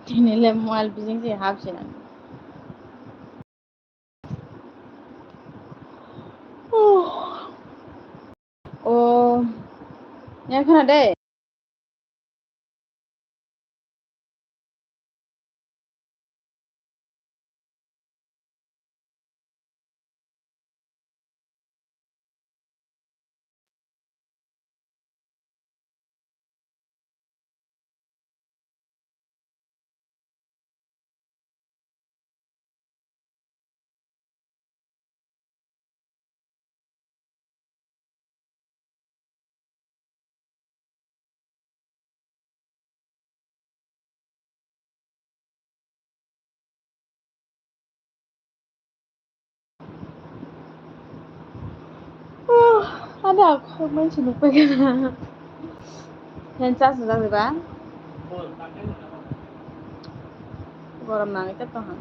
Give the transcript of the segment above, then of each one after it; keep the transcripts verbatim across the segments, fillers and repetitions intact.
Tini le mual bising si hap sinang. O, ya khna de. Ada khoroknwi se nukphaikha. Phan chasajak diba? Gorom nangwi tei tongha.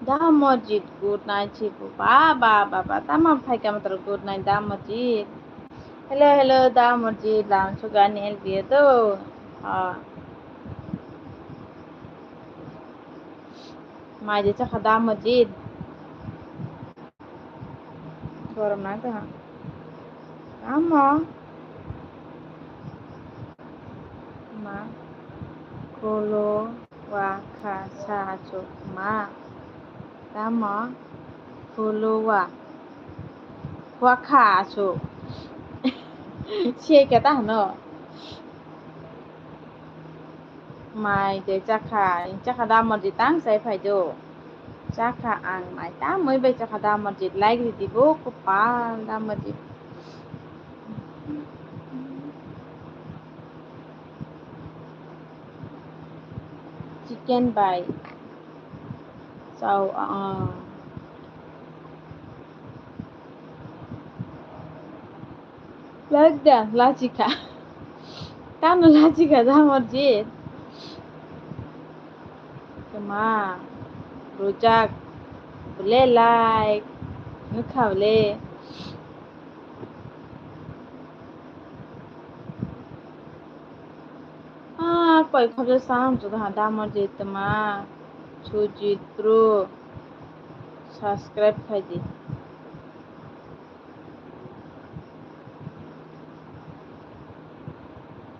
Da Mojit, good night, chibu. Ba, ba, ba, ba. Tamo phaikha matro good night, Da Mojit. Hello, hello, Da Mojit. Lam sugani L B do. Ha. Mai de chakha Da Mojit. Gorom na ta. Tamo. Ma. Kolo wa kha sa achuk ma. Tamo. Kolo wa. Wa kha achuk. Siya kata hano. Mai de chakha, chakha Da Mojit tang sai phai do. Chakha ang mai tamwi bai chakha Da Mojit, like ridi bo kopal Da Mojit. Chicken bai. Chao, ah. Lak da, lachikha. Tamo lachikha da Mojit. Kema, rujak, bole like, nukha bole. Ah, koi khobja sam juda ha da Mojit tma. Sujit bro. Subscribe khai di.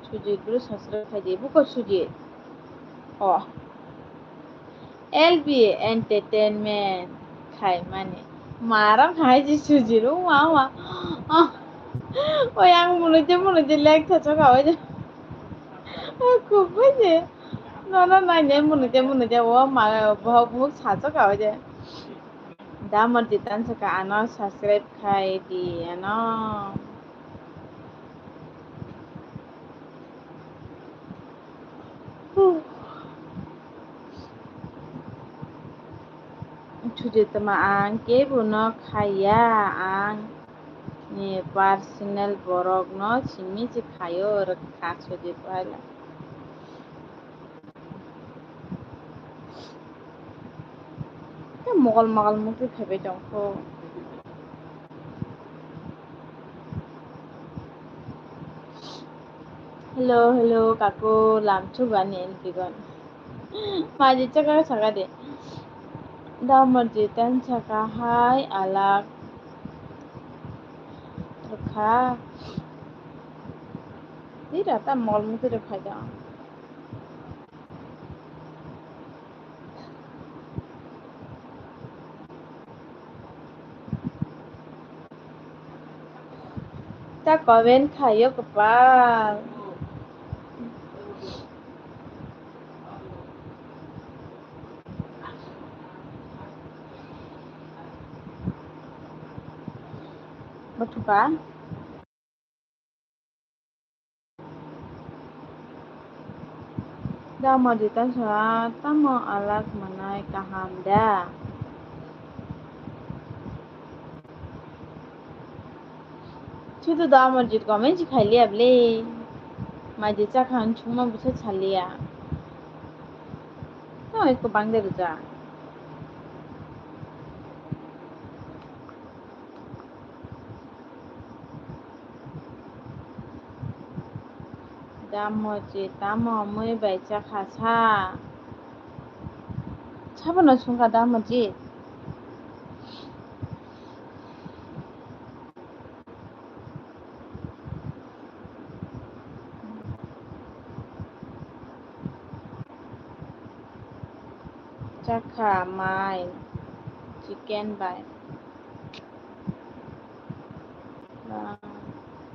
Sujit bro subscribe khai di. Buko Sujit. Oh. L B Entertainment khai mani. Maram khai ji Sujit. O ma ma. Oh. Oi ang munui je munui je lek tha choka oi je. Oh, kubui je. No, no, no, ne munui je munui je. O ma, bohok bohok sa choka oi je. Da Mojit tan saka ano subscribe khai di ano. Huh. Sujit tma ang kebo no khaiya, ang ni personal borok no simi se khaio rwkha Sujit wala. Tei mokol mokol mukti phaibai tongkho. Hello, hello, kaku, lamchugani N P gon. Maji chakra sakadi. Da Mojit tan saka hai alak. Rwkha. Tira ta mokol mukti rwkha jang. Ta comment khaio kwpal. Bwthuka. Da Mojit tan sa tamo alak manai kaham da. Chutu Da Mojit comment si khailiya bwle. Maji chakha hwn chwngma bwsa saliya. No eko bangde rwja. Damoji, tamo mui bai chakha sa? Sabono sungkha Damoji. Chakha mai chicken bai.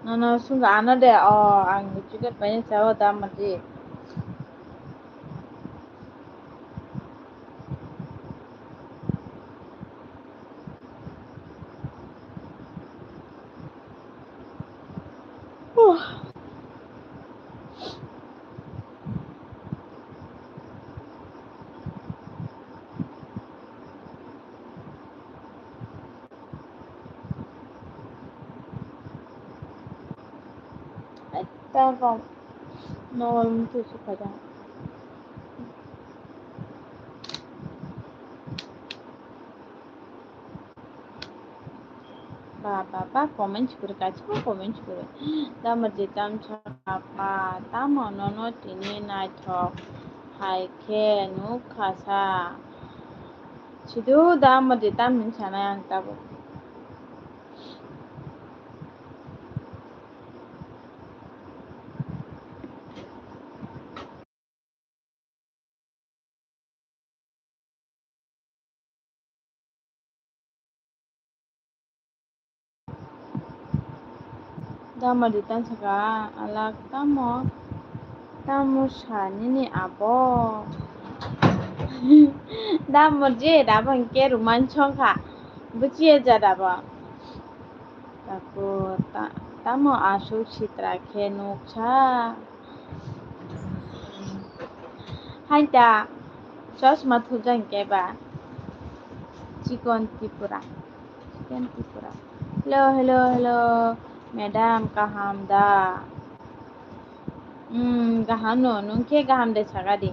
Nono sungkha ano de, o ang chicken bai chao Damoji. Ekta kok nol mutu sukha da. Ba, ba, ba, comment kwrwi, kaisa bo comment kwrwi. Damoji tam chakha pa, tamo nono tini naithok hai khe nuk kha sa. Sidu Damoji tam hin sanai ang tabuk. Damoji tam saka alak tamo, tamo sa nini abo. Damoji dabo hingke ruman songkha, buchiye ja dabo. Tako ta-, tamo aswk sitra khe nuksa. Hai da, chosma thupjak hwnkhe ba. Chikon Tripura. Chikon Tripura. Hello, hello, hello. Madam, kaham da? Hmm, kaham no. Nwng khe kaham de saka di.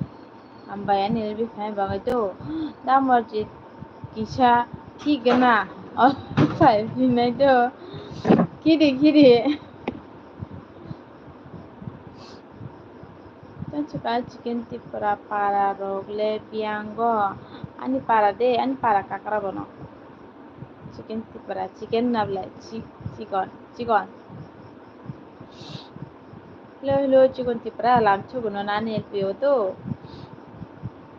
Hambai ani bwsai bagwi do. Damoji kisa thik gana. O phai phinai do. Khidi, khidi. Tei chwkha Chikon Tripura para rok le biyango. Ani para de, ani para kakra bono. Chikon Tripura, chicken na belai, chi-, chikon, chikon. Hello, hello, Chikon Tripura, lam chuguno nani L P O to.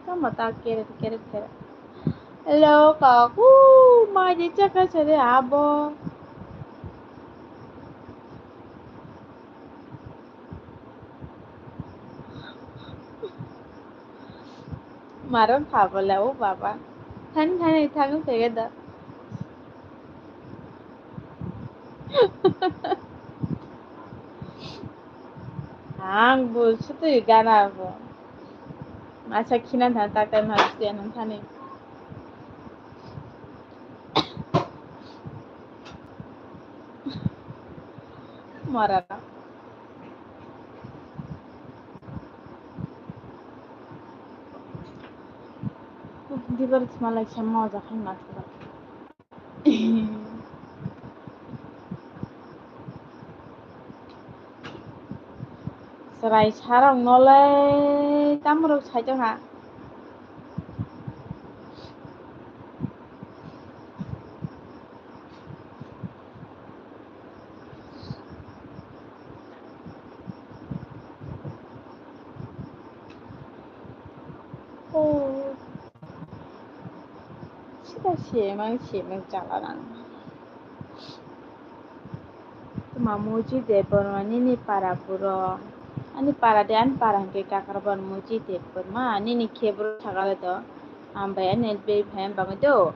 Tamo ta kere, kere, kere. Hello, kaku, mai de chaka chare abo. Maron phabole o baba. Thani thani thangwi phaikhe da. Ang bo sutwi gana bo. Masa khina thang tak tai ma sutwi anang thani. Mora. Dibar smalai sa moja khan nathura. Chwrai sarok nolai tamorok saitong ha. Oh. Sida semang semang chala nang. Tuma Muji Debbarma nini para buro. Ani para de ani para hingke Kakrabar Muji Debbarma nini khe buro sakale to. Ambai ani beri phai bangwi do.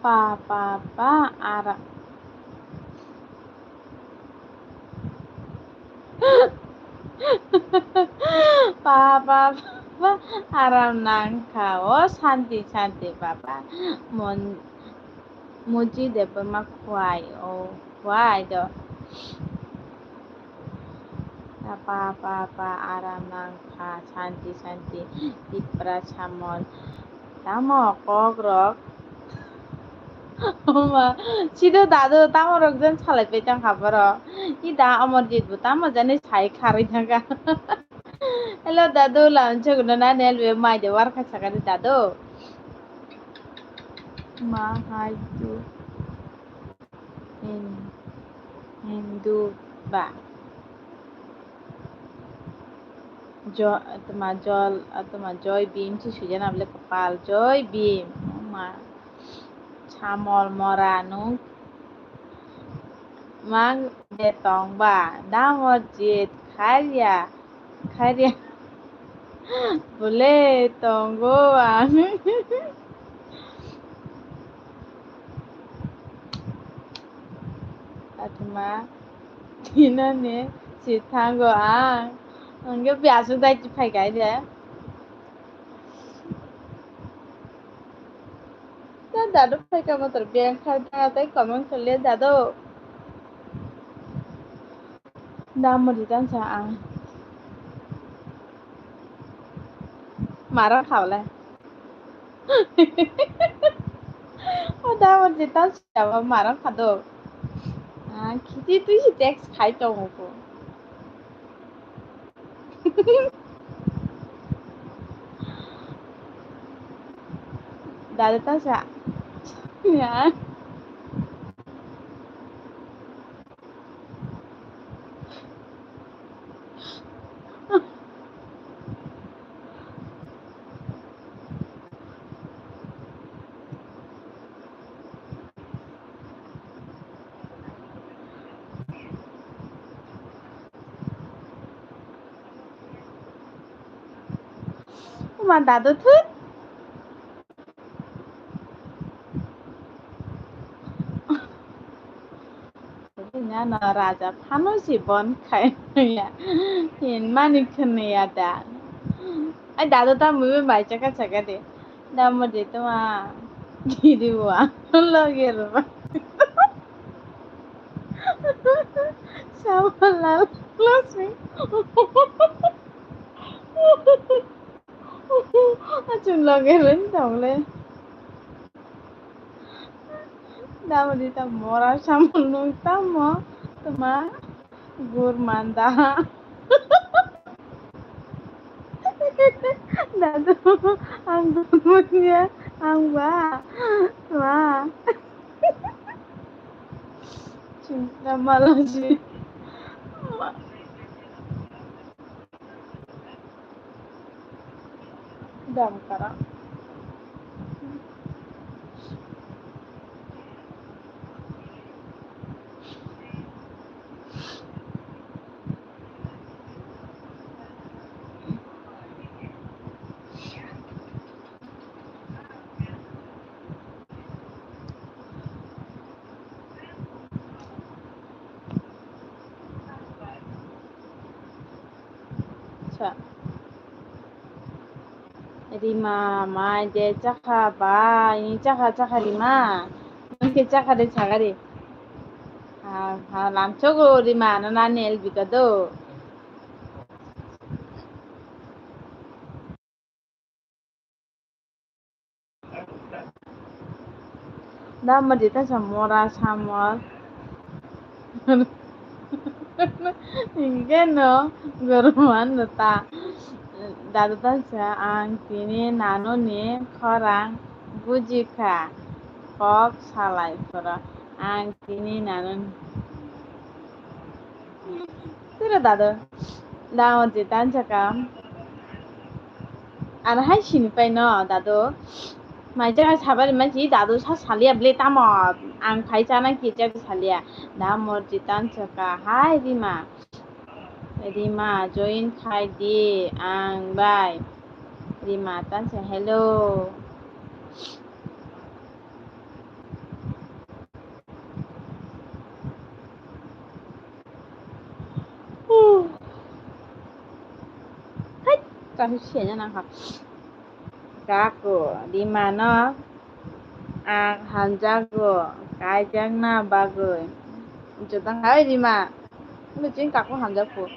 Pa, pa, pa, ara. Pa, pa, pa, pa, aram nangkha o, santi, santi, papa. Mon-, Muji Debbarma khwai, o khwai do. Pa, pa, pa, aram nang kha, santi, santi, Tipra samon. Tamo kok rok? Oma, sido dadu, tamo rok jen salai pai tang kha boro. I da Amarjit bo tamo jani sai kharwi thang kha. Hello dadu, lamchok no na nel be mai de war kha sakani dadu. Ma hai tu. Hin-, Hindu ba. Jo-, atma jol, atma joy bhim si sujana bole kapal joy bhim. Ma samol mora nung mang de tong ba. Damo jit kharya. Kharia. Bole tongo ang. Atma. Tinani si thango ang. Angge biasu dai chi phai kai de. Ta dadu phai ka motor beng khai da tai comment khole dadu. Damo di tan sa ang. Mara khawle. O damo di tan sa ba mara khado. Ah, khiti tui si text khai tongo ko. Dada ta sa. Ya. Oma dadu thut. Nano raja phano si bon khai ya. Hin mani khne ya da. Ai dadu ta mui bai chaka chaka de. Damo de tuma. Didi wa. Loge ro. Samalal. Losmi. Achun loge ren tongle. Damo di ta mora samung nung tamo tuma gur manda. Dadu ang gur manya ang ba ma. Cinta malah sih. Damkara. Sa. Rima, mai de chakha ba, i chakha, chakha Rima. Nang ke chakha de chagari. Ha, ha, lamchogo Rima, no na nel bika do. Dama di ta sa mora samor. Hingke no gorman ta. Dadu ta sa ang tini nano ni khorang bujikha. Kok salai khoro ang tini nano ni. Tira dadu. Dama di ta sa ka. Ano hai sini pai no dadu. Mai jaga sabari mansi dadu sa salia ble tamo ang khai chana ki jaga salia. Da morji tan saka hai Rima. Rima join khai di ang bai. Rima tan sa hello. Hai, kahu siya na ha. Kako, Rima no. ang hamjago kaijakna bagwi. Jotang hai Rima. Muchung kako hamjakgo.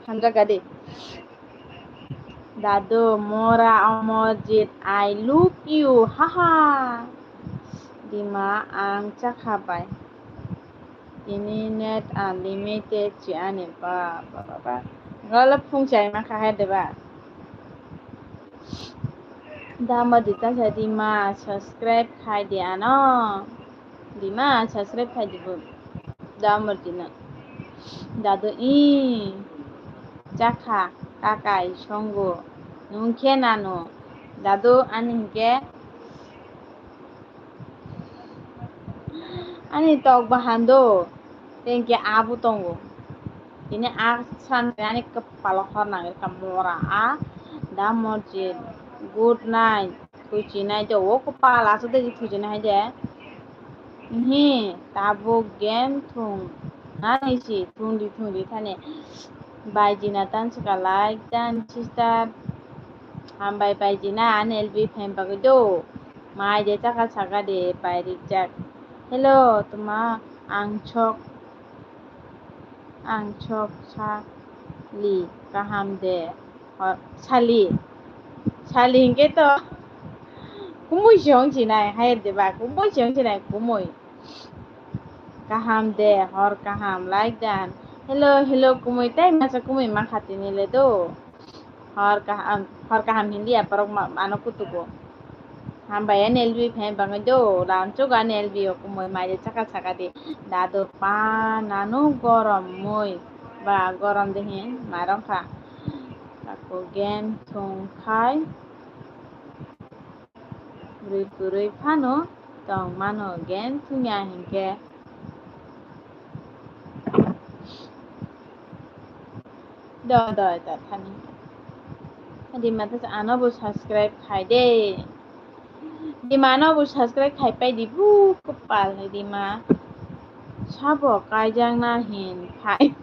Hamjakgadi. Dadu, Mora, Omorjit, I love you. Haha. Rima, ang chakha bai. Tini net unlimited si ani ba ba ba ba. Gala phung chai ma kha hai de ba. Dama di ta sa di ma subscribe khai di ano. Di ma subscribe khai di bu. Dama di na. Dadu i chakha kakai songo. Nung khe nanu. Dadu ani hingke Ani tok bahan do, tei hingke abo tongo. Tini a san ani kopalo hor nang rikha Mora a da morjit. Good night. Thuchinai do o kopal aswk de thuchinai hai de. Hi tabuk game thung nani si thungdi thungdi thani. Baijina tan swka like dan sister. Hambai baijina ani L B fan bagwi do. Mai de chakha saka de pai rijak. Hello, tuma ang chok, ang chok sali kaham de. Hor, sali. Sali hingke to kumui se wng sinai, hayar de ba, kumui se wng sinai, kumui. Kaham de, hor kaham, like dan. Hello, hello, kumui, tai masa kumui ma khati ni le do. Hor kaham, hor kaham hindi aporok ma-, ano kutugo. Hambai ani L B fan bangwi do, lam chugo ani L B o kumui mai de chaka chaka di. Dadu pa nanu gorom mui ba gorom de hin mairong kha. Taku game thung khai. Bwrwi kwrwi phano tong mano game thungya hinkhe. Do, do, do, thani. Rima ta ano bo subscribe khai de. Rima no bo subscribe khai pai di bu kopal ni Rima. Sabo kaijak na hin phai.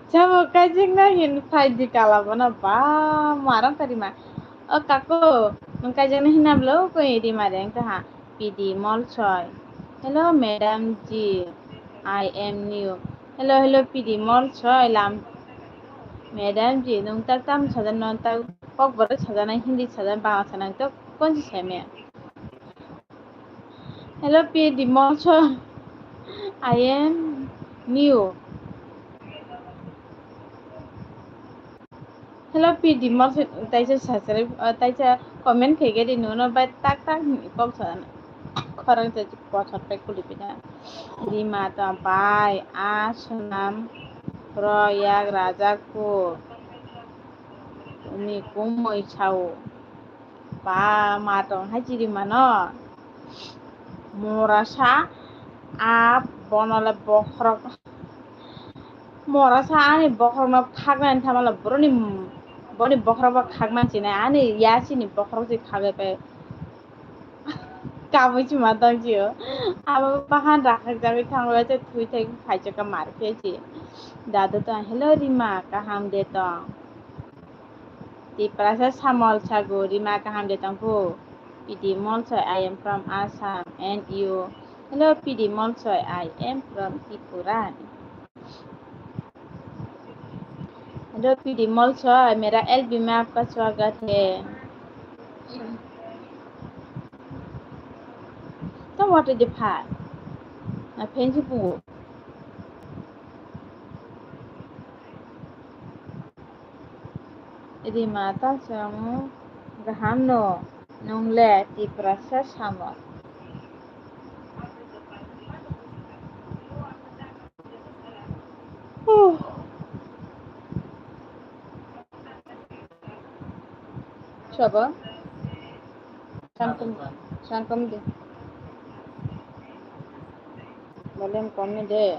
Sabo kaijak na hin phai di kala bono ba marang ka Rima. O kako, nung kaijak na hin na blo ko Rima reng ta ha. P D Molsoi. Hello, madam ji. I am new. Hello, hello, P D Molsoi. Lam. Madam ji, nung tak tam sajan non tak kok borok sajan nai Hindi sajan Bangla sajan to kon si seme. Hello, P D Molsoi. I am new. Hello, P D Molsoi, taisa subscribe, ah, taisa comment khaikhe di, nono bai tak tak ni kok sana. Khorang se kothor pai kuli pina. Rima ta bai, a sunam, ro yak rajak ko. Ni kumui sao. Ba, ma tong hai chiri mano. Mora sa, a bono le bokhorok. Mora sa ani bokhorokno khaknani thamalo boroni, boni bokhorok bo khakman sinai ani yasini bokhorok se khagai pai. Kabui chuma tong chio. Abo bahan rakhak jagui thango se thui thai phaichaka mar khe chi. Dadu tong, hello Rima, kaham de tong. Tiprasa Samol Sago, Rima kaham de tongphu? P D Molsoi, I am from Assam, and you? Hello, P D Molsoi, I am from Tripura. Hello, P D Molsoi, mera L B mein aapka swagat hai. Tamo what is the pha? Na phensi pungu. Rima ta chwng kaham no, nwng le Tiprasa Samol. Huh. Sobo? Sangkum, sangkum di. Volume kom ni de.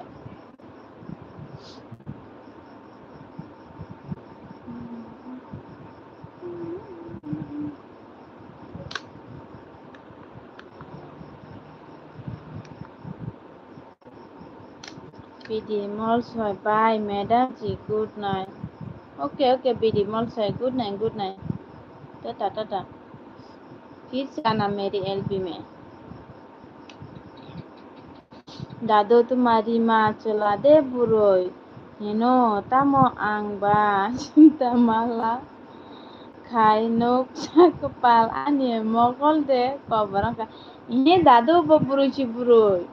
P D Molsoi, bye, madam ji, good night. Okay, okay, P D Molsoi, good night, good night. Tata, tata. फिर जाना मेरी एलबी में। Dadu, tuma Rima chwla de bwrwi hino, tamo ang ba chinta mala khai nuk sa kwpal ani mokol de kobor wngkha. Ihe dadu bo bwrwi si bwrwi,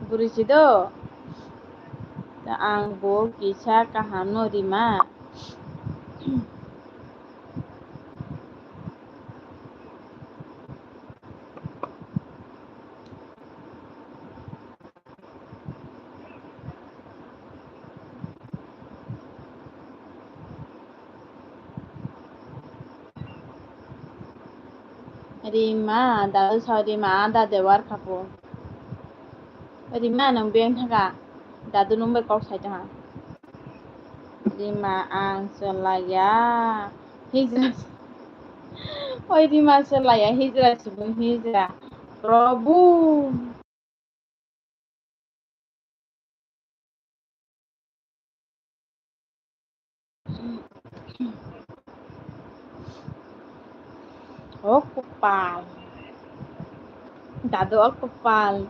bwrwi si do. Ang bo kisa kaham no Rima. Rima, dadu sao Rima, ada de warkha po. Rima, nang beng thaka, dadu nung bai kok sai tongha. Rima, ang cholaya hijra. Oi, Rima cholaya hijra, subung hijra. Prabhu. O kwpal. Dadu o kwpal.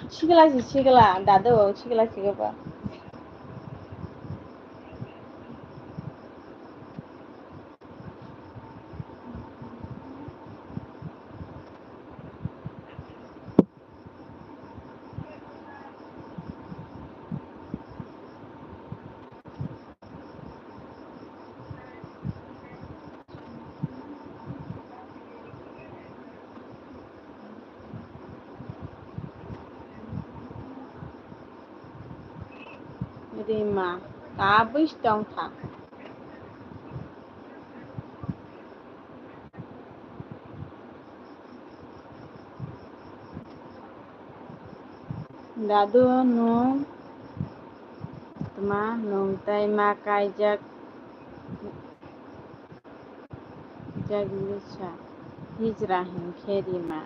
Sigla si sigla, dadu o sigla sigla. Rima, tabwi tongkha. Dadu, nwng tma nwng tei ma kaijak, jak lisa hijra hinkhe Rima.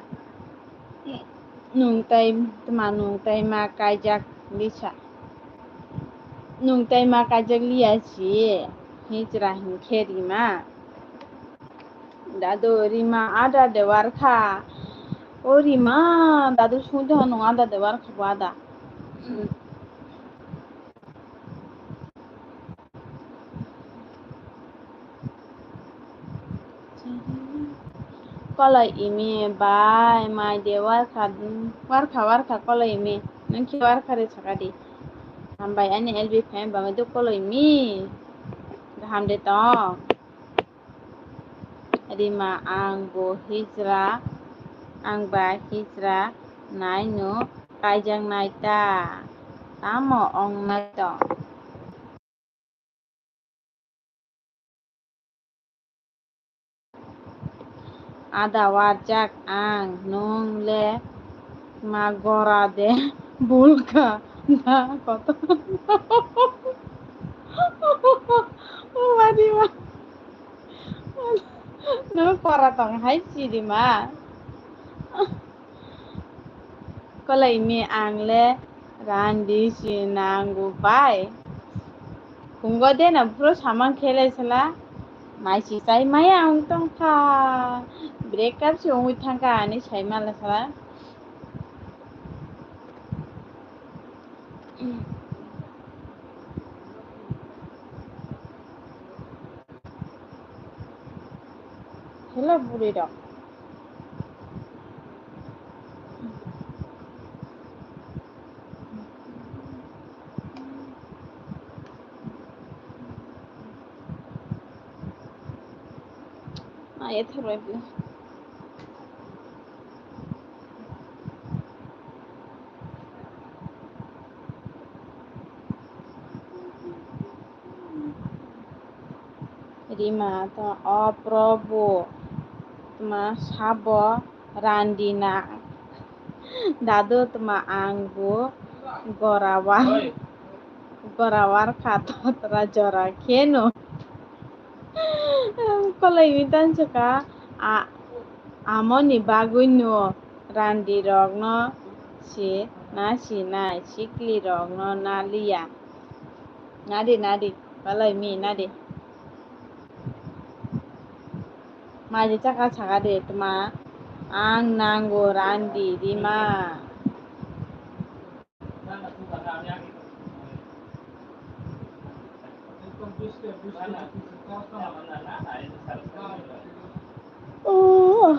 Nwng tei tma nwng tei ma kaijak lisa. Nwng tei ma kaijak liya si hijra hinkhe Rima. Dadu, Rima ada de warkha. O Rima, dadu sungde hano ada de warkha bo ada. Kolai imi bai mai de warkha, warkha, warkha kolai imi. Nang khe warkha re sakadi. Hambai ani L B fan bangwi do kolai imi. Gaham de tong. Rima, ang bo hijra, ang ba hijra naino kaijaknai ta, tamo wngnai tong? Ada warjak ang, nwng le ma gora de bulka da kotor. O mari ma. Nwng pora tong hai chirima. Kolai mi ang le randi si nangu bai. Kungo de na bro samang khelai sala. Mai si chai maya ang tong kha. Break up si ongwi thang kha ani sai mala sala. Hello, bwrwi rok. Ai, ethok roi bo. Rima to, o Prabhu, tma sabo randina. Dadu tma ang bo gorawa, gorawar kha totra jora kheno. Kolai mi tansuka, a, amoni bagwi no randi rok no si na si nai, sikli rok no na liya. Nadi, nadi, kolai mi nadi. Mai de chakha saka de tma. Ang nango randi rima. Oh.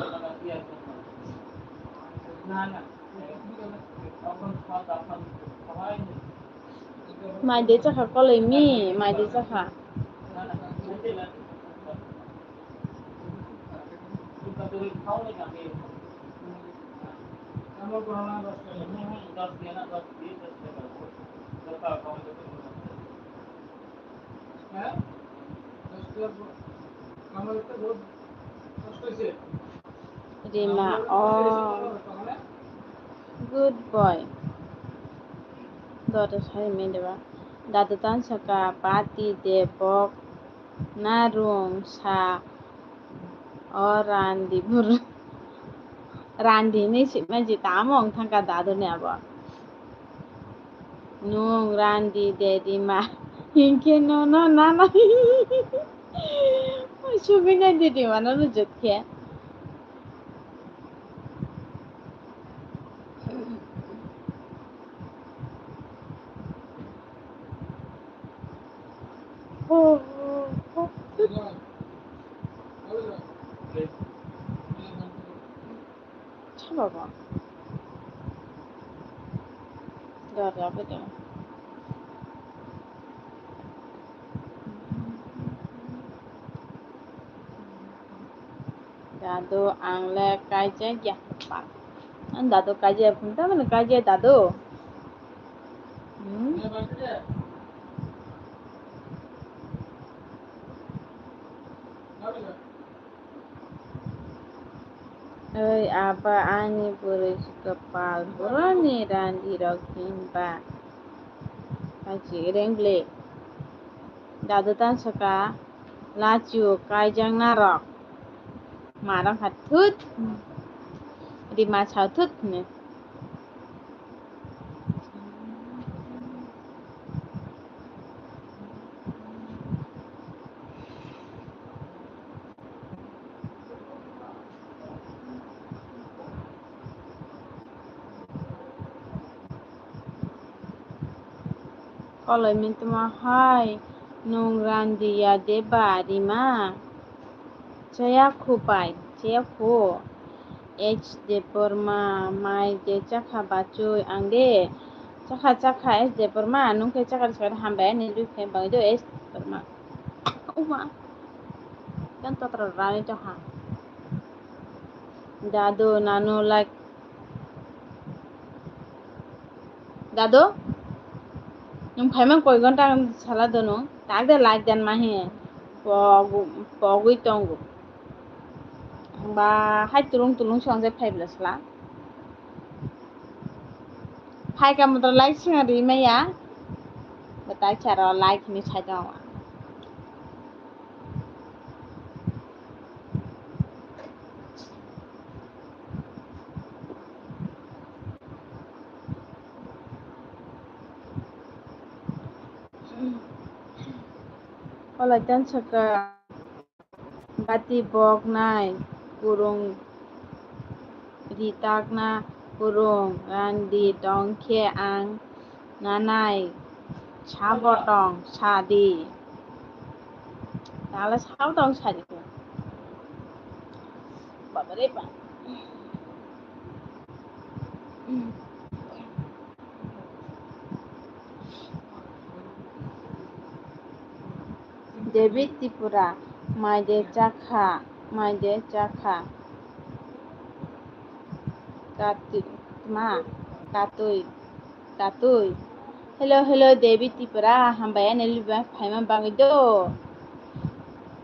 Mai de chakha koloi mi, mai de chakha. Rima, oh, good boy. Dota sai mi deba. Dadu tan saka pati de bok. Narung sa o randi bur. Randi hinwi sima ji tamo wng thangkha dadu ni abo. Nung randi de rima. Hinkhe no no nana. Sugwi nai de rima no rujut khe. Dadu, ang le kaijak ya. Ang dadu kaijak ya, phun tamani kaijak dadu. Hmm? Oi, aba ani bwrwi kwpal, boroni randi rok hinba. Kachi reng ble. Dadu tan saka. Lachu kaijak narok. Marang kha thut. Rima sao thut hwnwi. Koloi mintuma hai nung randiya deba rima? Chaya khu pai, chaya khu. H Debbarma, mai de chakha bachoi ang de. Chakha, chakha, H Debbarma, nung khe chakha, chakha hambai ani lui khe bang do H Debbarma. Uma. Kan totra rani chakha. Dadu, nanu, like. Dadu, nwng phaima koi ghonta sala dono, tak de like dan ma he, pogwi tongo. Ba hai tulung tulung song je phai bwla sala. Phai ka motor like singa ri maya, ba tak charo like ni sai tongo. Olai tan saka bati bok nai kurung. Ritakna kurung, randi tong khe ang nanai sabo tong sadi. Tala sabo tong sadi. Babare ba. David Tripura, mai de chakha, mai de chakha. Katui, ma, katui, katui. Hello, hello, David Tripura, hambai ani live phaima bagwi do.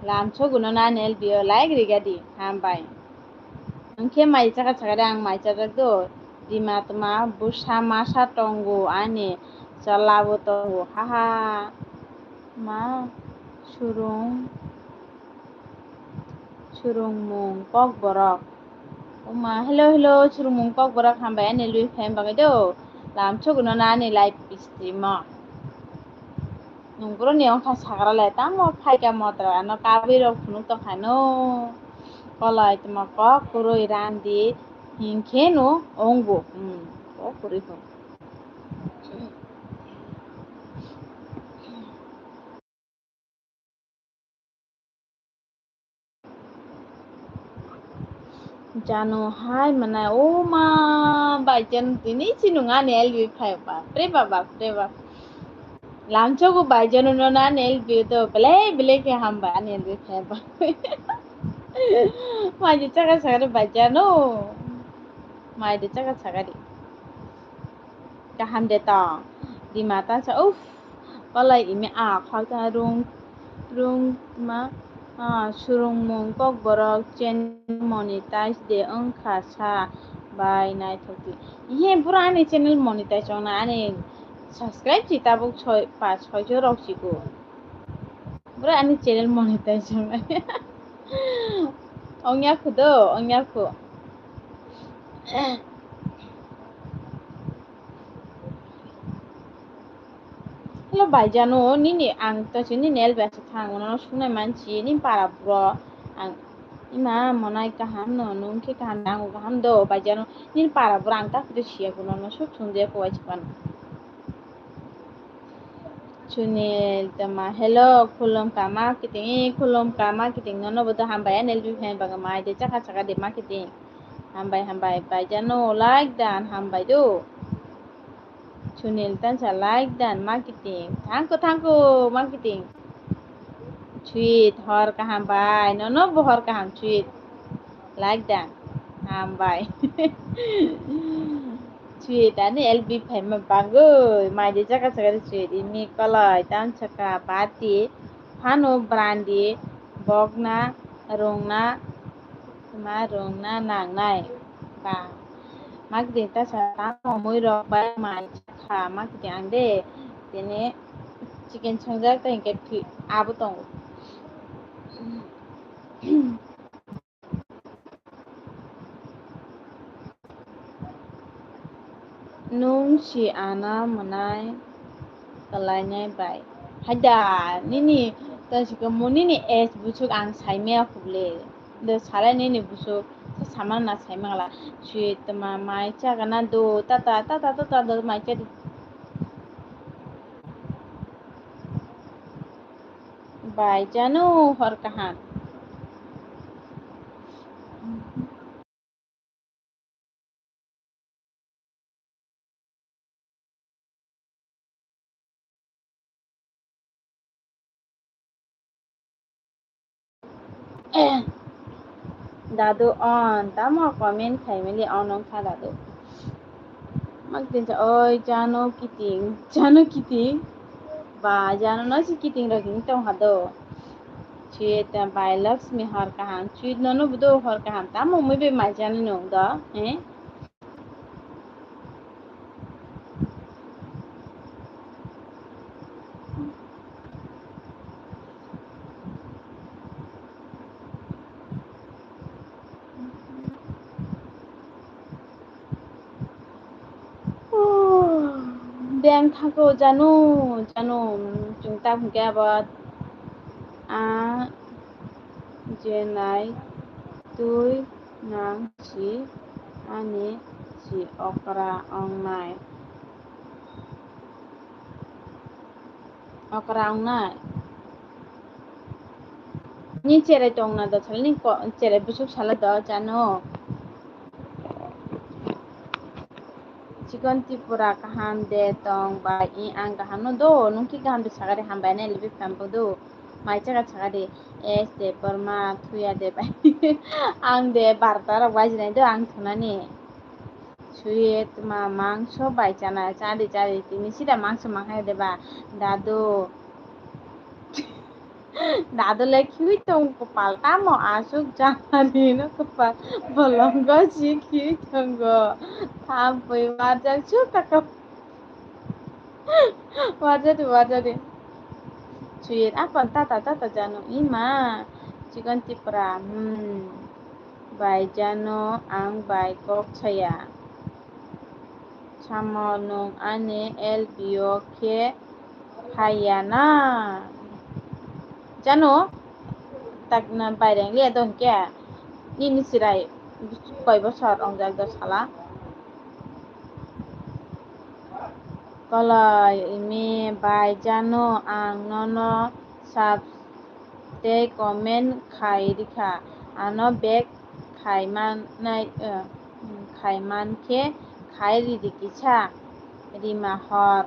Lamsoguno na ani live o like rigadi, hambai. Hwnkhe mai chakha chakha de ang mai chajak do. Rima tma bwsa masa tongo ani chwla bo tongo. Haha. Ma surung surungmung kok borok. Oma hello hello surungmung kok borok hambai ani lui phaima bagwi do. Lamsoguno na ani live stream o. Nungboroni wngkha sagra le tamo phaika motra ano kabwi rok phunuk tongkha no. Kolai tma kok kwrwi randi hinkhe no ongbo. Hmm, kok kwrwi kho. Jano hai mana o ma bai jan tini chinung ani L B phai ba pre ba ba pre ba. Lamchogo bai jano no na ani L B to belai belai khe ham ba ani L B phai ba. Mai de chaka chaka de bai jano. Mai de chaka chaka de. Kaham de tong. Dima ta sa, uff. Kolai imi a khak ta rung, rung ma, a, surungmung kokborok channel monetize de wngkha sa bai naithok di. Ihe bura ani channel monetize ongna ani subscribe si tabuk soi, pas, soijo rok sigo. Bura ani channel monetize ongna. Ongya khudo, ongya khu. Hello, bai jano, nini ang to si nini L B aswk thang, nono sungnai mansi, nini para buro, ang ima monai kaham no, nung khe kaham, nango kaham do, bai jano, nini para buro, ang ta khudu siya kuno, no suk sung je ko wai chipano. Sunil tama, hello, khulum kama kiting, khulum kama kiting, nono bodo hambai ani L B phai baga mai de chaka chaka de ma kiting. Hambai, hambai, bai jano like dan, hambai do. Sunil tansa like dan, marketing. Thank you, thank you, marketing. Sweet, hor kaham bai. Nono bo hor kaham, sweet. Like dan. Hambai. Sweet, ani L B phaima bagwi. Mai de chaka chaka de sweet. Imi kolai, tansa ka, bati. Phano brandi, bokna, rungna, Ma rwngna nangnai ba. Makding ta sa tamo mui rok bai mai kha makding ang de. Tini chicken songjak ta hinkhe thwi abo tongo. Nwng si ano mwnai kwlainai bai. Haida, nini tonsiko mo nini age buchuk ang saimaya khuble. Do salai nini buchuk, sa samano na saimangla. Si tma mai chagana do, tata, tata, tata, do mai chadi. Bai jano hor kaham. Dadu on, tamo comment khaimili on wngkha dadu. Mak din sa, oi, jano kiting, jano kiting. Ba, jano no si kiting rok hing tong ha do. Chit, bai Lakshmi hor kaham, chit no no budo hor kaham. Tamo mui be mai jani nung do, eh? Beng thago janu, janu, chwng tak hwnkhe abo, a, jenai twi nang si ani si okra ongnai. Okra ongnai. Ni cherai tongna do sal ni ko-, cherai busuk sala do jano. Chikon Tripura kaham de tong bai i ang kaham no do nung ki kaham de sagari hambai nai libi pam bo do mai chaga sagari es de borma thuya de bai ang de barta rok bai jinai do ang thunani. Suyet ma mangso bai chana, chadi chadi tini sida mangso mankhai deba. Dadu. Dadu le khiui tong kopal tamo asuk janani no kopal bolongo si khiui tongo. Tham pui warjak su tako. Warjadi warjadi. Suyet apan tata tata jano ima. Chikon Tripura. Hmm. Bai jano ang bai kok saya. Samo nwng ani L B o khe phaiya na? Jano? Tak na bairang liya don kya? Nini chwrai koi bosor wngjak do sala? Koloi imi bai jano ang nono sub tei comment khai rikha, ano back khai mannai, eh, khai mankhe khai ridi kisa. Rima hor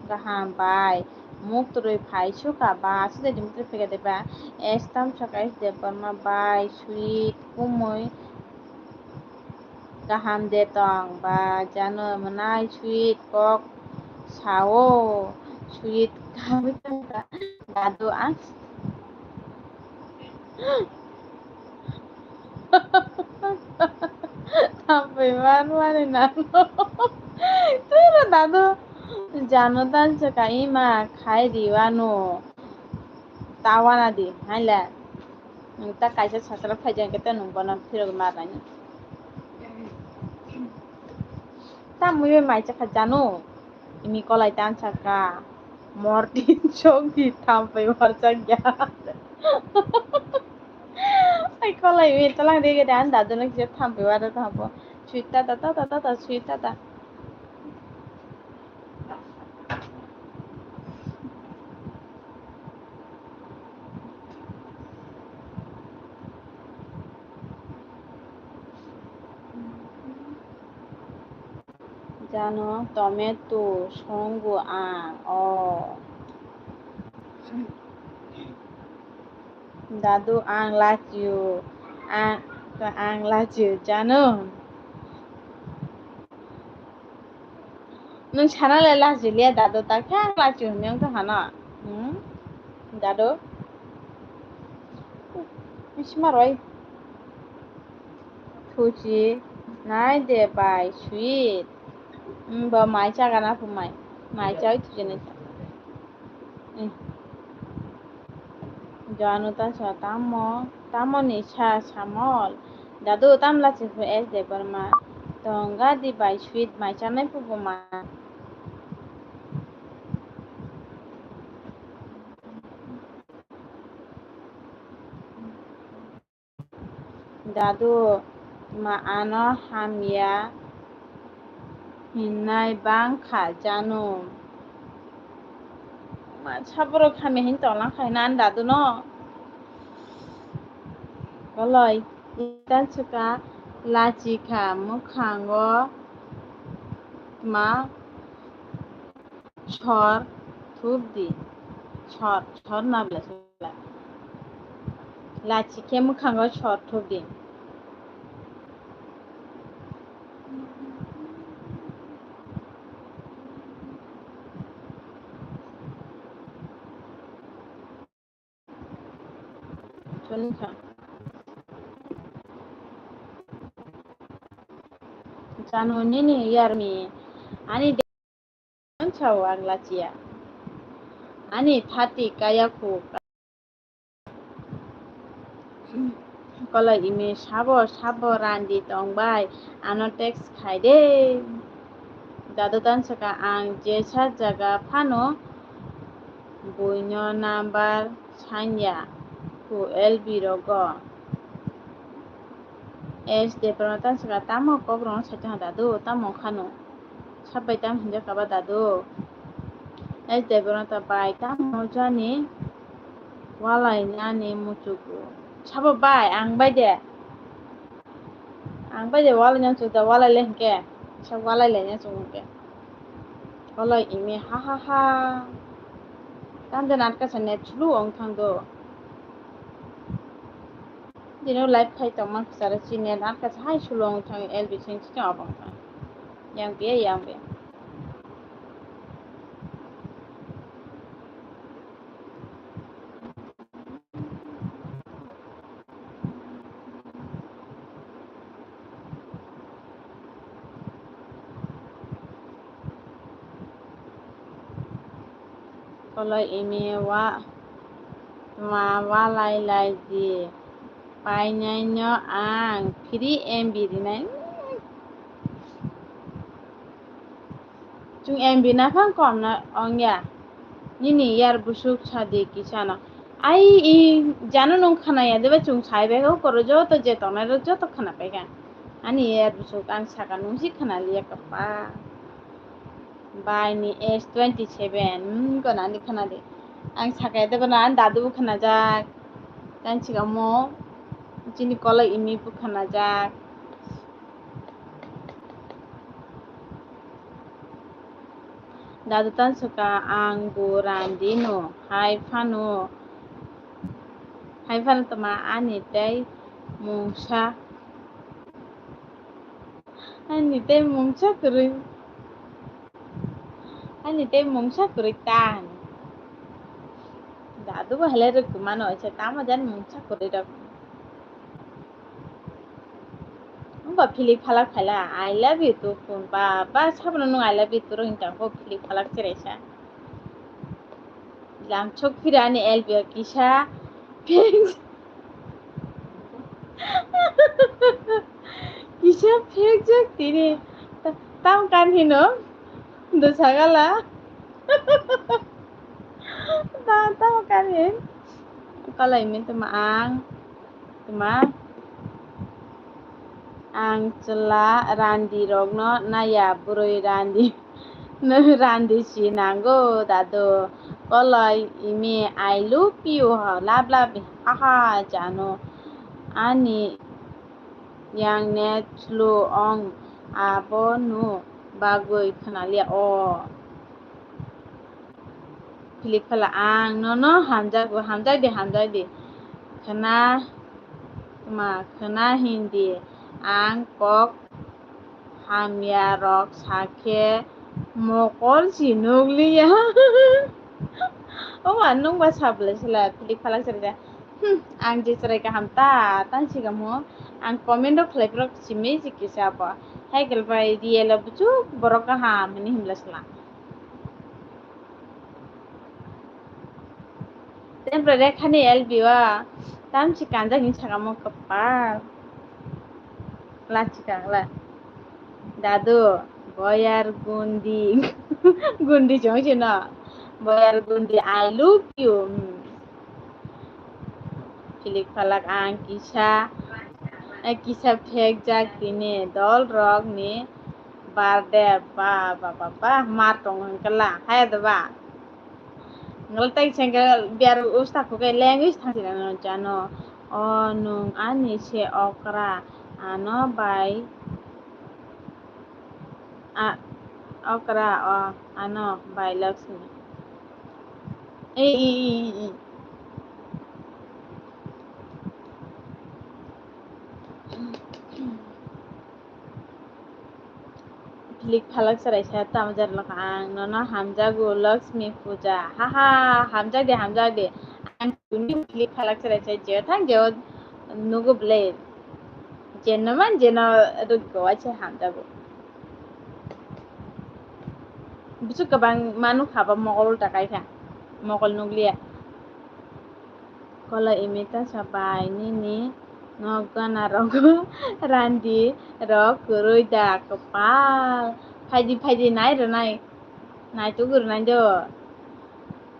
gaham bai muk twi phai sukha ba sudai dim twi phega deba. S tam saka S Debbarma bai sweet kumui kaham de tong ba jano mwnai sweet kok sao sweet kawi tongkha dadu ang. Thampui manmani nango. Turo dadu jano tansa ka ima khai riwano. Tawana di, haila. Nwng ta kaisa sasra phaijak khe ta nwng bono phirogwi ma rwna. Tamwi bai mai chakha jano. Imi kolai tansa ka. Mortin chokdi thampui warchak ya. Ai kolai imi talang rege dan dadu no kisa thampui wara thampo. Sweet tata tata tata sweet tata. Jano tomato songo ang o. Dadu ang lachio, ang, ang lachio jano. Nwng sana le lachiliya dadu ta khe ang lachio hinwi wng tong hano. Hmm? Dadu. Misma roi. Thuchi nai de bai sweet. Hmm, bo mai chaga na phu mai. Mai chai thuchi nai. Hmm. Janu ta sa tamo, tamo ni sa samol. Dadu tam lachiphu S Debbarma. Tonga di bai sweet mai chanai phu bo ma. Dadu ma ano hamya hinnai bang kha janu. Ma saborok hamya hin tonglang khai na ani dadu no. Koloi itan suka lachi kha mukhango ma sor thup di. Sor, sor na bla. Lachi khe mwkhango sor thup di. Chwngkha. Janu nini yarmi ani de-, sao ang lachiya. Ani thati kaya khu. Kolai imi sabo sabo randi tongbai ano text khai de. Dadu tansaka ang jesa jaga phano buino number sanya ku L B rogo. S Debbarma tansaka tamo kok rong saitong dadu tamo khano. Sabai tam hinjak kaba dadu. S Debbarma ta bai tamo jani walai nani muchugo. Sabo bai ang bai de. Ang bai de walai nang chuda walai le hingke. Sa walai le nang chuda hingke. Walai imi ha ha ha. Tande natka sa net chulu ong thang do. Dino live khai tong man kchara chi net natka sa hai chulu ong thang L B sing chi ong thang. Yang biya yang biya. Kolai imi wa, ma walai lai di. Painai no ang free M B rinai. Chwng M B naphang kom na ongya. Nini yar busuk sadi kisano. Ai, i, jano nwng khwnaya de ba chwng sai bai kha, o koro joto je tongnai rok joto khwna pai kha. Ani er bwswk ang saka nwng si khwnaliya kwpal. Bai ni S twenty seven, hmm, gana ni khwna de. Ang saka de bana ang dadu bo khwnajak. Tang sikamo chini kolok imi bo khwnajak. Dadu tang saka ang bo randi no hai phano. Hai phano tama ani tei mungsa. Ani tei mungsa kwrwi. Ani tei mungsa kwrwi ta. Dadu bo halai rwk mano se tamo jan mungsa kwrwi rok. Wngkha philik phalak phaila, "I love you too," phone ba, ba sabono nwng "I love you too" rwng tang kho philik phalak cheraisa. Lamchok phirani L B o kisa phek-, kisa phekjak tini. Ta-, tam kan hino? Dosagala. Ta-, tam kan hin? Kalai min tuma ang. Tuma ang chwla randi rokno naya, bwrwi randi, nwng randi si nango dadu. Koloi imi I love you ho lab lab haha jano ani yang net slow ong abo nu bagwi khwnaliya o. Philik phala ang nono hamjakgo, hamjakdi, hamjakdi. Khwna, ma, khwna hindi. Ang kok hamya rok sakhe mokol si nukliya. O ma, nwng ba sablai sila philik phalak sila. Hmm, ang je chwrai kaham ta, tang sikamo. Ang comment rok khlai rok simi si kisa bo. Hai kal bai real o buchuk borok kaham hini himla sila. Temporary khani L B o tamsi kanjak ni sakamo kwpal. Lachi kangla. Dadu, boyar gundi. Gundi chong sino. Boyar gundi, I love you. Hmm. Philik phalak ang kisa, eh, kisa phekjak tini dol rok ni birthday ba, ba, ba, ba, mar tong hwnkhe la, hai da ba? Ngal tai sengke biar usta khuke language thang sila no jano. O nwng ani se okra, ano bai, a, okra, o, ano bai Lakshmi. Ei, ei, ei, ei, ei. Philik phalak chwraisa tamo jar lokha ang nono hamjago Lakshmi puja. Haha, hamjak de, hamjak de. Ang tuni philik phalak chwraisa je thang je o nugo ble. Jeno man jeno rwgo waisa hamjago. Buchuk kwbang manu khaba mokol ulta kai kha. Mokol nukliya. Kola imita sabai nini nok gana rogo randi rok kwrwi da kwpal. Phaidi phaidi nai rwnai. Naituk rwnai do.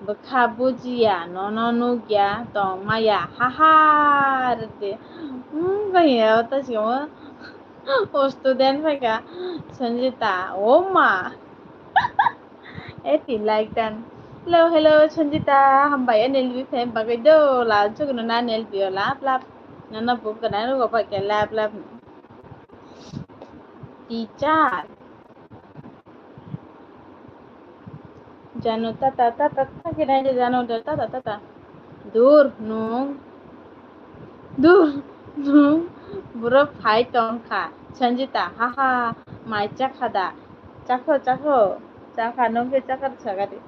Bwkha bujiya nono nukya tong maya haha rwdi. Hmm, kaya ta sikamo. O student phaikha Sanjita. O ma. Eti like dan. Hello, hello, Sanjita. Hambai ani L B fan bagwi do. Lal chukno na ani L B o lap lap. Nana buk gana rugo bai ke lap lap. Teacher. Jano tata tata tata khe nai jano tata tata. Dur nung. Dur nung. Borok phai tong kha. Sanjita, haha, mai chakha da? Chakho, chakho. Chakha, nung khe chakha sakadi.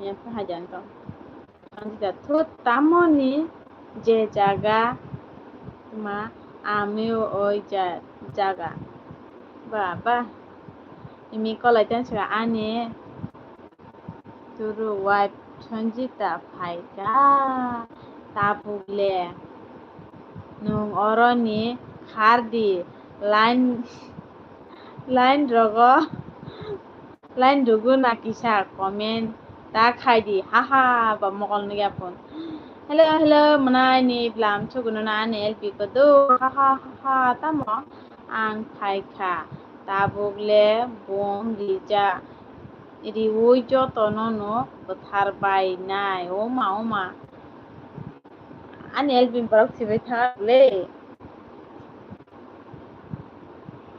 Yang kha hajan tong. Sanjita, thu tamoni je jaga ma amio oi ja-, jaga. Ba, ba. Imi kolai tan sika ani turu wife Sanjita phaika. Tabuk le. Nung oroni khardi. Line, line rogo, line rogo na kisa comment ta khai di. Ha ha, ba mokol nugya phone. Hello, hello, mwnai ni bwlam chuguno na ani L P ko do. Ha ha ha ha, tamo ang phai kha. Tabuk le bung rija. Riwi joto no no bwthar bai nai. O ma, o ma. Ani L P ni borok sibai thang le.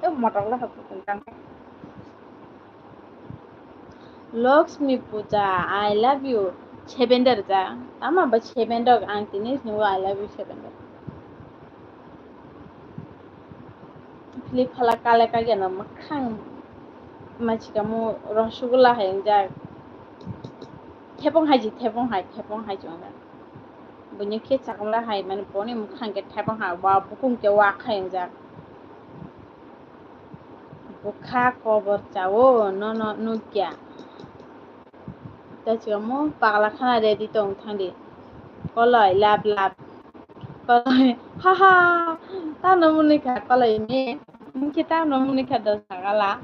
E motok le hapuk tang. Lakshmi Puja, I love you. Seven der ja. Tama ba seven dok ang tini nugo I love you seven dok. Philip phala kale kage no makhang machikamo rosgulla hai wngjak. Thepong hai ji, thepong hai, thepong hai ji wngjak. Buini khe chakla hai mani boni mukhang khe thepong hai, wa bukung khe wa khai wngjak. Bwkha kobor chao nono nukya. Tei chikamo pagla khana ready tong thangdi. Koloi lap lap. Koloi ha ha. Tano muni kha koloi ni. Mungki tano muni kha dos sagala.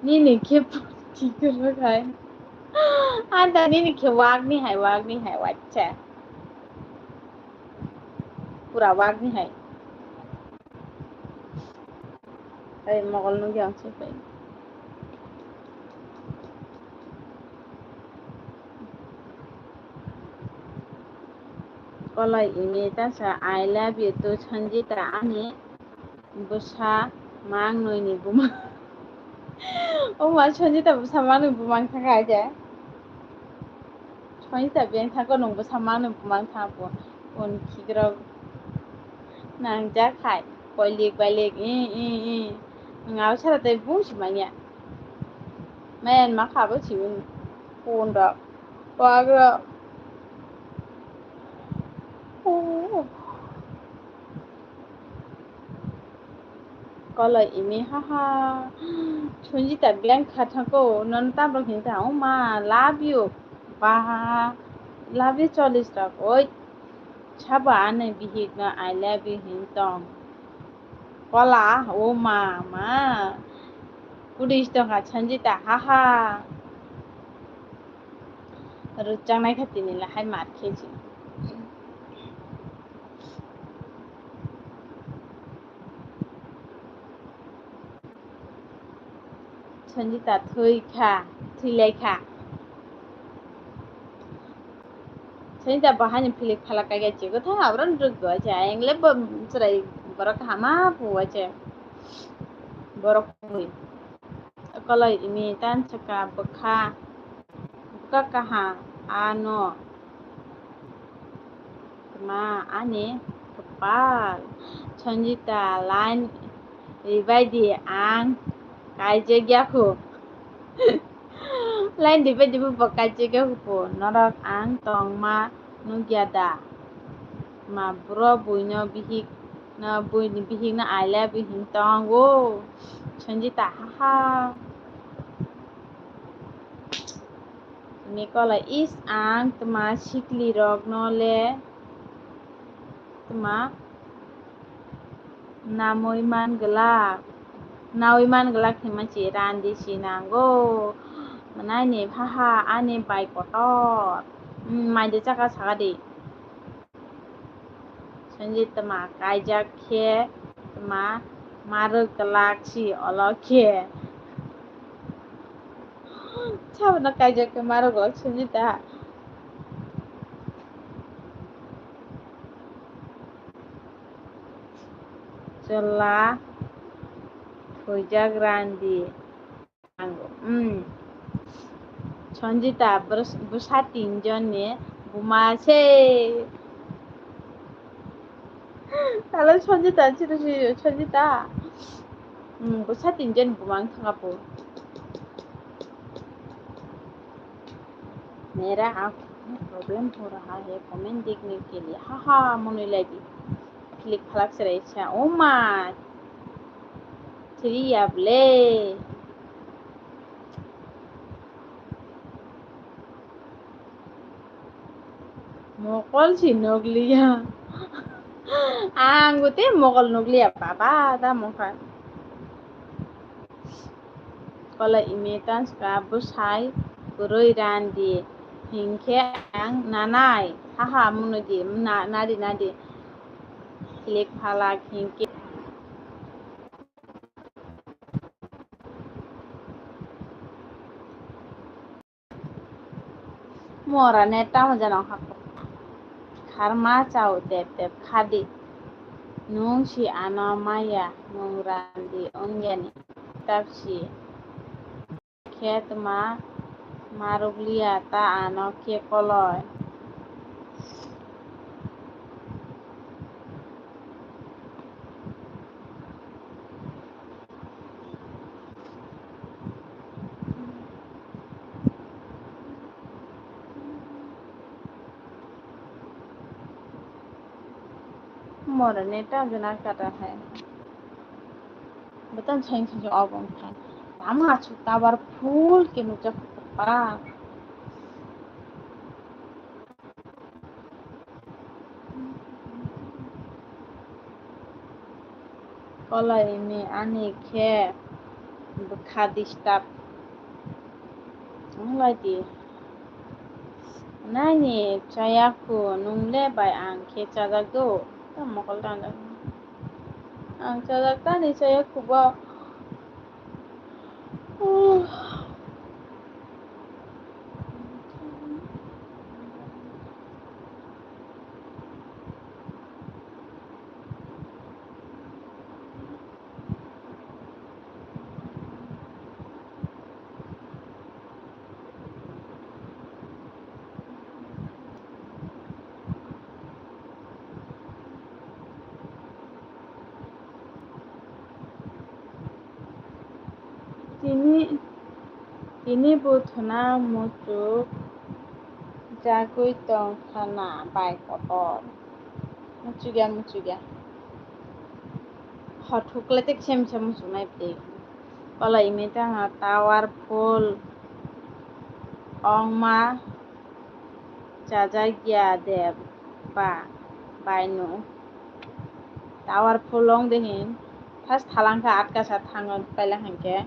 Nini khe tikir khai. Anta nini khe wagni hai, wagni hai, waccha. Pura wagni hai. Ai mogol nungya ang sui pai. Kolai imi tasa I love you to Sanjita ani bwsa mang nwi ni buma. O ma Sanjita bwsa mang nwi bumang thaka aja. Sanjita beng thago nung bwsa mang nwi bumang thago. Un khikrok nang jak hai. Koilik bailik i i i. Ngau sara tei bung si manya. Mayan ma khabo si un. Pun rok. Wak rok. Oh. Kolai imi ha ha. Sanjita beng kha thangko non tamrok hinta o ma love you. Ba love you chollis rok oi. Sabo ani bihik no I love you hin tong. Kola o ma ma. Kudis tong kha Sanjita ha ha. Rwchang nai kha tini lahai mar khe si. Sanjita thwi kha, thwi lai kha. Sanjita bo hani philik phalak kaiga chigo tha abran rwk go cha engle bo chwrai borok kaham ma phuwa cha. Borok phui. Kolai imi tan chwka bwkha, bwkha kaham ano. Tma ani kwpal. Sanjita line ribai di ang kaijak ya kho. Line ribai di bo kaijak ya kho. Norok ang tongma nukya da. Ma bro buino bihik no buini bihik no I love you hin tongo. Sanjita ha ha. Nikolai is ang tma sikli rok no le tma namoi man glak. Naui man glak hinma chi randi si nango. Manai ni ha ha ani bai kotor. Hmm, mai de chaka saka di. Sanjita tma kaijak khe tma marwk glak si olo khe. Sabana kaijak khe marwk glak Sanjita. Chwla thwijak randi. Ang, mm. Sanjita bwsa tinjon ni buma se. Talo Sanjita, chiro si Sanjita. Mm, bwsa tinjon buma wng thang apo. Mera aap ko problem ho raha hai, comment dekhne ke liye. Ha ha, monoi lai di. Click phalak se rai cha. Oh ma. Three up le. Mokol si nukliya. Ang bo te mokol nukliya, baba, da mokha. Kola imi tanska bwsai kwrwi randi hinkhe ang nanai, haha, munuji, na-, nadi, nadi. Kilik phalak hinkhe. Mora ne tamo jana hako. Kharma chao tep tep khadi. Nung si ano maya nung randi ongyani. Tapsi khe tma marukliya ta ano khe koloi. Mora ne ta gana kata hai. Betan sain sain obo wngkha. Tamo aswk tower full khe nukjak pa. Kolai ni ani khe bwkha disturb wng lai di. Naini chaya khu nung le bai ang khe chajak do. Tamo mokol tang jak. Ang chajak tani chaya khu bo. Tini, tini buthuna muchuk jagwi tong khana bai kotor. Muchukya, muchukya. Hothuk le te kisa misa muchunai twi. Kola imi tanga tower full. Ongma chajakya de ba bai no. Tower full ong de hin. First thalang kha atka sa thango paila hinkhe.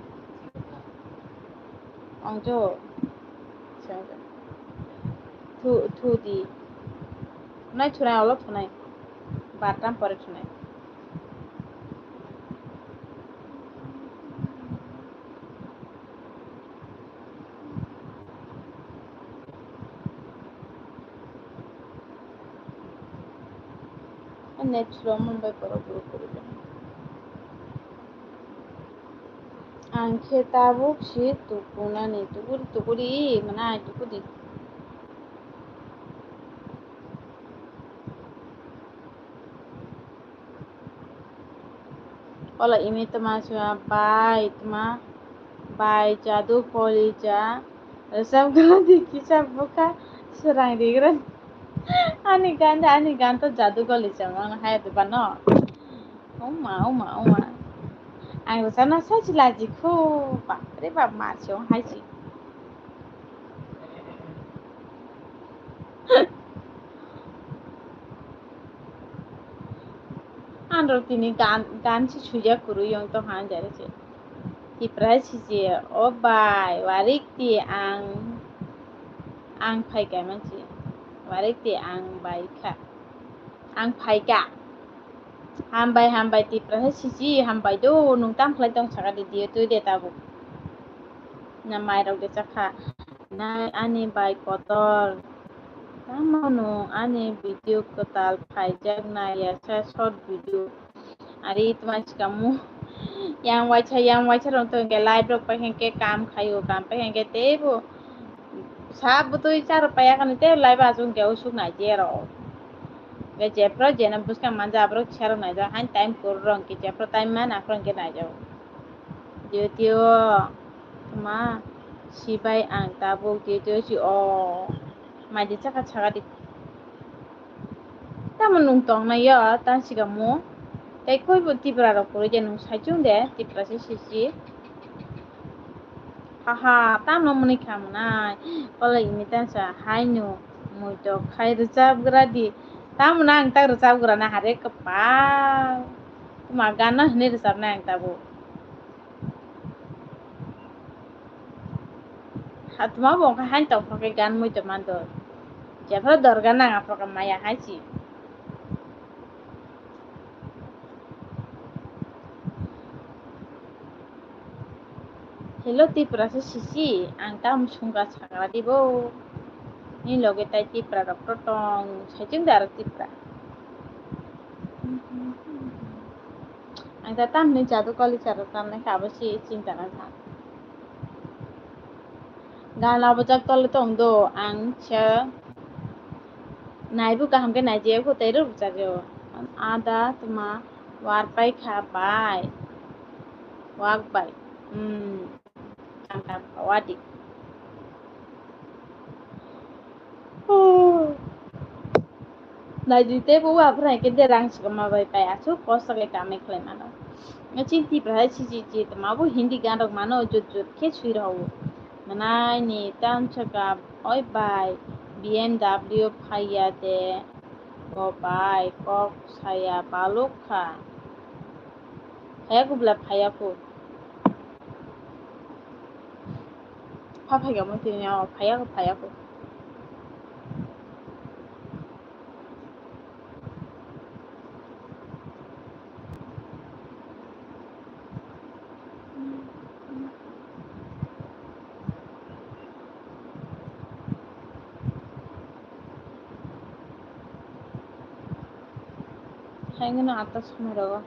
Ongjo. Thu, thu di. Thunai, thunai, olo thunai. Bartam pore thunai. Net slow man bai borok guru guru. Ang khe tabuk si tukunani, tukuri, tukuri, manai, tukudi. Ola imi tma sua bai tma bai jadu poli ja resap gala di kisa buka serang rigra. Ani gan da, ani gan to jadu goli chama hai de bano. Oma, oma, oma. Ang rwchapna sai se laji kho. Bapre bap, mar se ong hai se. Ang rok tini gan, gan se suijak kwrwi wng tong ha ang jare se. Tipra hai se se, o bai, warik ti ang, ang phai ka mansi. Warik ti ang bai kha. Ang phai ka. Hambai, hambai, Tipra hai sisi, hambai do, nung tam khlai tong saka di, diyo twi de tabuk. Na mai rok de chakha. Na ani bai kotor. Tamo nung ani video kwtal phaijak na ya sa short video. Ari tuma sikamu. Yang waisa, yang waisa rong to hingke live rok pai hingke kam khayo, kam pai hingke teibo. Sa butui charo paya kani te live asung ke usuk nai je ro. Ke jepro jena buskang manja abrok charo nai ja han time kur rong ke jepro time man akrong ke nai ja. Tio tio ma sibai ang tabuk tio tio si o mai de chaka chaka di. Tamo nung tong nai ya tan sikamo. Tei koi bo Tipra rok kuru je nung sai chung de Tipra se sisi. Haha, tamo mwnwi kha mwnai. Kolai imi tansa haino, Muitok khai rwchapgra di. Tamo na ang tak rwchapgra na hare kwpal. Tuma gana hwnwi rwchapnai ang tabuk. Hatma bo wngkha hain tongphuru khe gan muitok man do. Jephru dorga nang aphuru khe maya hai si. Hello Tiprasa sisi, ang tamo sungkha sakra dibo. Ni loge tai Tipra rok to tong, saichung da aro Tipra. Ang ta tamni jadu kali chara tamnai kha abo si chinta na tha. Gan abo jak tole tong do, ang cha naibu kaham khe naijaya kho tei rw jak yo. Ada tuma war pai kha bai. Wak bai. Hmm. Ang kha wadi. Naidi tei bo aphuru hai khe derang swkama bai pai aswk kosto khe kamai khlai mano. Chini Tipra hai si si si tongma bo Hindi gan rok mano jut jut khe swi rw o. Manai ni tamsa kap oi bai B M W phaiya de bo bai kok saya baluk kha. Phaiya kho bwla phaiya kho. Pha phai kha mo tini o phaiya kho phaiya kho. Hai gana atas mero.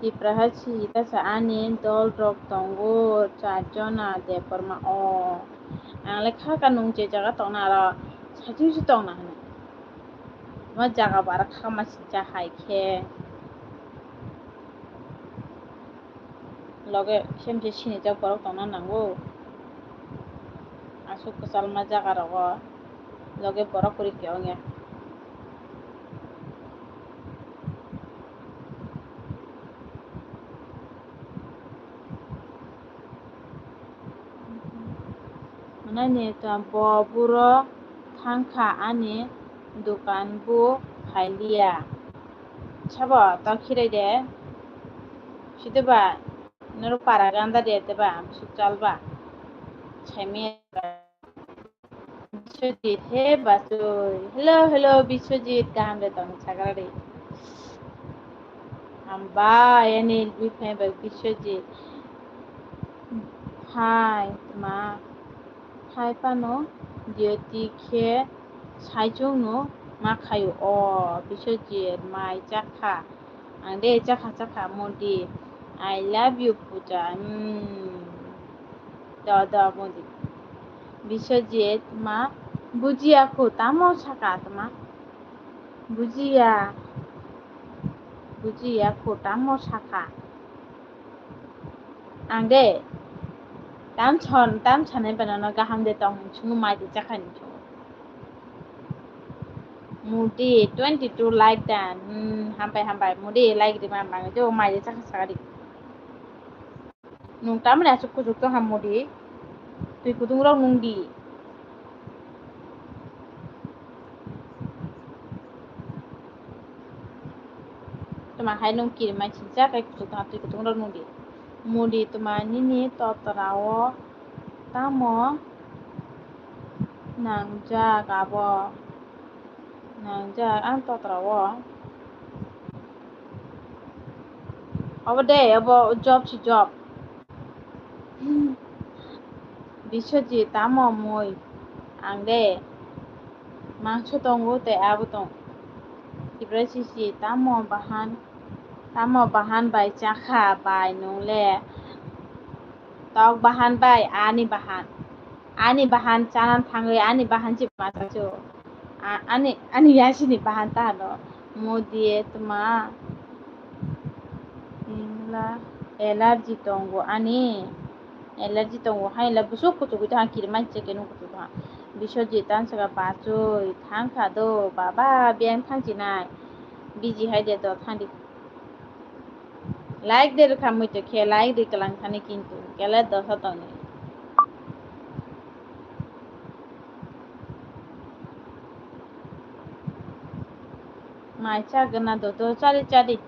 Tipra hai sijita sa ani dol rok tongo char jona Debbarma o. Ang le kha ka nung je jaga tongna aro saichung se tongna hwnwi. Ma jaga bo aro kha ma sijak hai khe. Loge semse sinijak borok tongna nango. Aswk kwchalma jaga rogo loge borok kwrwi khe wngya. Mwnai ni to bo buro thang kha ani dokan bo phailiya. Sabo to khirai de. Sitwba norok para ganda de teba bwswk chalba. Saimaya. Biswajit, he bachoi. Hello, hello, Biswajit, kaham de tong sagra de. Hambai, ani bui phai bai Biswajit. Hai, ma. Hai pano, duty khe saichung no ma khaio. O, Biswajit, mai chakha. Ang de chakha chakha Modi. I love you, Puja. Hmm. Do, do, Modi. Biswajit ma bujiya kho tamo saka tma. Bujiya. Bujiya kho tamo saka. Ang de tam chon, tam chanai bana no gaham de tong hinchungo mai de chakha hinchungo. Modi twenty two like dan. Hmm, hambai, hambai. Modi like rima bang jo mai de chakha saka di. Nung tamni aswk kuchuk tong ha Modi? Twi kutung rok nung di. Tuma hai nung kiri mai chincha kai kuchuk tong ha twi kutung rok nung di. Modi tuma nini totra o tamo nangjak abo? Nangjak ang totra o. Obo de, obo job si job. Biswajit tamo mui? Ang de mangso tongo tei abo tong. Tipra sisi tamo bahan, tamo bahan bai chakha bai nung le? Tok bahan bai ani bahan. Ani bahan chanan thangwi ani bahan si machacho. A-, ani, ani yasini bahan ta no. Modi tma. Imla allergy tongo ani. Allergy tongo haila busuk kuchugwi tong ha kirmai cheke nung kuchuk tong ha. Biswajit tan saka bachoi thang kha do baba biyang thang chinai. Biji hai de do thang di. Like de rwkha muitu khe, like ri kwlang thani kintu kele dosa tongni. Mai cha gana do do chari chari.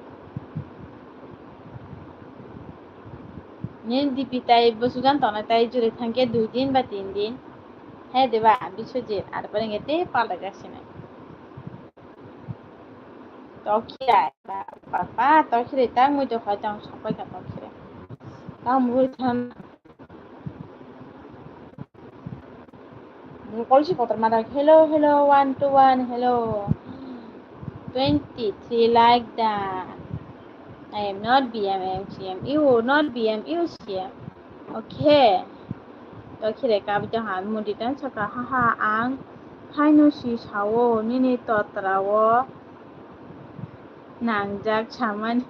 Nini D P tai bwswk gan tongnai tai juri thangkhe dui din ba tin din. He deba Biswajit, ar pore hwnkhe tei palai jak sinai. Tokhirai, ba, ba, ba, tokhirai tak mui tokhlai tong, sokpai kha tokhirai. Tamo mui than. Mui kolsi kotor ma dak, hello, hello, one to one, hello. Twenty three like that. I am not B M M C M. You not B M U C M. Okay. Tokhirai kabui tong ha, mudi tan saka, ha ha, ang phaino si sao, nini totra o nangjak samani.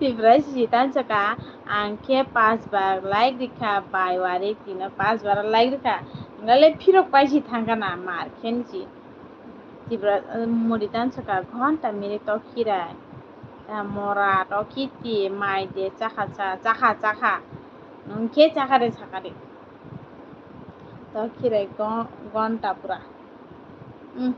Tipra si tan saka, ang khe pas bar like rikha, bai wari tino pas bar like rikha. Ngale phirok paisi thangkha na mar khen si. Tipra, eh, mudi tan saka, ghonta miri tokhirai. Ta mora tokhiti mai de chakha cha, chakha chakha. Nwng khe chakha de saka de. Tokhirai go-, ghonta pura. Hmm.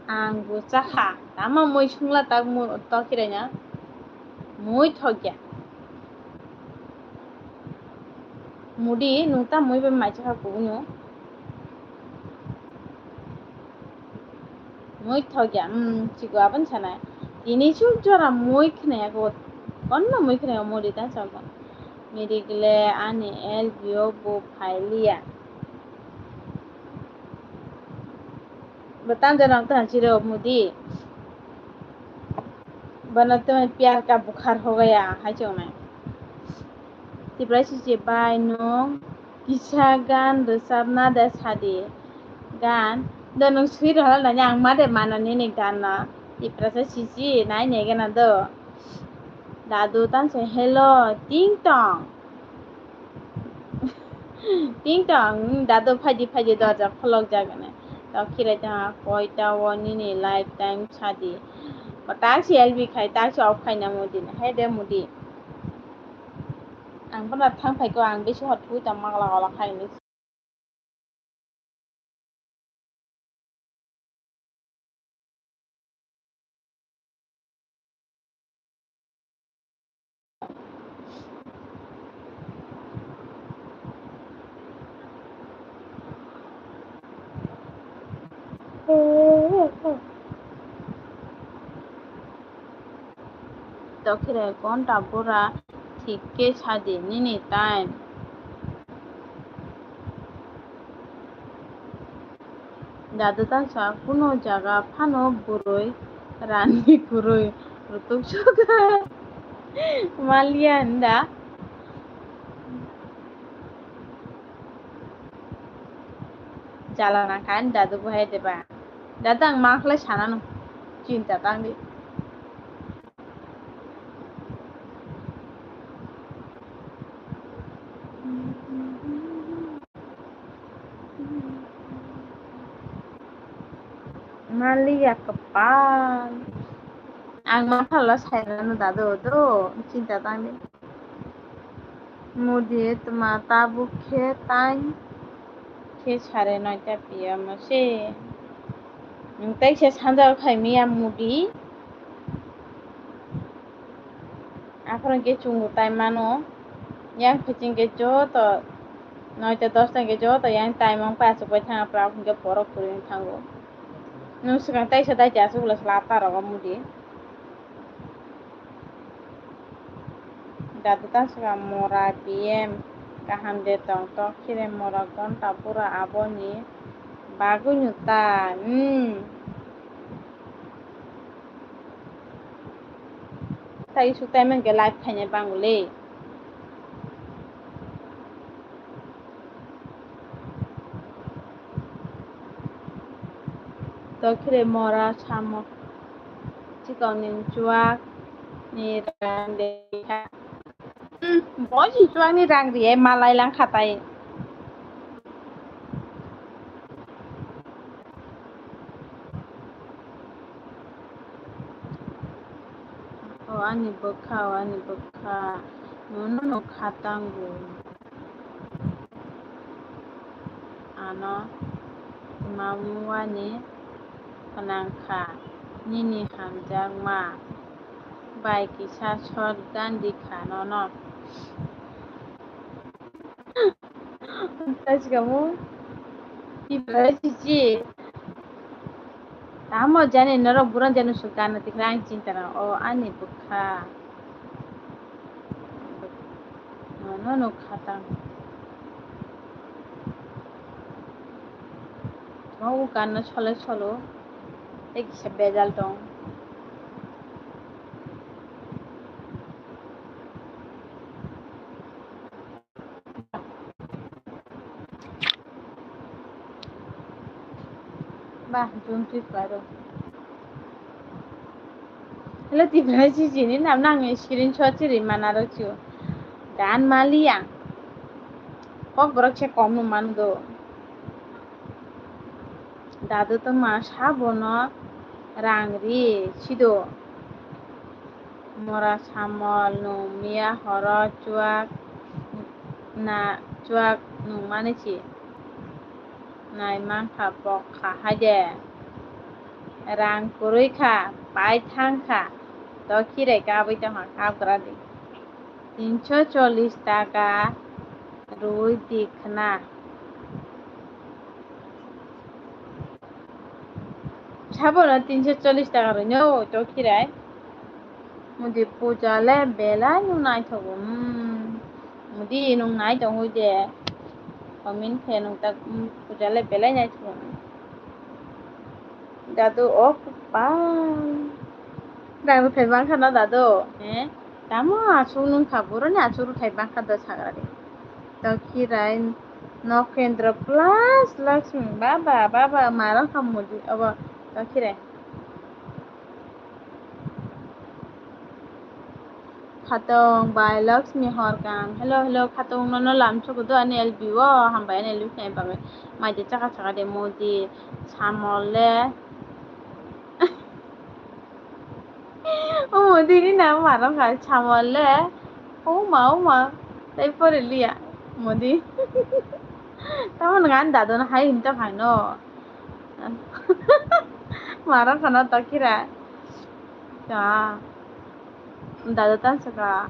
Ang bo chakha, tamo mui sungla tak mu-, tokhirai na. Mui thokya. Mudi, nwng ta mui bai mai chakha kubuino. Mui thokya, um, chikon aboni sanai. Tini chuk jora mui khnaya ko. Konno mui khnaya mudi ta chakha. Miri gile ani L B O bo phailiya. Bo tamo jora tang chiro mudi. Bono tamo pyar ka bukhar ho gaya hai chongnai. Tipra sisi bai nwng kisa gan rwchapna de sadi. Gan do nwng swi rwhal nani ang ma de mano nini gan no. Tipra sisi nai nai gana do. Dadu tang se hello ting tong. Ting tong, dadu phaidi phaidi dorja kholok jak nai. Tokhirai tong, koita o nini lifetime sadi. O taksi L B khai, taksi off khai na mudi na. Hai de mudi. Ang bono thang phai ko, ang bisi hor thui tong makla ola khai ni. Tokhirai ghonta bura thik khe sadi nini time. Dadu tangsa kuno jaga phano bwrwi rani kwrwi rutuk soka maliya hinda. Jala nangkha ani dadu bo hai deba. Dadu ang ma khlai sanano. Chinta tangdi. Maliya kwpal. Ang ma phallo sairano dadu do chinta tangdi. Mudi tma tabuk khe time khe sare noita piyamo se. Nwng tei se sanja khai miya mudi. Aphuru khe chwngno time mano. Yang phiching khe joto noita dosta khe joto yang time wng pa achuk bai thang aphuru aphuru khe borok kwrwi wng thango. Nwng swkang taisa daiti achuk le sla ta rogo mudi. Dadu ta swkang mora P M kaham de tong tok khire mora gonta pura aboni bagwi no ta, hmm. Tai isuk tai mankhe live khaina bango le. Tokhire mora samo chikon ni chuak ni rang de kha. Bo si chuakni rang riye malai lang khatai. O ani bwkha, o ani bwkha, nono no khatango. Ano tma muani khnang kha, nini hamjakma bai kisa sot gandi kha nono. Tasikamo, Tipra chichi. Tamo jani norok buran jani suk gana tikra ang chinta na o ani bwkha. Nono no khatang. Mo u ganno sole solo. Tei kisa bejal tong. Bah, jumtwi paro. Hello, Tipra chichi ni nam nang screenshot chiri mana rok chu. Dan maliya. Kok borok se kom no man do. Dadu to ma sabono rang ri sido. Mora samol nung miya horo chuak na chuak nung mani si. Nai mankha pok kha hai de. Rang kwrwi kha, pai thang kha. To khirai kabwi tongkha, kap gra di. Tinso chollis taka rwi di khna. Sabono tinso chollis taka rwi no to khirai. Mudi puja le belai no naithogo. Hmm. Mudi nung nai tongwi de. Comment khe nung tak, hmm, puja le belai naithogo. Dadu o kwpal. Rang rwthai bangkha no dadu. Eh? Tamo aswk nung kha boroni aswk rwthai bangkha do sagra de. To khirai Nokhendra plus Lakshmi. Baba, baba, marang kha mudi. Obo to khirai. Khatong bai Lakshmi Horkam. Hello, hello, khatong nono lamsogo do ani L B o. Hambai ani L B khe bagwi. Maide chaka chaka de modi samole. O modi ni na maro kha samole. O ma, o ma. Tai pore liya modi. Tamo ngan dadon hai hinta khaino. Maro khana to khirai. Ta. Dada ta saka.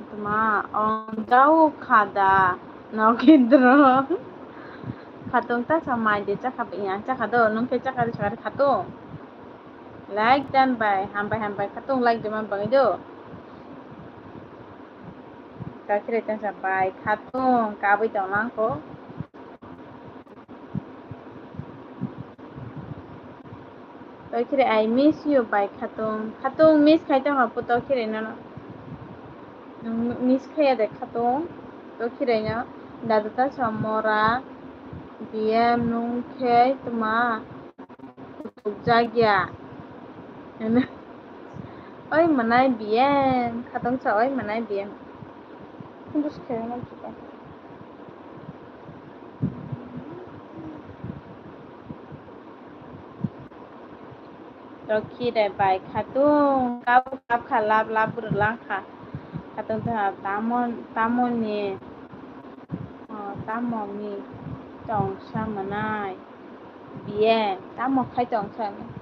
Tma, ong jau khada. Nokindro. Khatung ta sa mai de chakha, yang chakha do, nung khe chakha ri sakha ri khatung. Like dan bai, hambai hambai khatung like de man bangai do. Kakire ta sa bai khatung, kabui tong lang ko. Tokire, I miss you bai khatung. Khatung miss khai tongkha pu tokire nono. Nwng miss khaiya de khatung. Tokire no dadu ta sa mora B M nung khe tma kutuk jagya. Oi manai B M, khatung sa oi manai B M. Kundu se khe nang chuka. Tokire bai khatung kap kap kha lap lap bwrwk lang kha. Khatung tha tamo, tamoni, o, tamoni tongsa manai. Biye, tamo khai tongsa manai.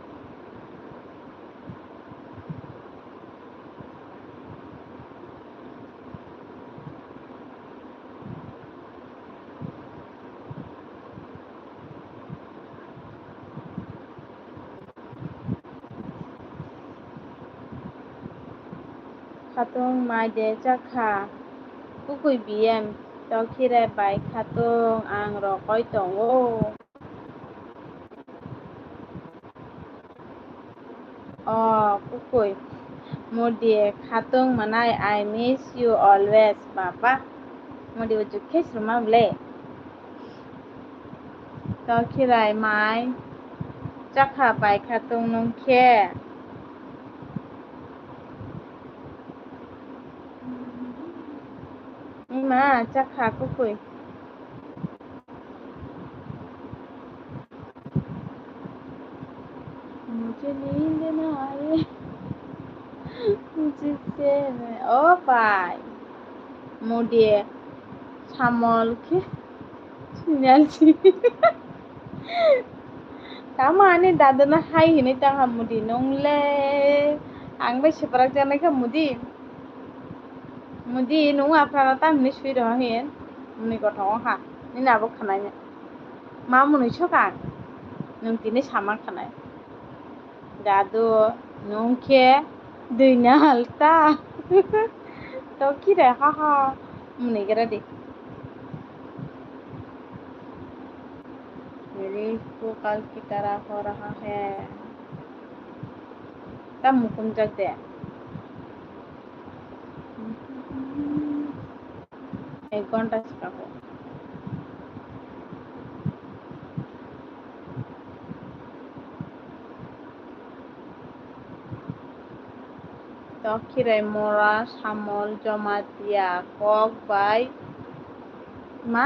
Khatung mai de chakha, kukui B M, tokire bai khatung ang rokoi tongo. O kukui, modi khatung manai, I miss you always, baba. Modi ujuk khe sruma bole. Tokhirai mai chakha bai khatung nung khe. Ma, chakha kukui. Mujhe neend na aaye. Jisse main, oh bhai. Modi samol ke sinyal si. Tamo ani dada no hai hinui tangha modi nung le. Ang bai seprak janai kha modi. Modi nung aphano tamni sui rw hin. Muni kothong ha. Nini abo khwnai. Ma mwnwi swkang, nwng tini sama khanai. Dadu, nwng khe dui nal ta. To kire, ha ha, mwnwi gra di. Meri ko kal ki tarah ho raha hai. Ta mukum jak de. Ek ghonta swkang. Tokhirai mora samol jomatia kok bai ma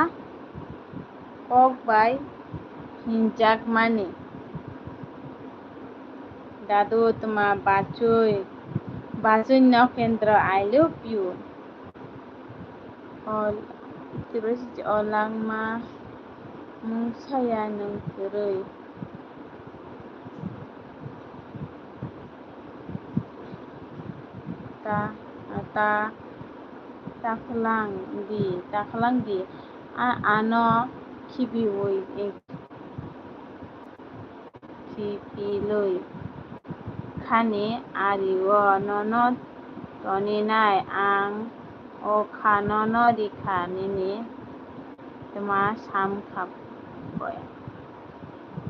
kok bai hinjakmani. Dadu tma bachwi bachwi no kendra I love you. O, tibra siji o langma mung saya nwng kwrwi. Ta, ta, ta khwlang di, ta khwlang di. A, ano khibiwi khipilwi khani ario nono toninai ang o kha nono rikha nini tma samkha boya.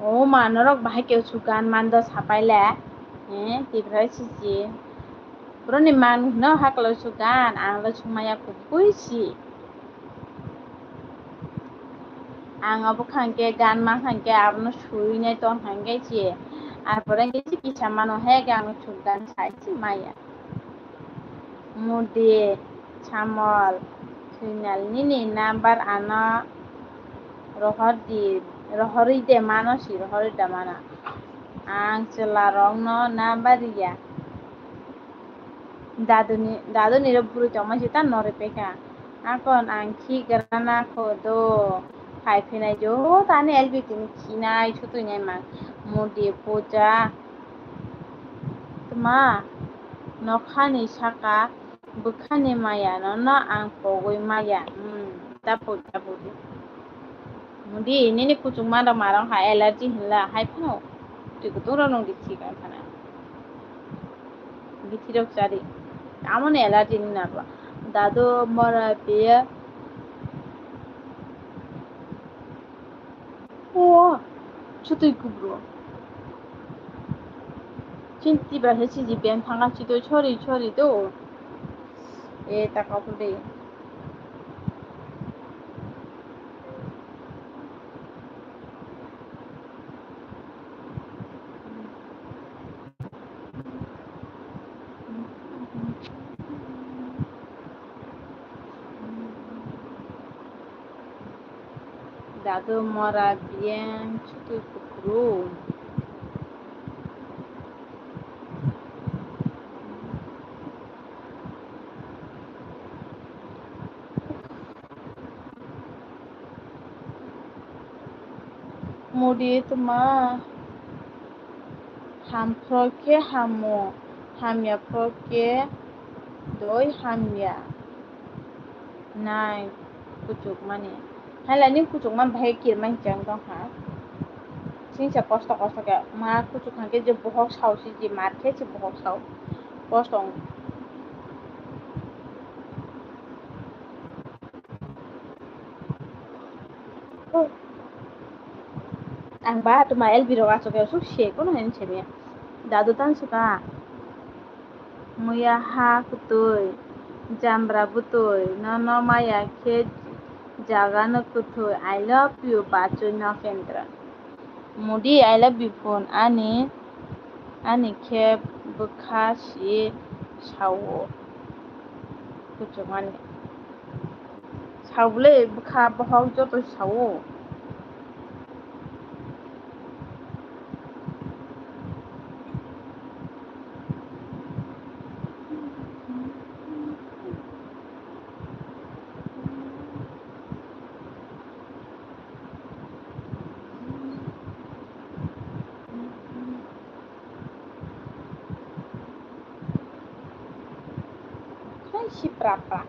O ma norok bahai khe su gan mando sapai le, eh, tibrai sisi. Boroni mang no haklo su gan, ang lo sumaya kubui si. Ang abo khangke gan ma khangke abono sui nai ton khangke si. Ar pore khe si kisa mano he ke ang suk gan sai si maya. Mudi, samol, sinal nini number ano rohor di, rohorwi de mano si, rohorwi da mano. Ang chwla rokno number riya. Daduni, daduni ro bwrwi tongma se ta norwi pekha. Akon ang khi grana kho do. Phai phinai jo tani L B tini khinai sutwi nai ma. Mudi puja. Tma nokhani saka bwkhani maya nono ang pogwi maya. Hmm, ta puja budi. Mudi nini kuchuk ma rok ma rok ha allergy hinla hai phano. Twi kutung rok nung di thik ang khana. Bithi rok chari. Amoni allergy ni narwa. Dadu mora piya. O, chutui kubro. Chinti ba he chiji ben thanga chito chori chori do. E ta kapul de. Dadu mora biyang chutui kuphuru. Mudi tma ham phro khe hamo, hamya phro khe doi hamya. Nai kuchukmani. Hailani kuchukma bahai kirma hinkhe ang tongkha. Singsa kosto kosto khe ma kuchuk khankhe je bohok sao si je mar khe se bohok sao. Kosto wng. Ang ba tuma L B rok achuk ya suk se kono hen se me. Dadu tan suka. Muya ha kwtwi, jambra bwtwi, nono maya khe jaga no kwthwi, I love you, bachwi no kendra. Mudi, I love you phone, ani, ani khe bwkha si sao. Kuchukmani. Sao bwle bwkha bohok joto sao. Hai si prapra.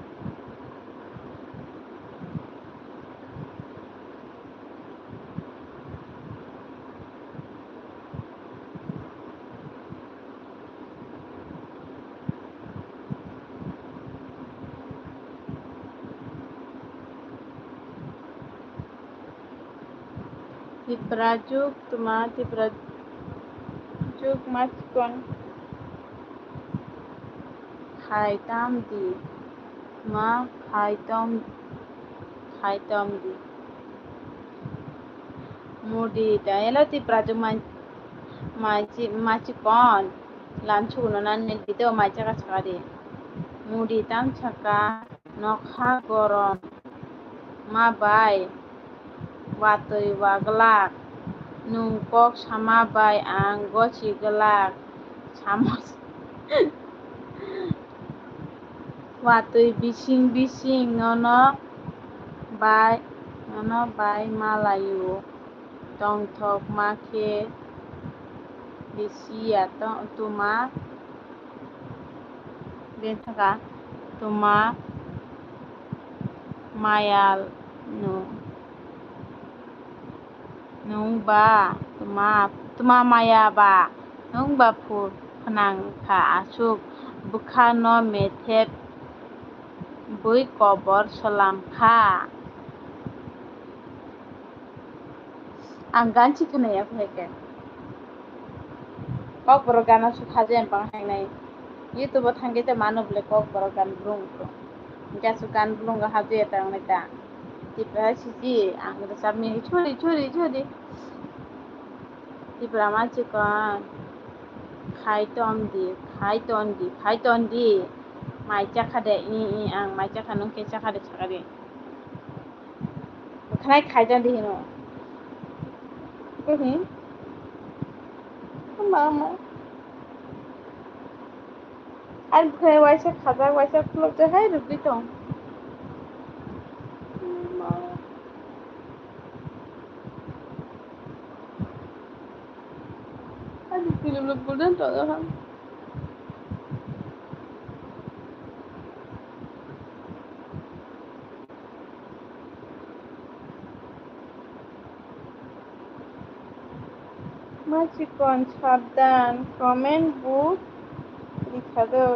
Tiprajwk tma, Tiprajwk ma chikon khai tam di, ma khai tom, khai tom di. Mudi ta elo Tiprajwk ma, ma chi, ma chikon lam chukuno nan nil di to mai chaka chaka di. Mudi tam chaka. Nokha gorom ma bai watwi waglak, nwng kok sama bai ang gochi glak, samo watwi bising bising nono bai, nono bai malaio, tongthok ma khe bisiya tuma. Bini thaka tuma maya nwng, nwng ba tuma, tuma maya ba nwng ba phur phnang kha aswk bwkha no methep bwi kobor swlam kha. Ang gan si khwnaya phai khe. Kokborok gana su khaje bang hai nai. YouTube o thangkhe te mano bole kokborok gan blung blung. Hingke aswk gan blung ga habjaya ta wngnai ta. Tipra hai siji ang rwchapni chori chori chori. Tipra ma chikon. Khai ton di, khai ton di, khai ton di. Mai chakha de, i, i, ang mai chakha nung khe chakha de chakha de. Bwkhanai khai ton di hino. Bwkhi. Ama, ama. Ani bwkhanai waisa khajak, waisa khulukjak hai rwgwi tong. Ama. Ani film rok golden to ha. Ma chikon sabdan comment bo likha do.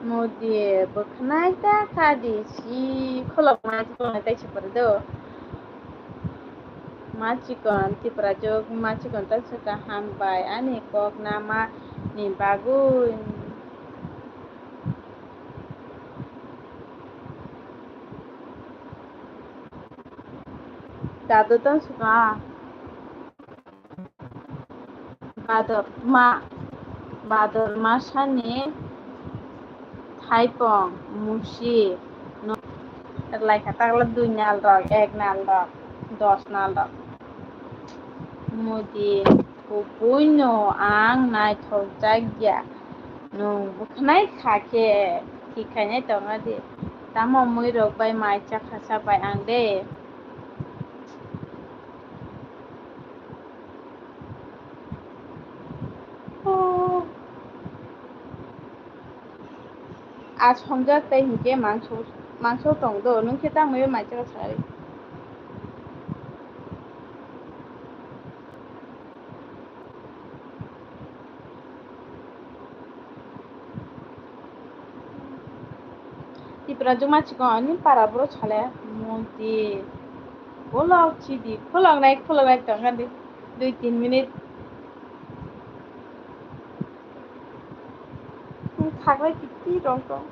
Modi bwkhanai ta kha di si kholopma tei se pore do. Ma chikon Tiprajwk ma chikon ta se kaham bai ani kok nama ni bagwi. Dadu tong sukha. Bador ma, bador masani thaipong musi no lai kha takla dui nal rok, ek nal rok, dos nal rok. Modi kubui no ang naithok jak ya. Nwng bwkhanai kha khe thik khainai tongna di. Tamo mui rok bai mai chakha sa bai ang de. Oh. A songjak tei hinkhe mangso, mangso tong do, nwng khe tamo bai mai chakha sa ri. Tipra juma chikon ani para boro sale modi. Khulok chidi, khuloknai, khuloknai tongkha di. Dui tin minute. Khaknai kiti tong tong.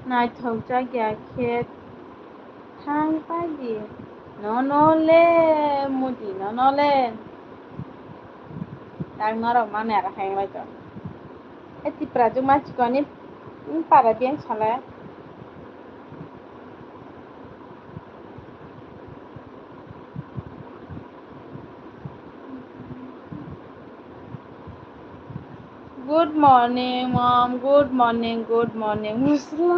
Naithok jak ya khe thang pai di. Nono le, Modi, nono le. Tak norok mani aro hai wngbai tong. E Tipra jwk ma chikoni, para biyang sala. Good morning, mom. Good morning, good morning, Musla.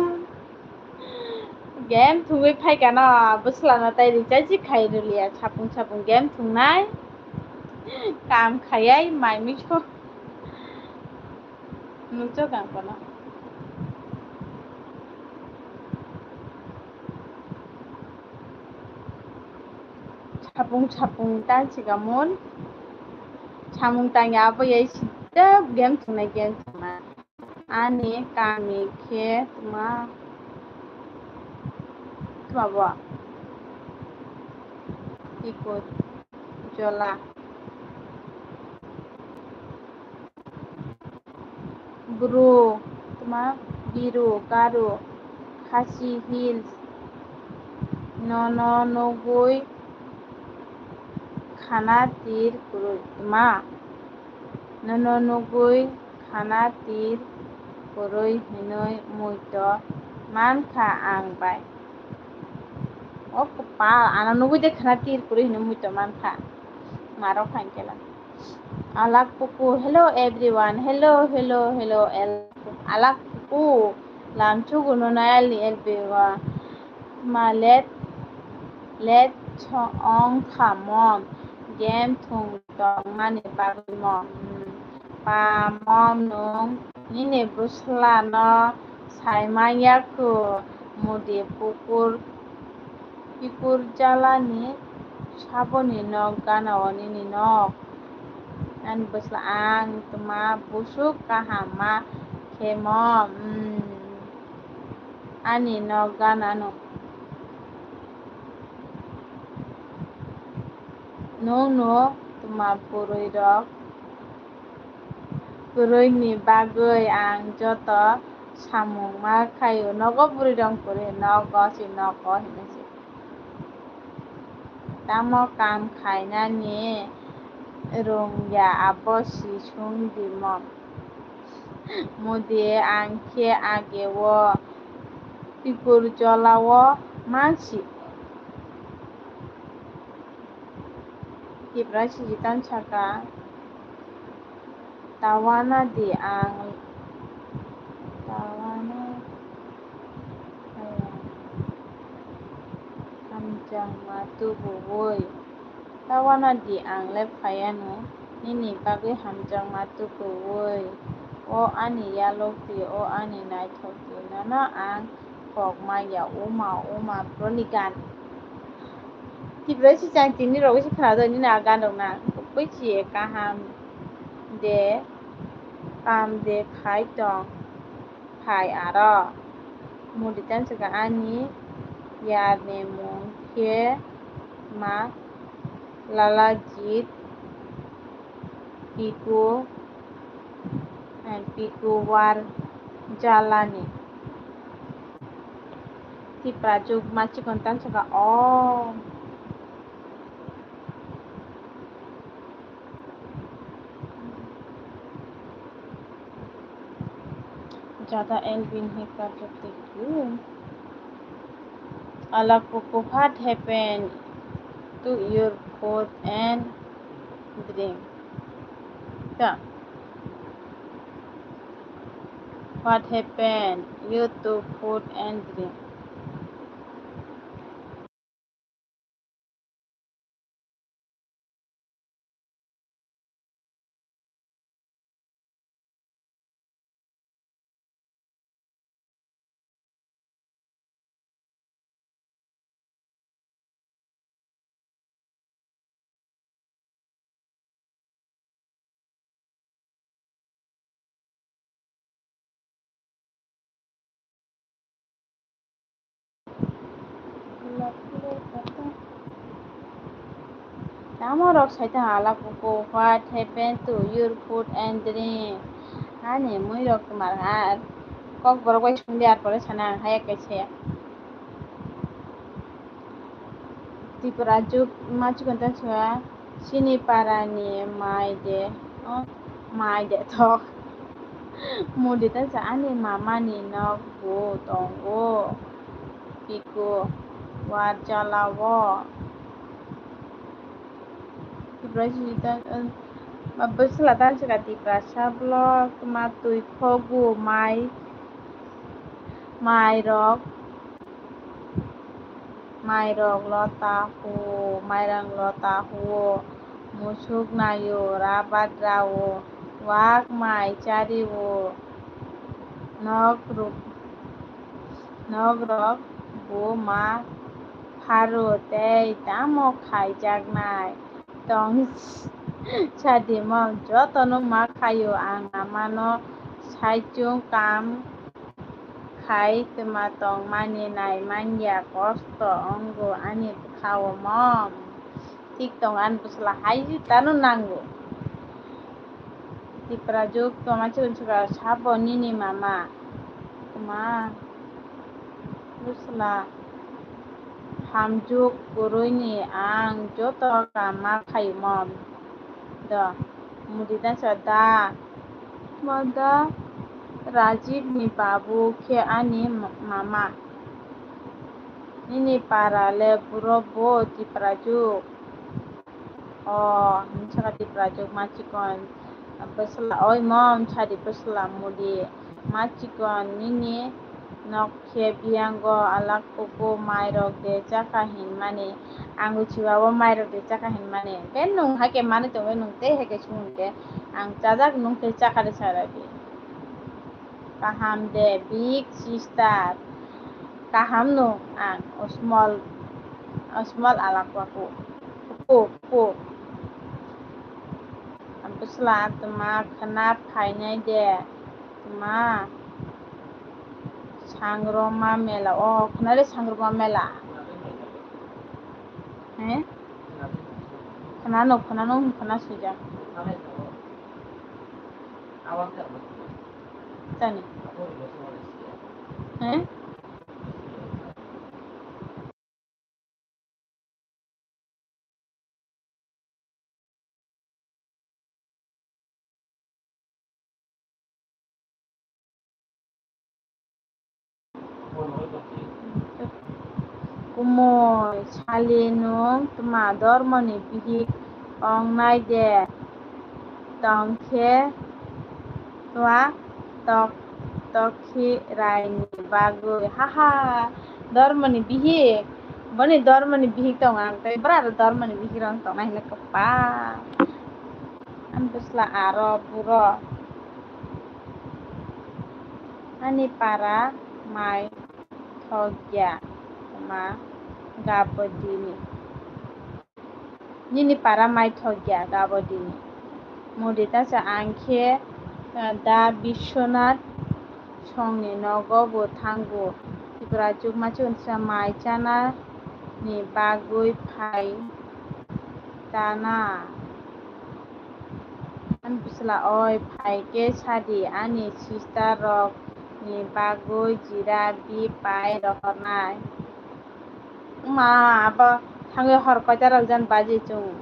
Game thungwi phaikha no, bwsla no tai recharge khai rwliya. Sapung sapung game thungnai. Kam khayai, mai mui song. Nukjak ang kono. Sapung sapung tang sikamon. Samung tangya abo yai sida game thungnai, game thungnai. Ani kami khe tma, tma bo? Tiko jola. Bru, tma, Biru, Garu, Khasi Hills, nono nugwi khana tir kwrwi, tma, nono nugwi khana tir kwrwi hinwi muito mankha ang bai. O kwpal, ano nugwi de khana tir kwrwi hinwi muito mankha. Marok khankela. Alak puku, hello everyone, hello, hello, hello, el-, alak puku, lam chugu no nai alni elbe wa. Ma let, let chong kha mom, game thung tong mani bagwi mom. Hmm. Pa mom nung nini bwsla no sai manya khu, Modi pukur. Pikur jalani saboni nok gana o nini nok. Ani bwsla ang tma busuk kaham ma khemo, mm, ani nok gana no. Nwng no tma bwrwi rok. Kwrwini bagwi ang joto samung ma khaio. Nogo bwrwi rok kwrwi, nogo si nogo hinwi si. Tamo kam khainani rwngya abo si sung di mo. Modi ang khe age o pikur jola o mansi. Tipra siji tan saka, tawana di ang, tawana, eh, hamjakma tubuwi, tawana di ang le phaiano, nini bagwi hamjakma tubuwi, o ani yalok di, o ani naithok di, nono ang kok maya, uma, uma, broni gan. Tipra si chang tini rok si khna do nini a gan rok na. Koi si kaham de, kam de khai tong phai aro. Modi tan saka ani yar ni mung khe ma Lalajit Piku and Piku war jalani. Tipra juk ma chikon tan saka o. Jada Elvin he katuk te ku. Alak puku, what happened to your food and drink? Ta. What happened you to food and drink? Tamo rok saitang ala kuku, what happened to your food and drink? Ani mui rok twmar ha, kok borok bai sungdi ar pore sana ang haya kaisa. Tipra juk ma chikon ta chwa, chini para ni mai de, oh, mai de thok. Mudi ta cha ani mama ni nok bo tongo. Piko, war jala o. Tipra sijita, eh, ma bwsla ta chika Tiprasa vlog, ma twi khogu mai, mai rok, mai rok lota huo, mairang lota huo, musuk naio, rabat rao, wak mai chario, nok ruk, nok rok bo ma pharo tei tamo khaijaknai. Tong sadi mom, jotono ma khaio ang amano saichung kam khai twma tongmani nai manya kosto wngo ani bwkhao mom. Thik tong ani bwsla hai tano nango. Tipra juk tongma chikon chikon sabo nini mama. Tma bwsla hamjuk kwrwini ang joto kaam ma khaio mom. Do mudi ta sa da. Tma da Rajiv ni babu khe ani mama. Nini para le buro bo Tipra juk. O, hinsa ka Tipra juk ma chikon. Bwsla, oi mom, sadi bwsla mudi. Ma chikon, nini nok khe biyango alak kuku mai rok de chakha hinmani. Ang uchiba o mai rok de chakha hinmani. Ke nung hake mani tongwi nung tei hake sung ke. Ang chajak nung tei chakha de sara di. Kaham de, big sister. Kaham no ang, o small, o small alak waku. Pu, pu. Ang bwsla tma khna phainai de. Tma. Sangroma mela. O, khna de Sangroma mela. He? Khna no, khna no, khna suja. Tani. He? Kumui sali nwng tma dormoni bihik wngnai de? Tongkhe twa tok tokhi raini bagwi. Haha, dormoni bihik, boni dormoni bihik tong ang tei bwraro dormoni bihik rok tongnai hinwi kwpal. Ani bwsla aro buro. Ani para mai thokya ma gabodini. Nini para mai thokya gabodini. Mudi ta sa ang khe, ah, da Biswanath songni nogo bo thango. Tipra chukma chuksa mai chana ni bagwi phai tana. Ani bwsla oi phai khe sadi ani sister rok ni bagwi jira bi pai rohornai. Ma abo thangwi hor koita rok jan baji chung.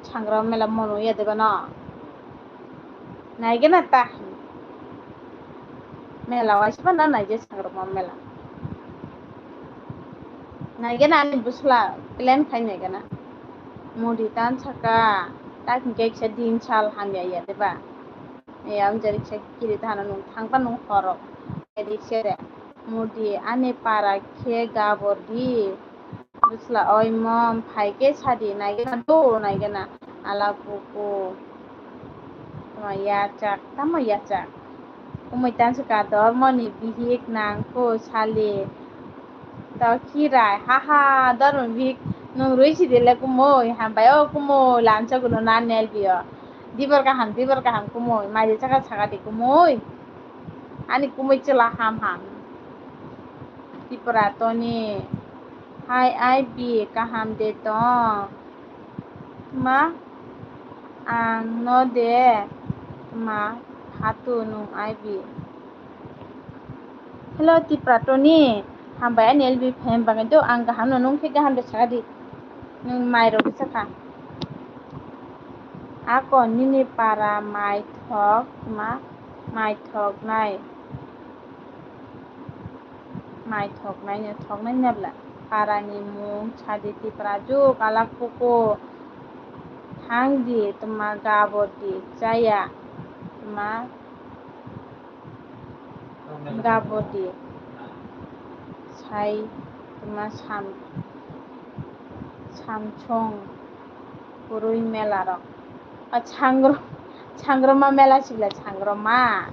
Sangrama mela mono ya deba no. Naigena ta. Mela waisa ba na naije Sangrama mela. Naigena ani bwsla plan khai naigena. Mudi tan saka tak hingke kisa din sal hamya ya deba. E, ang jari kisa kiri ta hano nung thangpa nung horo. Edi sere. Mudi ani para khe gabor di. Bwsla oi mom phai khe sadi naigena do naigena. Ala kuku. Tama yachak, tama yachak. Kumui tansu ka dormoni bihik nangkho sali. Tokhirai, haha, dormoni bihik nung rui sidi le kumui. Hambai o kumui, lamsa kuno na nelbio. Dibor kaham, dibor kaham kumui. Maidi chaka chaka di kumui. Ani kumui chwla ham ham. Tipra toni Hi, I B, kaham de tong? Tma, ang no de, tma, phatu nung I B. Hello, Tipra Tony. Hambai ani L B fan bagwi do, ang kaham no nung khe kaham de saka di. Nung mai rok sakha. Ako nini para mai thok, tma, mai thok nai. Mai thoknai no thoknai nabla. Parani mung sadi Tipra juk alak puku. Thang di tma gabor di chaya. Tma gabor di. Sai tma sam samsung. Kwrwi mela rok. A, changro-, changroma mela sibla changroma.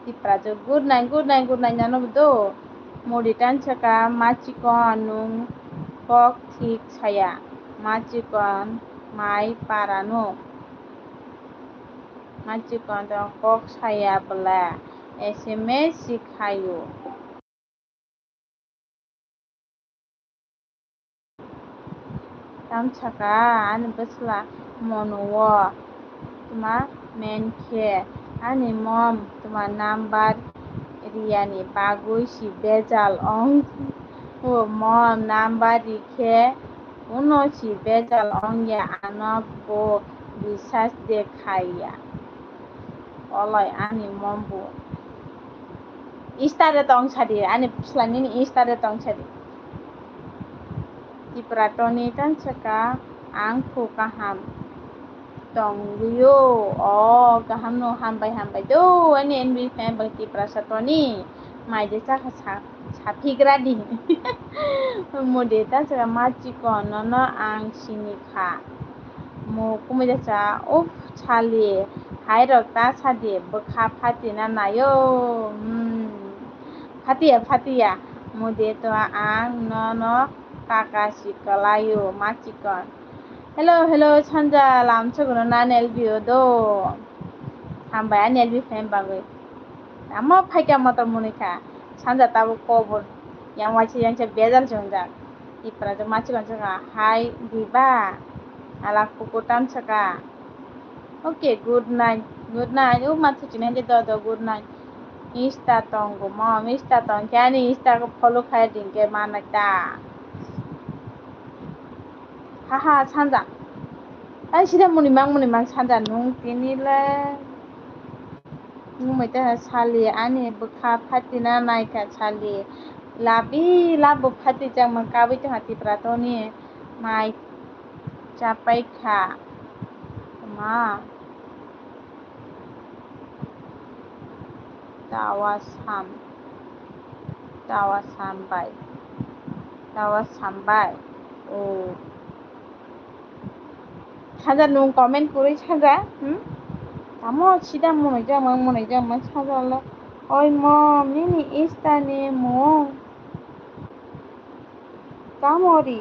Tipra jo good night, good night, good night nano do. Modi tan saka machikon nung kok thik saya. Machikon mai parano. Machikon to kok saya bela S M S sikhayo. Tamsaka ani bwsla mono o tma men khe ani mom tma number riyani bagwi si bejal ong o mom number rikhe uno si bejal ongya ano bo bisas de khaiya. Oloi ani mom bo. Insta de tong sadi, ani bwsla nini Insta de tong sadi. Tipra Tony tan saka ang khu kaham tong liyo. O kaham no hambai hambai do ani N B fan bai Tipra sa Tony. Mai de chakha sa, sa phigra di. Mode tan saka machikon no no ang sini kha. Mo kumui jasa, "Uf, sali, hai rok ta sadi, bwkha phatina naio." Hmm. Phatiya, phatiya. Mode to ang nono kaka si kwlaio, machikon. Hello, hello, sanja lamsogono nan L B o do. Hambai ani L B fan bagwi. Tamo phaikha motor mwnwi kha. Sanja tabuk kobor. Yang waisa yang se bejal chwngjak. Tipra jo machikon saka, "Hai, diba?" Alak kuku tam saka. Okay, good night. Good night. O mathu chini hande do do, good night. Insta tongo mo, Insta tong khe ani Insta ko follow khai ding khe manai ta. Haha, sanja. Ai sida muni mang, muni mang sanja nung tini le. Nung mai ta sali ani bwkha phatina naikha sali. Labi labo phati changma kabui tongha Tipra Tony mai chapai kha. Ma. Tawa sam. Tawa sambai. Tawa sambai. O. Sanja nung comment kwrwi sanja, hmm? Tamo sida mwnwi jakmang, mwnwi jakmang sanja le. Oi mom, nini Insta ni mung tamo ri?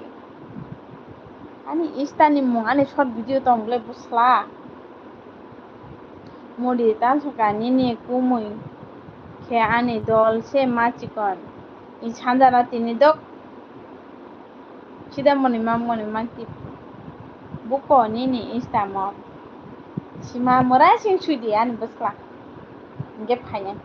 Ani Insta ni mung, ani short video tong le bwsla. Modi tan saka nini kumui khe ani dol se machikon. I sanja no tini dok. Sida moni ma moni ma tip. Buko nini Insta mo. Sima mora sing sui di ani bwsla. Hingke phainai.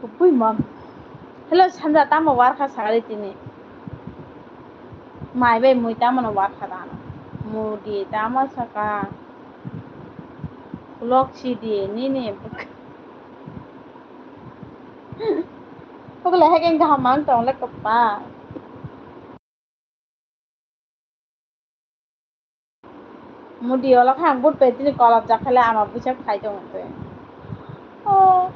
Kubui mom. Hello, sanja tamo warkha sakali tini. Mai bai mui tamo no warkha dano. Mudi tamo saka. Vlog si di nini. Pagla hekeng kaham mang tong le kapa. Mudi olo khang but pe tini kolap jak khale ama buisak khai tong te. Oh.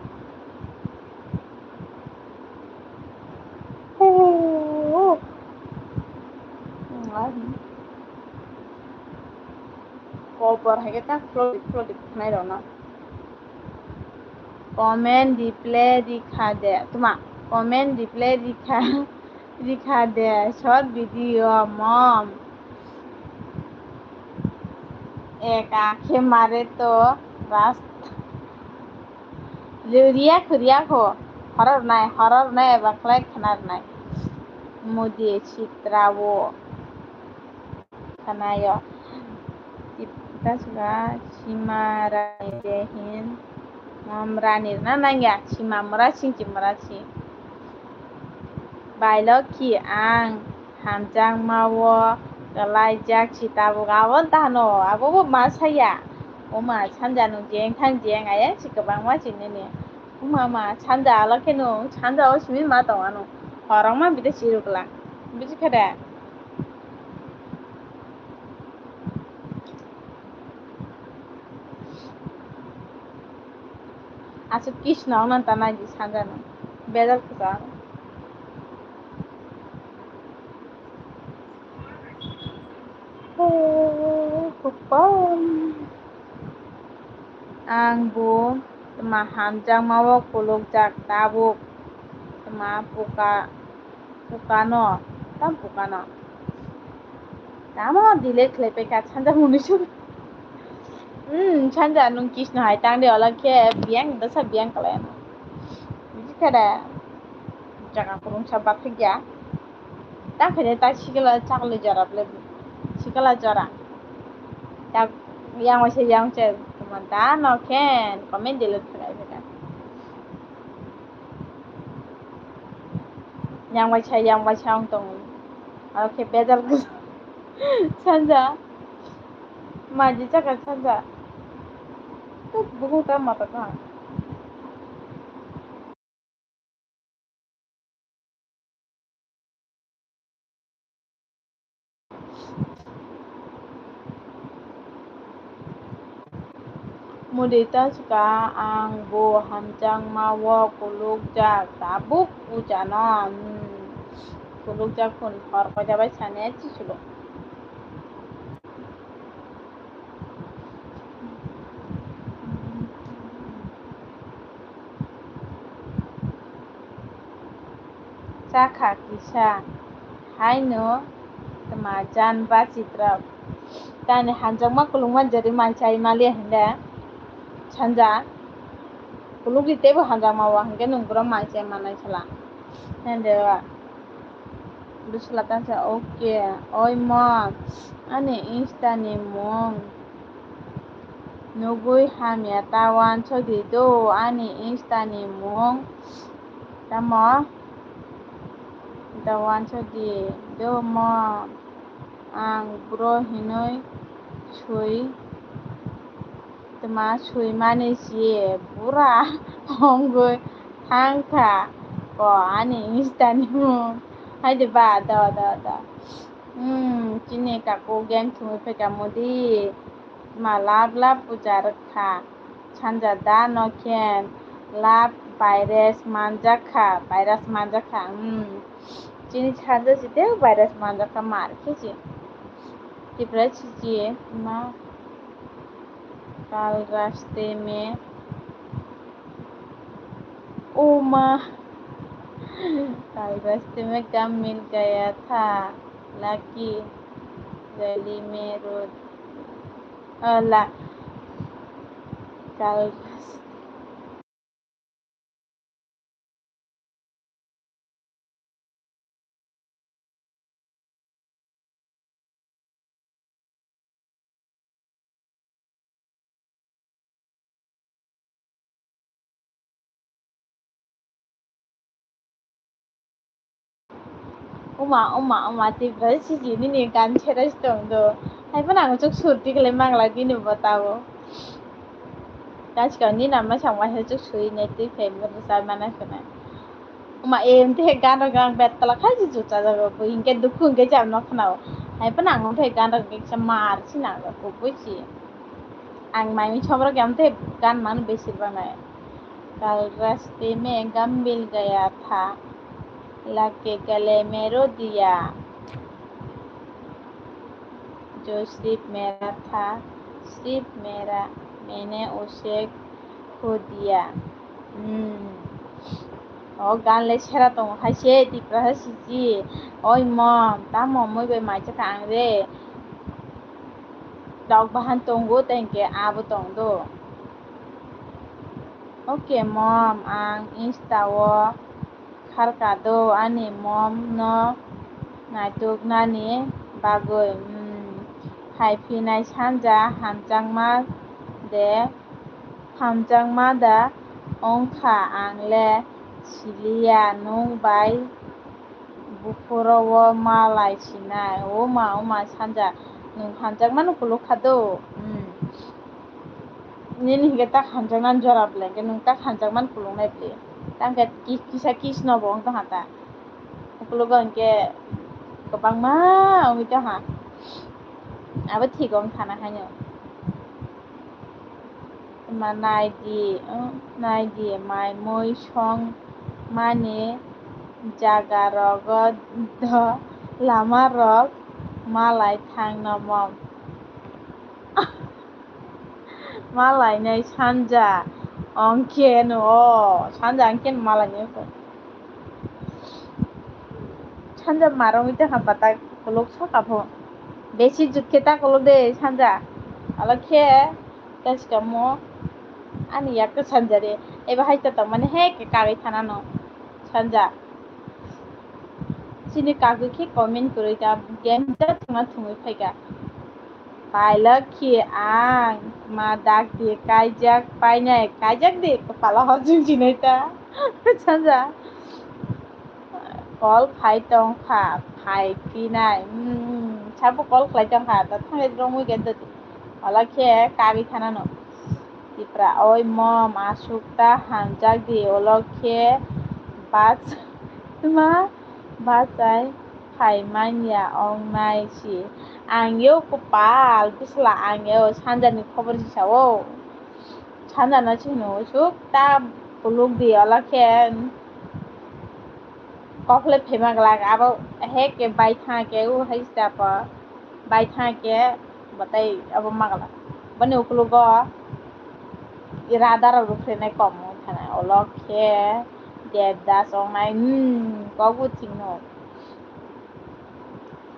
Oh. Kobor hai khe ta flodik flodik khnai rok no. Comment reply rikha de. Tuma comment reply rikha, rikha de. Short video mom. Ek aakhe mare to rast. Riya kho, riya kho. Horo rwnai, horo rwnai eba khlai khna rwnai. Modi sitra o khnayo. Tasga Sima Rani de hin. Mam Rani rwna nangya, Sima Murasing, Sima Murasing. Bailokhi ang hamjakmao kwlaijak si tabuk, abo tano, abobo ma saya. Oma, sanja nwng jeng thang jeng, ayang si kwbangma sinini. Oma, ma, sanja alo khe nwng, sanja o simi ma tong ano. Horokma bide sirukla. Buji kha de? Aswk Krishna wngna ta nai di sanja no. Bejal kwchang. Ang bo tma hamjakmao kulukjak tabuk tma puka. Pukano, tam pukano. Tamo delete khlai paikha, sanja muni su. Hmm, sanja nwng Krishna hai tang de, ola khe biyang, dasa biyang kalai ano. Buji kha de, jaga kurung sa bathik ya. Ta khe de ta sikla chakle jora ple, sikla jora. Ta yang waisa yang che, tuma da no khen, comment delete khlai paikha. Yang waisa, yang waisa wng tongo. Aro khe bejal sanja. Maji chakha sanja. Tuk bukung ta mata kha. Mudi ta swka, ang bo hamjakmao kulukjak, tabuk puja no, hmm, kulukjak phun hor koita bai sani chichilo. Chakha kisa haino tma jan ba chitra. Tani hamjakma kulukma jari mai chai maliya hinda sanja. Kulukri teibo hamjakma o hinkhe nwng bwrw mai chai manai sala. Hende ba. Bwsla ta sa, "Okay, oimo ani Insta ni mung nugui hamya ta uansukdi do, ani Insta ni mung tamo ta uansukdi do mo, ang bro hinui sui." Tma swimani si bura hongwi thangkha ko ani Insta ni mung. Haide ba, do, do, do. Hmm, chini kaku gang thumwi phaikha mudi. Tma lab lab puja rwkha. Sanja da no khen lab virus manjakha, virus manjakha. Hmm. Chini sanja si tei virus manjakha mar khe si. Tipra si si ma. कल रास्ते में, ओ माँ, कल रास्ते में गम मिल गया था, लकी गली में रो, अ, ला, कल रास्ते Uma, uma, uma, Tipra siji nini gan sera si tong do. Hai phano ang chuk surti khlai manglai bini bo tabo. Gan sikang ni nama sangma se chuk sui ne twi phai mo rwchap mana khwna. Uma em te gan rok ang bet tala khai si chucha jago bo hinkhe dukhu hinkhe jam no khwnao. Hai phano ang te gan rok kisa mar si nang rok kubui si. Ang mai mi chom rok am te gan man besir banai. कल रास्ते में गम मिल गया था, लकी गले में रो दिया। जो सिर्फ मेरा था, सिर्फ मेरा, मैंने उसे खो दिया। Hmm. O gan le sera tongo hai se Tipra hai siji. Oi mom, tamo moi bai mai chakha ang re. Dok bahan tongo tengke abo tong do. Okay, mom, ang Insta-o kharkado ani mom no naituknani bagwi. Hmm, hai phinai Sanja, hamjakma de, hamjakma da wngkha, ang le siliya nwng bai buphuro o malai sinai. O ma, o ma, Sanja, nwng hamjakmano kuluk kha do? Hmm. Nini hinkhe tak hamjaknani jora bwle, hinkhe nwng tak hamjakmani kuluknai bwle. Tangkhe ki-, kisa kisno bo wng tongha ta. Ukulugo hinkhe kwbangma wngwi tongha. Abo thik wng thana haino. Ma nai di, wng, nai di, mai mui song mani jaga rogo do lama rok malai thang no mom. Malainai Sanja, ongkhe no, o, Sanja ongkhe no malainai kho. Sanja marwngwi tongkha bata kuluk saka pho. Besi jut khe ta kuluk de Sanja. Alo khe ta sikamo ani yak ta Sanja de. Eba hai ta tongmani he khe kagwi thana no Sanja. Chini kagwi khe comment kwrwi ta, game ta thwngna thwngwi phaikha. Pailak khe ang ma dak di kaijak painai, kaijak di kwpalo hor jwngjwnai ta. Sanja. Call khai tongkha, phai phinai. Hmm, sabo call khlai tongkha, ta thangwi romwi gento di. Olo khe kagwi thana no. Tipra, oi mom, aswk ta hamjak di, olo khe bach-, tma bachai phai manya ong nai si. Ang yo kwpal bwsla, ang yo Sanjani khobor si sao. Sanjana si hino swk ta kuluk di, olo khe. Kokle phema glak abo he ke bai tha ke u hai sta pa bai tha ke batai abo magla bani ukulugo radar rok rukre nai kom thana olo khe Devdas ong nai hmm kok bu thingno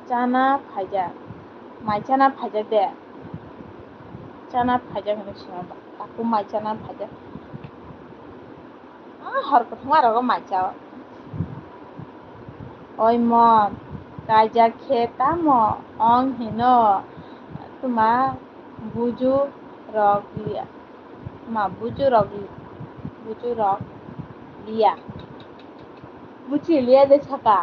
chana phaijak mai chana phaijak de chana phaijak hinwi swngo taku mai chana phaijak. Ah, hor kwthwng aro go mai chao. Oi mom, kaijak khe tamo ong hino tuma buju rok liya. Tuma buju rok li-, buju rok liya. Buji liya de saka.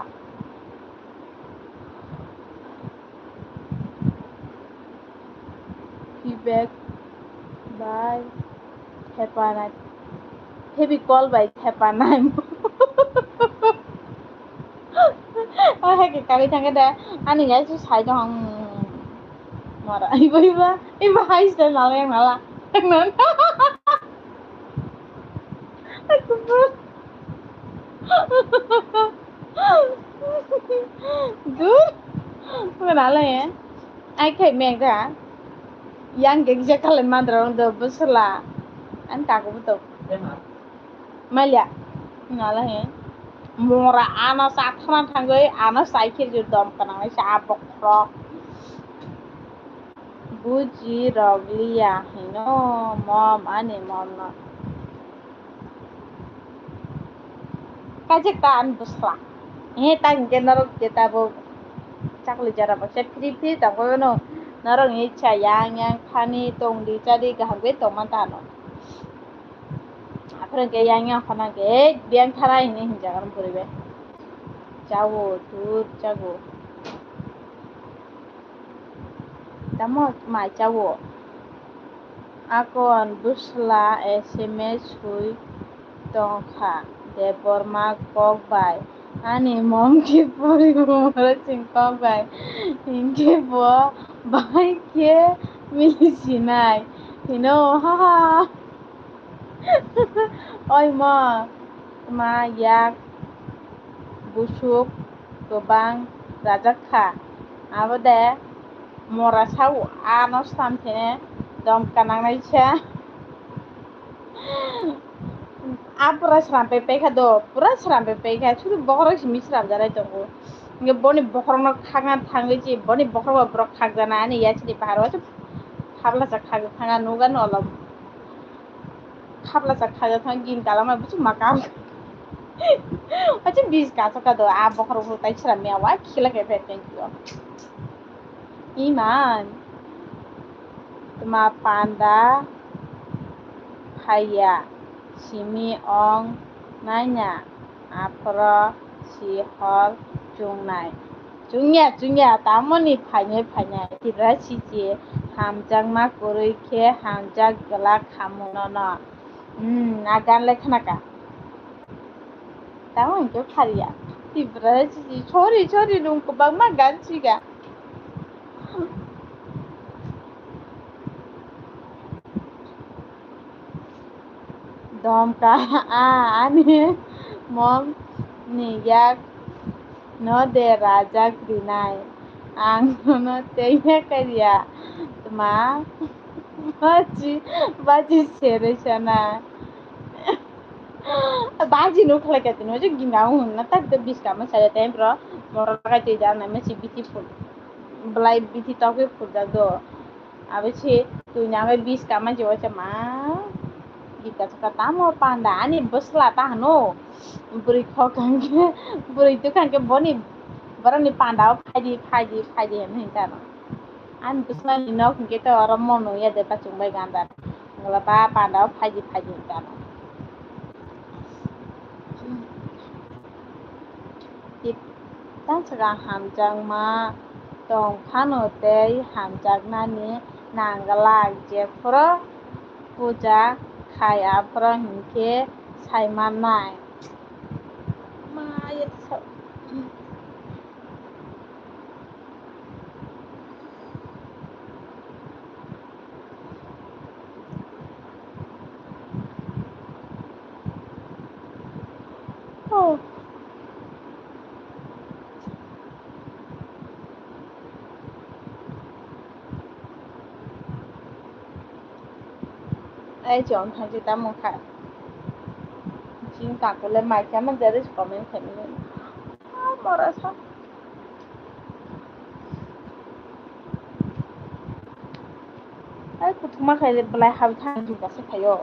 Feedback bai thepanai. Fevicol bai thepanai. O hai khe kagwi thangkhe de. Ani ya se sai dong. Mara. Iba, iba, iba hai se nala yang nala. Dur. Mana le? Ai khai mek da. Yang gek je kalen mandra do busla. An ka ko to. Malia. Nala he. Mora ana sa thana thangoi ana cycle ju dom kana sa bokhro. Buji rok liya hino mom ani mom no. Kajek ta ani bwsla. He ta hinkhe norok je tabuk chakli jora baksa free free tongkhe no norok ni cha yang yang thani tongdi chadi kaham khe tongma ta no. Aphuru khe yang yang khana khe biyang thara hini hinjak ang bwrwi bai. Chawo dur chago. Tamo mai chawo. Akon bwsla S M S sui tongkha Debbarma kok bai. Ani mom khe pori bumura chwng kok bai. Hinkhe bo bai khe mili sinai. Hino ha ha. Oi mo, tma yak busuk kwbang rajak kha. Abo de mora sao ano slam thene dom kanang nai sa. A pura sram pe pe kha do, pura sram pe pe kha, sudu bokhorok simi sram janai tongo. Nge boni bokhorok no khakna thangwi chi, boni bokhorok bo borok khakjana ani yachini bahar o. Habla sa khak thanga nuga no olom. khapla sa khaja thang gin kala mai busu makam. Acha bis ka sa ka do a bokhorok tai sra me wa khila ke pe thank you. Iman, tma panda phaiya, simi ong naina, aphoro si hor chungnai. Chungya, chungya, tamoni phainai, phainai. Tibra siji hamjakma kwrwi khe hamjak glak khamu nono. Hmm, a gan le khna ka. Tamo hinkhe phariya. Tibra siji, sorry, sorry, nwng kwbangma gan siga. Domka a ani mom ni yak no de rajak rinai. Ang nono teiya kariya. Tma baji, baji sere sana. Baji no khlai ka tino je ginga hwn na tak de biska ma saya tem pro. Moro ka te ja na me si beautiful. Belai bithi tokwi phurjak do. Abo se twi nangwi bis kama je wacha ma. Gita saka tamo panda ani bwsla ta hano. Bwrwi khok kangke, bwrwi tu kangke boni boroni panda o phaidi, phaidi, phaidi hwnwi hinta no. Ani bwsla ni nok hwnkhe to oro mono ya de bachung bai ganda. Ngla ba panda o phaidi, phaidi hinta no. Tang swkang hamjakma tong phano tei hamjaknani nang glak, jephuru puja khai aphuru hinkhe sai mannai. Oh. Ai chong thang chi tamo kha. Chin ka ko le mai kha man jare comment kha ni. Ah, mora sa. Ai, kuthuma khai le belai hal thang jing kasa khayo.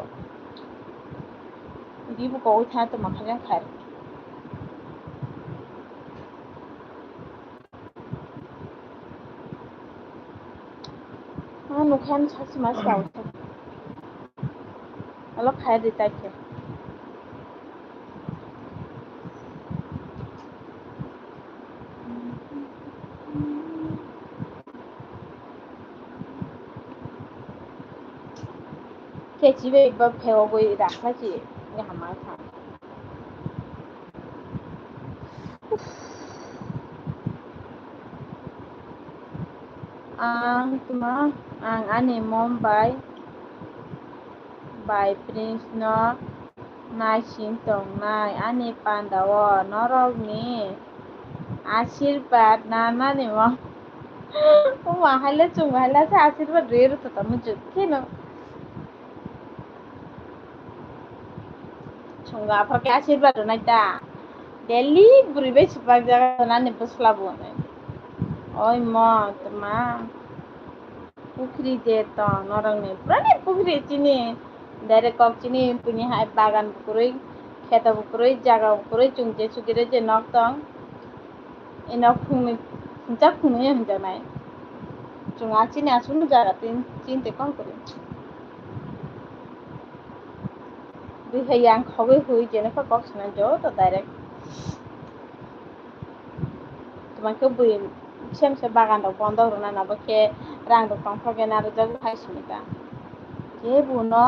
Di bu ko thang to ma kha jang khai. Ah, nukhan sak sima sa. Alo khai di tai khe. Kechi bai ba pheo goi rakha chi ni hama tha. Ang tuma, ang ani mom bai, bai Prince no naising tongnai ani panda o norokni asirbat nanani mo. Omo haile chwng haile asirbat rwi rwtha tamo jwk kheno. Chwng aphor khe asirbat rwnai ta. Daily bwrwi bai swprak jaga nani bwsla bo nai. Oi mo tma. Pukhri je tong norokni purani pukhri chini. Direct kok chini buini hai bagan bo kwrwi, kheto bo kwrwi, jaga bo kwrwi, chwng je sugire je nok tong. Eno phungni, phungchak phungni hinjaknai. Chwng a chini aswkno jaga tin, chini tei kok kwrwi. Bwihai yang khogwi hui jene khe kok swnam joto direct. Tuma khe bui sem se bagan rok bondo rwna nabo khe rang rok tong thok gena rwjak hai simi ta. Kebo no,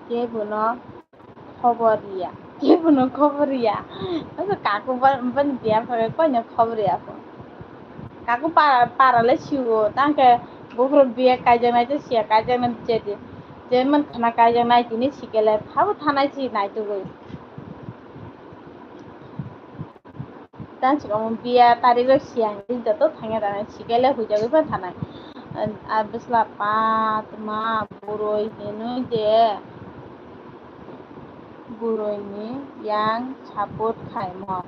kebo no. Khobor riya. Kebono khobor riya. Asa kaku ba, bani biya phai koino khobor riya kho. Kaku para, para le siwo. Tangke buphuru biya kaijaknai tei siya kaijaknai je di. Je man khana kaijaknai tini sikele phabo thanai si naitugwi. Tang chwng biya tarik rok siyang joto thangya rani sikele huijagwi phan thanai. A bwsla pa tma burui hinwi je burui ni yang support khaimo.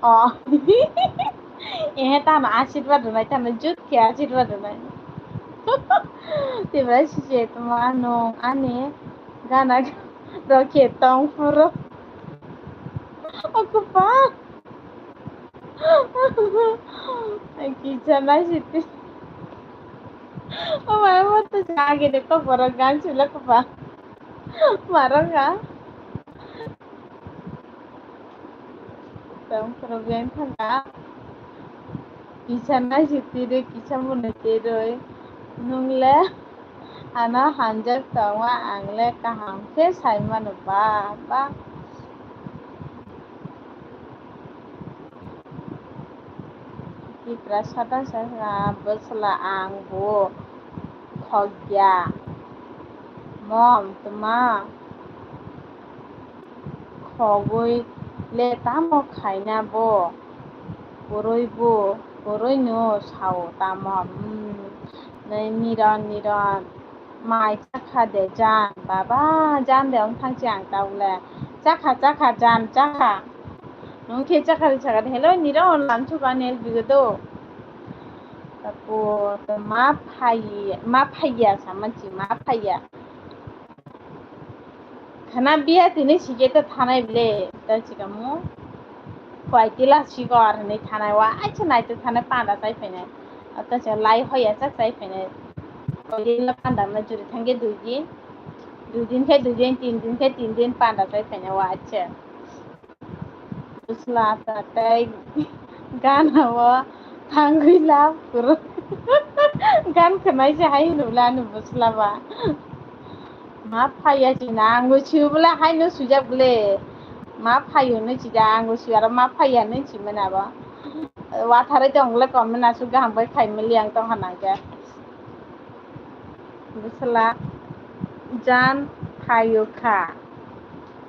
O. Ehe tamo asirwad rwnai tamo jut khe asirwad rwnai. Tibra sije tuma nung ani gana rokhe tong phuru. O kwpal. Kisa naisiti. O mama to jage de ko borok gan chula kwpal. Marok ha. Tong problem thangka. Kisa naisiti de kisa mone te roi. Nung le ano hamjak tongo, ang le kaham khe sai mano ba, ba. Tipra sata sata bwsla ang bo khokya. Mom, tma khogwi le tamo khaina bo? Kwrwi bo, kwrwi no sao tamo? Hmm. Nai niron, niron. Mai chakha de jan, baba, jan de wng thang si ang ta bole. Chakha, chakha, jan, chakha. Nung khe chakha ri chakha de, hello, niron, lam chuka nel bigo do. Tapo, to ma phai, ma phaiya, sama si ma phaiya. Khana biya tini sike to thanai ble, ta chikamu. Kwai tila sikor hinui thanai wa, acha nai to thanai panda chai phainai. Ata cha lai hoya chak chai phainai. Koi din la panda na juri thangke dui din. Dui din khe dui din, tin din khe tin din panda chai phainai wa, acha. Bwsla ta tei gana o thangwi la phuru. Gan khwnai se hai hwnwi la ani bwsla ba. Ma phaiya china, ang bo sibole haino swijak bole. Ma phaio hinui sijak, ang bo swi aro ma phaiya hinui simani abo. Watharwi tong le comment aswk kaham bai khai mili ang tongkha nang khe. Bwsla jan phaio kha.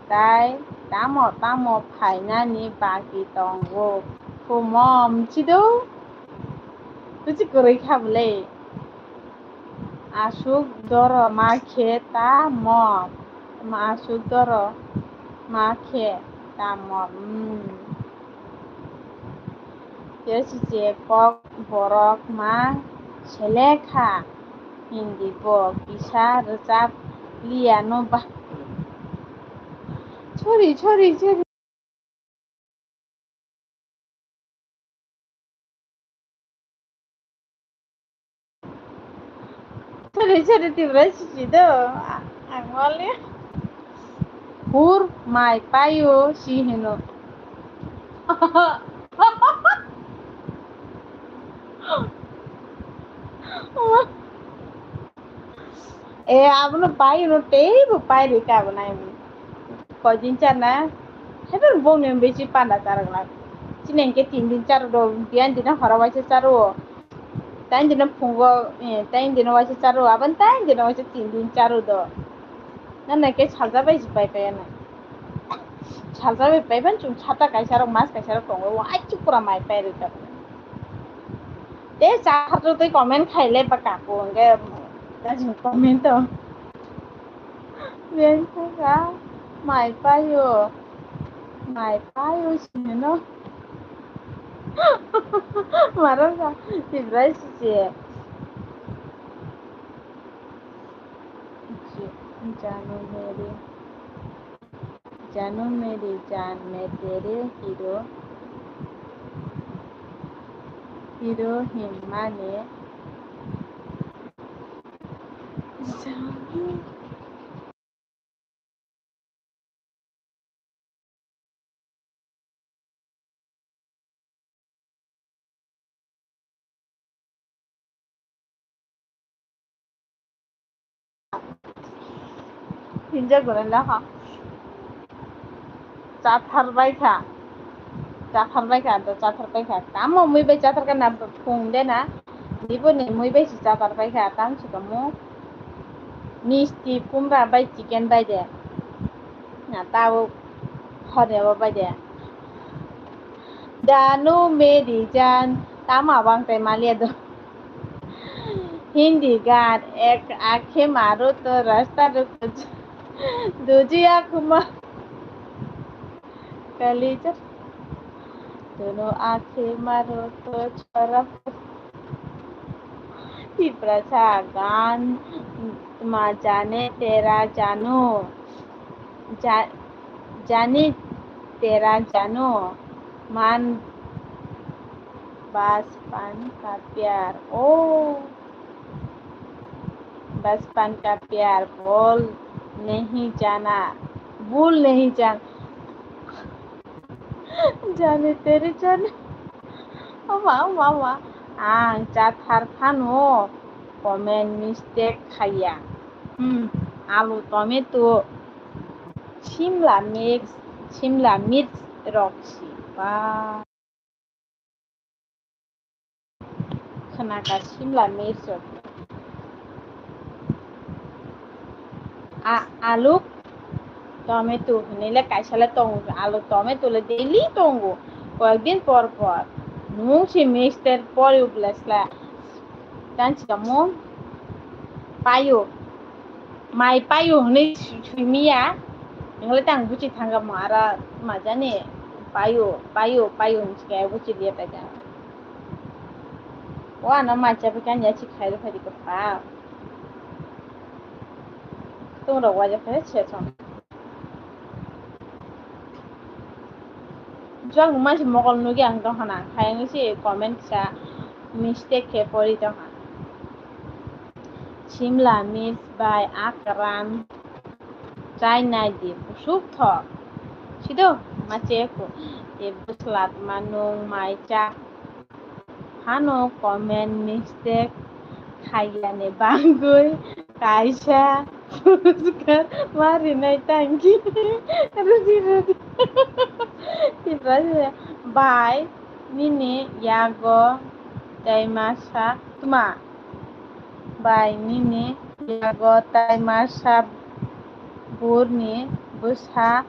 Tai tamo tamo phainani baki tongo. Humom chido. Kuchi kwrwi kha bole. Aswk doro ma khe tamo, aswk doro ma khe tamo, hmm. Tei sije kok borok ma selekha Hindi bo kisa rwchap liya no ba. Sorry, sorry, sorry. Chari chari Tripura sisi do. Ang wale. Hur mai payo si hino. E, abono pai, no teibo pai rika abo nai. Koi din char na, hebo bong ni besi panda char gla. Chini hingke tin din char do, biyan dina horo waisa char o. Tain dina phungo, e, tain dina waisa char o, aban tain dina waisa tin din char o do. Na na ke salja bai jipai kaya na. Salsa bai paiban chwng sata kaisa rok mas kaisa rok tongo, o aichu pura mai pai rwjak. Te cha kharjak tei comment khaile ba kaku hwnkhe ta chwng comment o. Beng kha mai paio, mai paio sini no. Maro kha Tibrai sisi. Janu meri. Janu meri jaan, main tere hero, hero hinmani. Hinjak gwnang la ha. Chathar bai kha. Chathar bai kha, to chathar bai kha. Tamo mui bai chathar kha na phung de na. Dibo ni mui bai si chathar bai kha, tam si kamo. Misti kumra bai chicken bai de. Na tabo hode bo bai de. Janu meri jaan, tamo abang tai maliya do. Hindi gaan, ek aankhe maro to rasta ruk dujiya kuma kalija. Dono aankhe maro to chhora. Tiprasa gan ma jane tera jano. Ja-, jane tera jano. Man bachpan ka pyar. Oh. Bachpan ka pyar bhul nahi jana. Bhul nahi jana. Jane tere jane. Ama, ama, ama. Ang chathar phano comment mistake khaiya. Hmm, alu, tomato, simla mix, simla mirch rok si. Ba. Khwnaka simla mirch rok. A-, alu, tomato hinwi le kaisa le tongo, alu, tomato le daily tongo, koyek din por por. Nwng se mixture pori ublesla. Tang chikamo payo. Mai payo hinwi sui-, suimiya. Hingle tang buchi thangamo ara majani payo, payo, payo hinwi sikaya buchi liya taja. O ano mai chabi kanya chik khairo phadi ko pa. Tung rok waja khe se chong. Jwk mansi mokol nugwi ang dohana, khaiyang si comment sa mistake khe pori doha. Simla mirch bai akran chai nai di, kusuk thok. Sido, mache ko, e bwslat manung mai cha. Hano comment mistake khaiyani bangwi kaisa puruskar ma rinai tangki. Ruji ruji. Tiprasa bai nini yago taimasa tma. Bai nini yago taimasa burni bwsa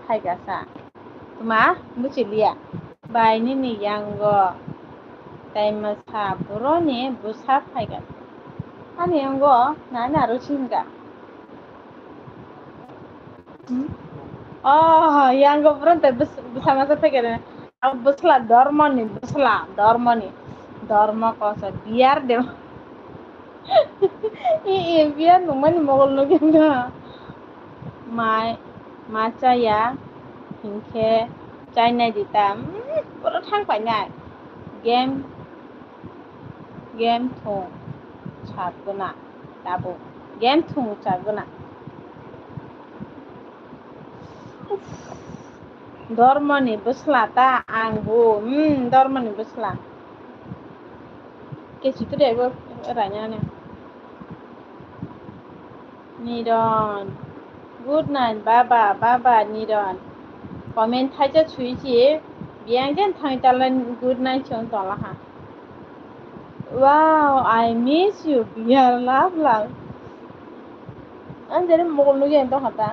phaikasa. Tma, buchiliya. Bai nini yango taimasa buroni bwsa phaikha. Ani yango nani aro singkha. Hmm? Oh, yango buron tai bwsa masa phaikha. Abo bwsla dormoni, bwsla dormoni. Dormo kosa biyar de. E, e, biya nungmani mogol nugwi wngkha. Mai, ma chaya, hinkhe chainai di ta. Hmm, boro thang painai. Game, game thung chak guna. Tabuk game thung chak guna. Dormoni bwsla ta ang bo, hmm, dormoni bwsla. Kechi turi abo rainani. Niron. Good night, baba, baba, Niron. Comment thaisa sui si, biyang jen thangwi talai good night song tongla ha. Wow, I miss you, dear love, love. Ang jani mokol nugwi ang tongkha ta.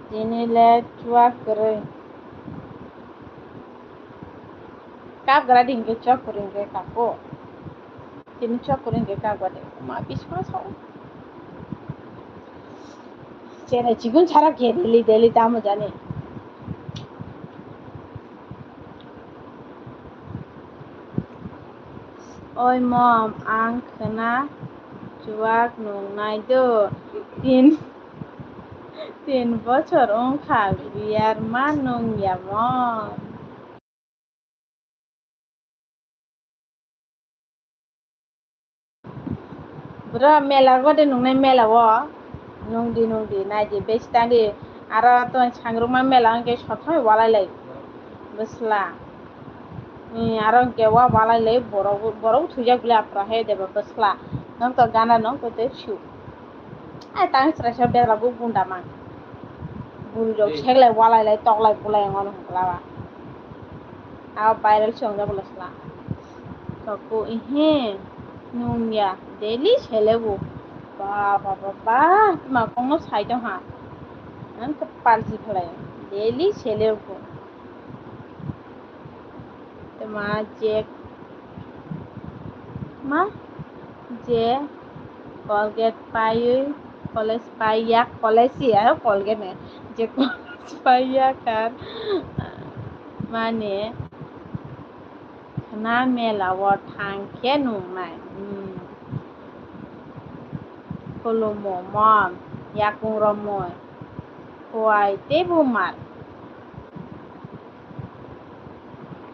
Tini le chuak kwrwi. Kap gra di hinkhe chuak kwrwi hinkhe kapo. Tini chuak kwrwi hinkhe kap gra di. Ma bisma sao. Chere chikun chara khe daily daily tamo jani. Oi mom, ang khwna chuak nungnai do. Tin, tin bochor wngkha biyar ma nungya mom. Bro, mela gode nungnai mela o. Nungdi, nungdi, naidi, besi tangdi. Aro to sangruma mela hwnkhe sothai walai lai. Bwsla. Ni aro hwnkhe wa walai lai borok, borok thujak bwle apra he deba bwsla. Nokto gana nokto te su. Ai tang sra sra bera bu bunda mang. Buri rok seklai walai lai toklai bulai ngono hwnkla ba. Abo viral se wngjak bwla sla. Kok bo ihe nungya daily sele bo. Ba ba ba ba, tma kongno sai tong ha. Ang khe palsi khlai daily sele bo. Tma je ma je Colgate paiwi college paiya, college ya Colgate ne je college paiya kar. Mane khna mela o thang khe nungnai. Hmm. Khulumo mom, yakung romwi, khuai tei bumar.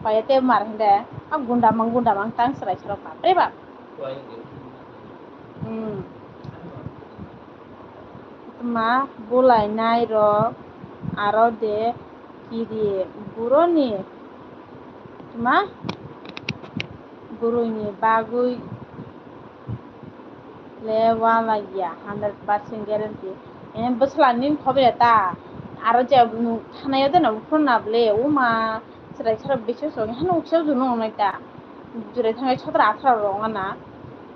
Khuai tei bumar hwnde, a gundamang gundamang tang chwrai chwrai bapre bap. Hmm. Tma bulainai rok aro de kiri buroni tma buroni bagwi le wala ya hundred percent guarantee. Em bwsla nin khobe ta aro je thanayo de no phone na ble uma. Chwrai chwrai bichuk chwng hano uksa junu ongnai ta. Jurai thangai sotra athra rok ongna.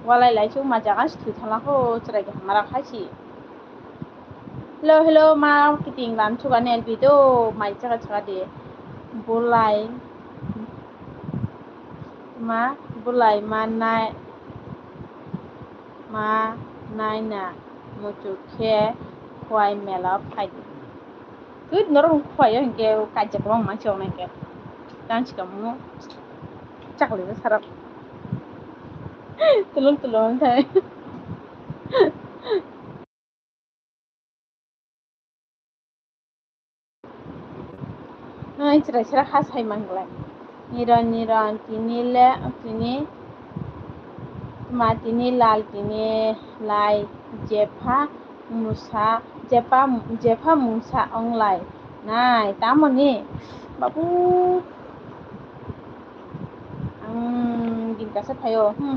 Walai lai chuk ma jaga si thwi thala ho chwrai ke hamara khai si. Hello, hello, ma kiting lam chuka ne video mai chaka chaka de. Bulai ma bulai ma nai ma nai na muchuk khe khuai mela phai di. Twi norok khuaio hinkhe kaijak kwbang mansi rok nai khe. Tang sikamo chakli bwsarok tulung tulung wng thai. Nai chwrai chwrai ha sai manglai. Niron niron tini le tini ma tini lal tini lai jepha Musa, jepa, jepa mungsa onglai nai, tamoni? Babu, ang gingkasa phaio, hmm.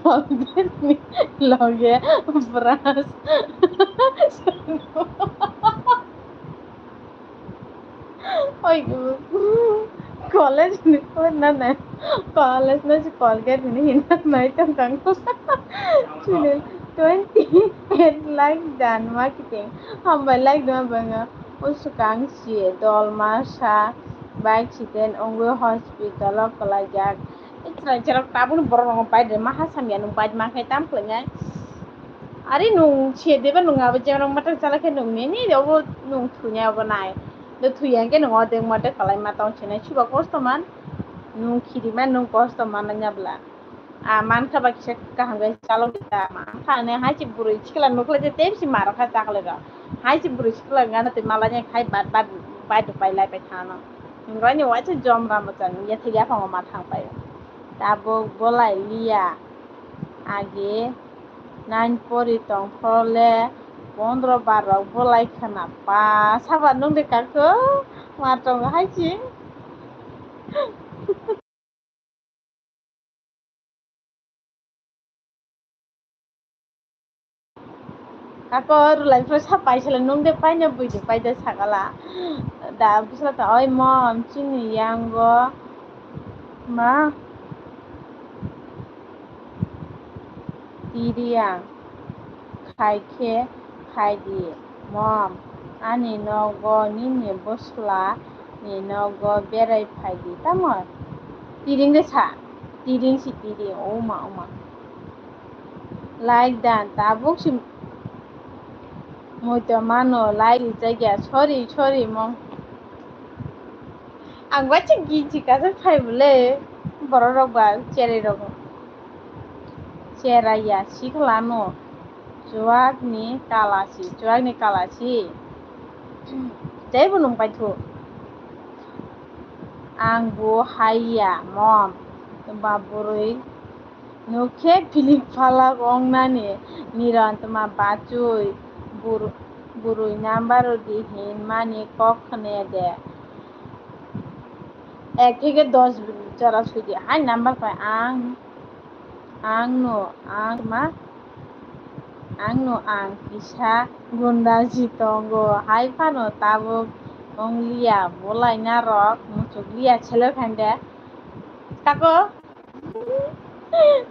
Colgate ni loge brush. Oi, college ni, na, na, college no si Colgate ni hina nai tong kang. Chini twenty eight lakh dan ma kiting. Hambai lakh dan banga. Usukang si dol ma sa bike siden ongwi hospital o kwlai jak. Chwrai chwrai tabuk borok rok bai de ma ha samya nung bai ma khe tam khlai nai. Ari nung se deba nung abo je rong mata chala khe nung nini obo nung thunai obo nai. Do thuya khe nung odek modek kalai ma tong chinai suba kosto man. Nung khiri man nung kosto man na nyabla. A man kha ba kisa kaham gai chalo kita man kha ne hai chi burui chikla nukla je tem si maro kha chakle ga. Hai chi burui chikla gana te mala ne khai bat bat bai du pai lai pai thano. Nung rani waisa jom ram chan ya thya phang ma thang pai. Tabuk bolai liya. Age nine pori tongphole pondro bar rok bolai khna pa saba nung de kako ma tongo hai si. Kako rwlai phuru sa paisala nung de paina bui de paida sagala. Da bwsla ta oi mom chini yango ma tiriya khai khe khai di mom ani nogo nini bwsla ni nogo berai phai di tamo tiring de sa tiring si tiring oma oma. Like dan tabuk si muitu mano like rijak ya sorry sorry mong. Ang waisa giji kasa phai bole borok rok ba cherai rok cherai ya sikla no chuak ni kala si chuak ni kala si tei bo nung paithu ang bo hai ya mom ba bwrwi. Nukhe pilik phalak wngnani nirantma bachwi bur-, bwrwi number rwdi hinmani kok khne de. Ek theke dos jora swidi hai number pai ang, ang no, ang ma, ang no ang kisa gunda si tongo hai phano tabuk wngliya bolai narok muchukliya seler khainde. Kako?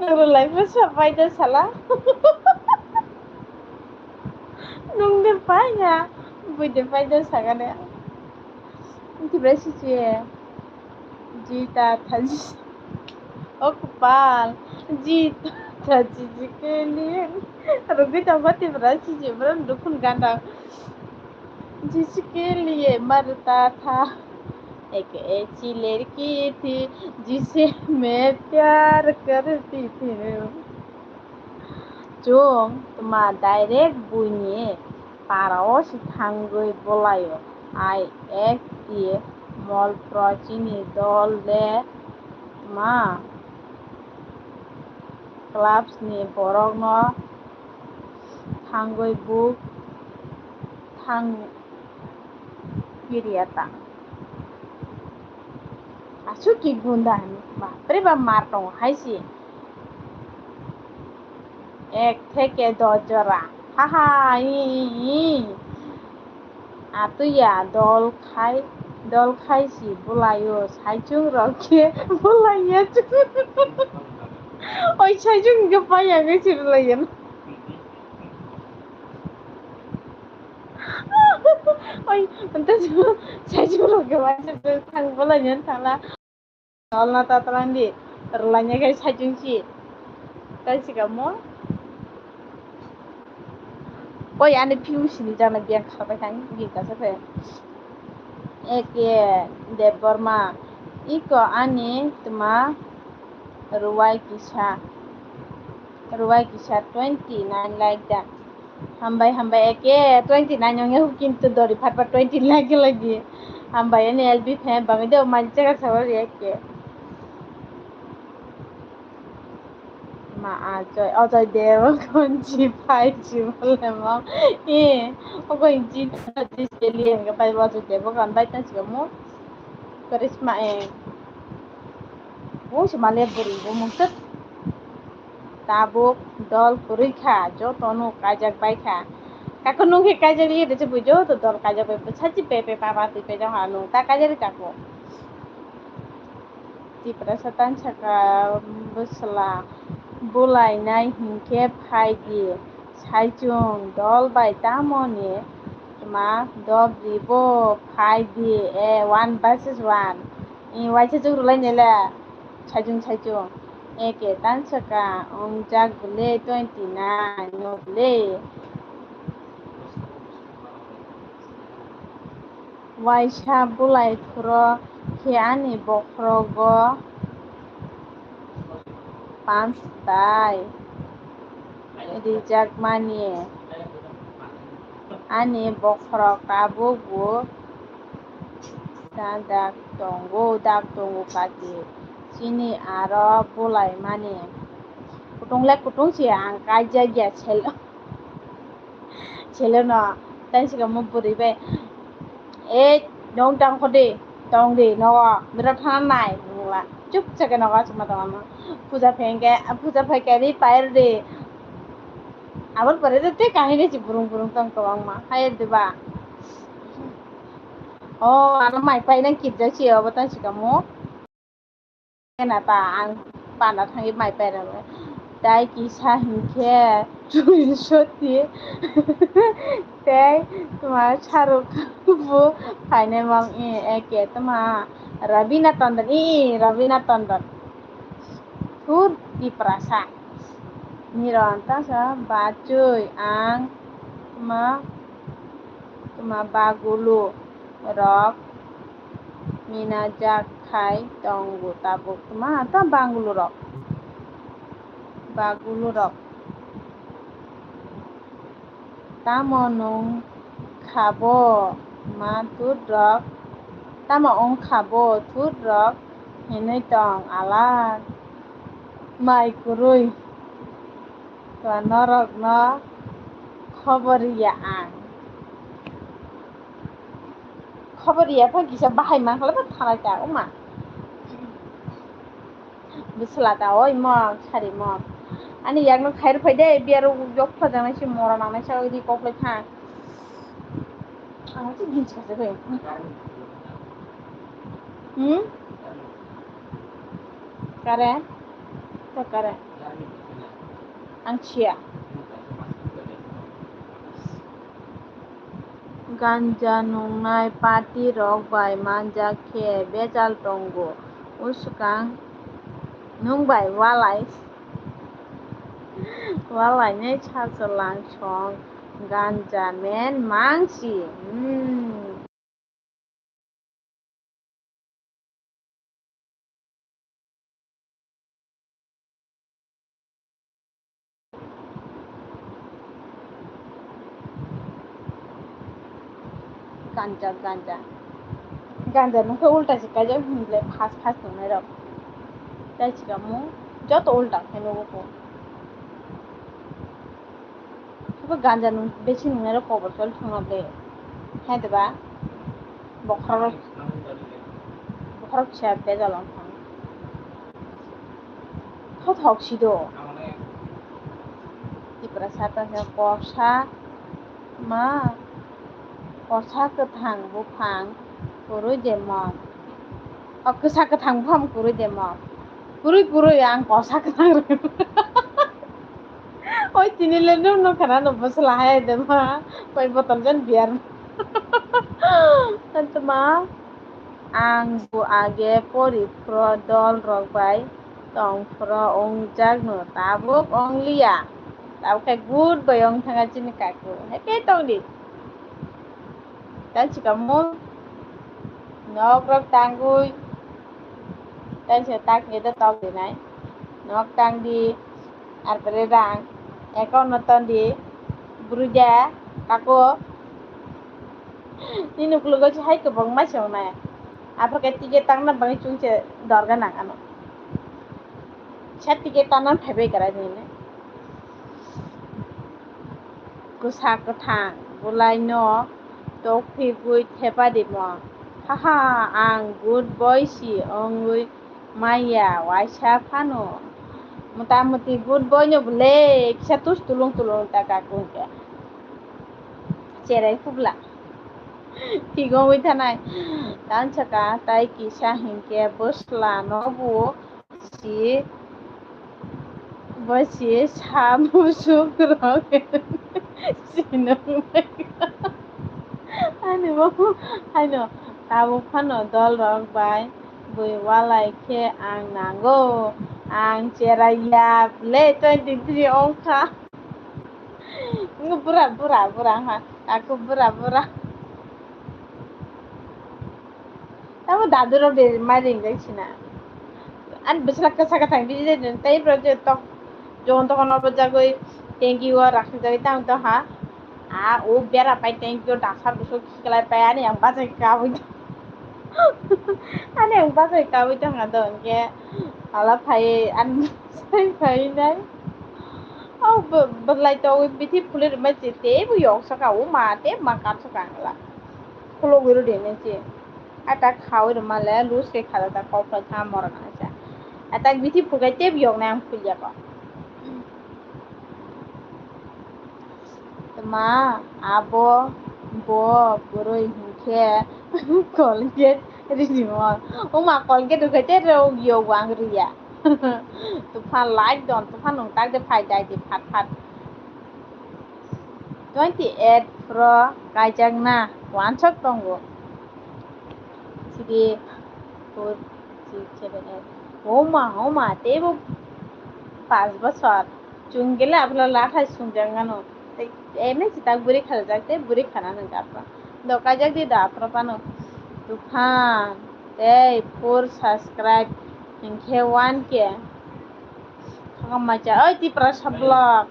Nang rwlai bwsa paida sala. Nung de paina, bui de paida sagane. Tibra si je. Jita thaji. O kupal. Jita thaji jikeli. Rugui tongba tibra si je bro dukun ganda. Jisike liye maruta tha. एक ऐसी लड़की थी जिसे मैं प्यार करती थी। Chwng tma direct buini para o se thangwi bwlaio. Ai ek ti mol pro chini dol le tma clubs ni borok no thangwi buk thang. Kiriata. Aswk ki gunda hinwi. Bapre bap mar tongo hai se. Ek theke dos jora. Ha ha, i, i, i. Atuya dol khai, dol khai si bwlaio, saichung rok khe bwlaiya. Oi, saichung khe paiya khe si bwlaiya. Oi, ante saichung rok khe waisa thang bwlaiya thangla. Nolna ta twlang di, rwlaina khai saichung si. Tai sikamo. Oi, ani piu sini jana biang kharbai thang, biang kasa khe. Eke Debbarma, iko ani tma rwai kisa, rwai kisa twenty nine like da. Hambai, hambai, eke twenty nine ong yahu kintu dori phatpa twenty lagi lagi. Hambai, ani L B fan bangwi de, o mali jaga sabar eke. Ma Ajoy, Ajoy Dev, konji phai ji bolemo. E, o konji, ji seli enga pai Ajoy Dev, kan bai tan simo. Karisma, e. Bo se male buri bo mungsa. Tabuk dol kwrwi kha, jotono kaijak bai kha. Kako nung khe kaijak liya de se bo joto dol kaijak bai, bwsa chi pe pe pa pa twi pe jong ha nung ta kaijak ri kako. Tiprasa tansaka bwsla bwlainai hinkhe phai di, saichung dol bai tamoni tma dop di bo phai di, e one versus one. E, waisa chuk rwlai nele. Saichung, saichung. Eke tansaka, wngjak bwle twenty nine no bwle. Waisa bwlai phuro khe ani bokhorogo pans dai rijakmani. Ani bokhorok tabukbo da dak tongo, dak tongo kati. Chini aro bwlai mani. Kutung le kutung se ang kaijak ya sel-, selo no. Tai sikamo bwrwi bai, "E, nwng tang kho de, tong de, nogo, bwrwi thana nai," wngla. Chupsa khe nogo achukma tongma. Puja phai khe, puja phai khe ri pair de. Aboni pore de tei kahini se burung burung tong kwbangma. Hai de ba. O, ano mai paina kirja se obo tang sikamo. Kena ta ang panda thangwi mai pairano. Tai kisa hinkhe Churi Soti tei tma Shahrukh bo phainai mang e, eke tma Raveena Tandon, e, Raveena Tandon. Thur Tiprasa. Niron tasa bachoi ang tma, tma bagulu rok minajak khai tongo tabuk tma ta bagulu rok. Bagulu rok. Tamo nwng kha bo ma thut rok? Tamo wng kha bo thut rok hinwi tong alak? Mai kwrwi. Twa norokno khobor ya ang. Khobor ya phang kisa bahai man khala ba thanai ta uma. Bwsla ta oi mok, sari mok. Ani yakno khair phai de, biyaro yok phajaknai se mora nangnai sa ri kok lai kha. Ang se gin sa se bai. Hmm? Kare? To kare. Ang siya. Ganja nungnai party rok bai manjak khe bejal tongo. Uskang nwng bai walai, walainai sachalang song ganja men mangsi. Hmm. Ganja, ganja. Ganja nungkhe ulta se kaijak hinle fast fast nungnai rok. Tai chikamo joto ulta khe nugo ko. Abo ganja nung besi nungnai rok kobor choli thangma ble. Hai deba. Bokhorok, bokhorok kisa bejal wng thang. Thothok si do. Tiprasa ta khe kosa ma, kosa kwthang buphang kwrwi de mok. O kwsa kwthang buphang kwrwi de mok. Kwrwi kwrwi ang kosa kwthang rw. Oi tini le nung nung khana no bwsla hai de ma. Koi botol jan beer. Tantuma ang bu age pori phro dol rok bai tong phro wngjak no tabuk wngliya. Tabuk khe good bai wng thanga chini kaku. Happy tong di. Tei chikamo nok rok tangwi tei se tak ni do tok dinai nok tang di. Ar pore rang account no ton di. Buru ja tako. Nini uklogo se hai kwbangma se wngnai. Aphor khe ticket tangna bagwi chwng se dorga nang ano. Sa ticket tangna phaibai kwrai nini. Kwsa kwthang bwlaino tokphigwi thepa rimo. Haha, ang good boy si wngwi maya waisa phano. Mota moti good boy no bwle kisa tus tulung tulung ta kaku hwnkhe. Cherai phubla. Thik wngwi thanai. Tansaka tai kisa hinkhe bwsla no bo si, bo si sa musuk rok sinung. Ani bo haino tabuk phano dol rok bai bui walai khe ang nango. Ang cherai ya bwle twenty three ongkha. Bura, bura, bura, ha. Aku bura, bura. Tamo dadu rok de mai ring dai sina. An bisla kasa kasa biji de tai pro je tok. Jon tok no bajagoi thank you rakhi jai tang to ha. A o bera pai thank you dasar buso khiklai pai ani ang bajai ka bui. Ani ang bajai ka bui tang ha don ke. Ala phai an sai phai nai. Au bwlai to bithi phuli rwmai se tei bo yok saka o ma tei ma kap saka ang la. Khulo gwi rw di nai se. A ta khawi rwma le lose khe kha da ta kok phai kha morok nang sa. A ta bithi phul kai tei bo yok nai ang phul ya ko. Tma abo bo bwrwi hinkhe Colgate rinimo. Oma Colgate rwkhe tei rw yok ang rwya. Tuphan like don, tuphan nwng tak de phai dai di phat phat. Twenty eight pro kaijak na wansok tongo. Sidi four six seven eight. Oma, oma, teibo pas bosor. Chwng gele abla lathai swngjak nano. Tei emni chita bwrwi khaljak tei bwrwi khana nang kapra. Do kaijak di do aphro phano. Tuphan tei four subscribe hinkhe one K. Khakam macha oi Tiprasa vlog.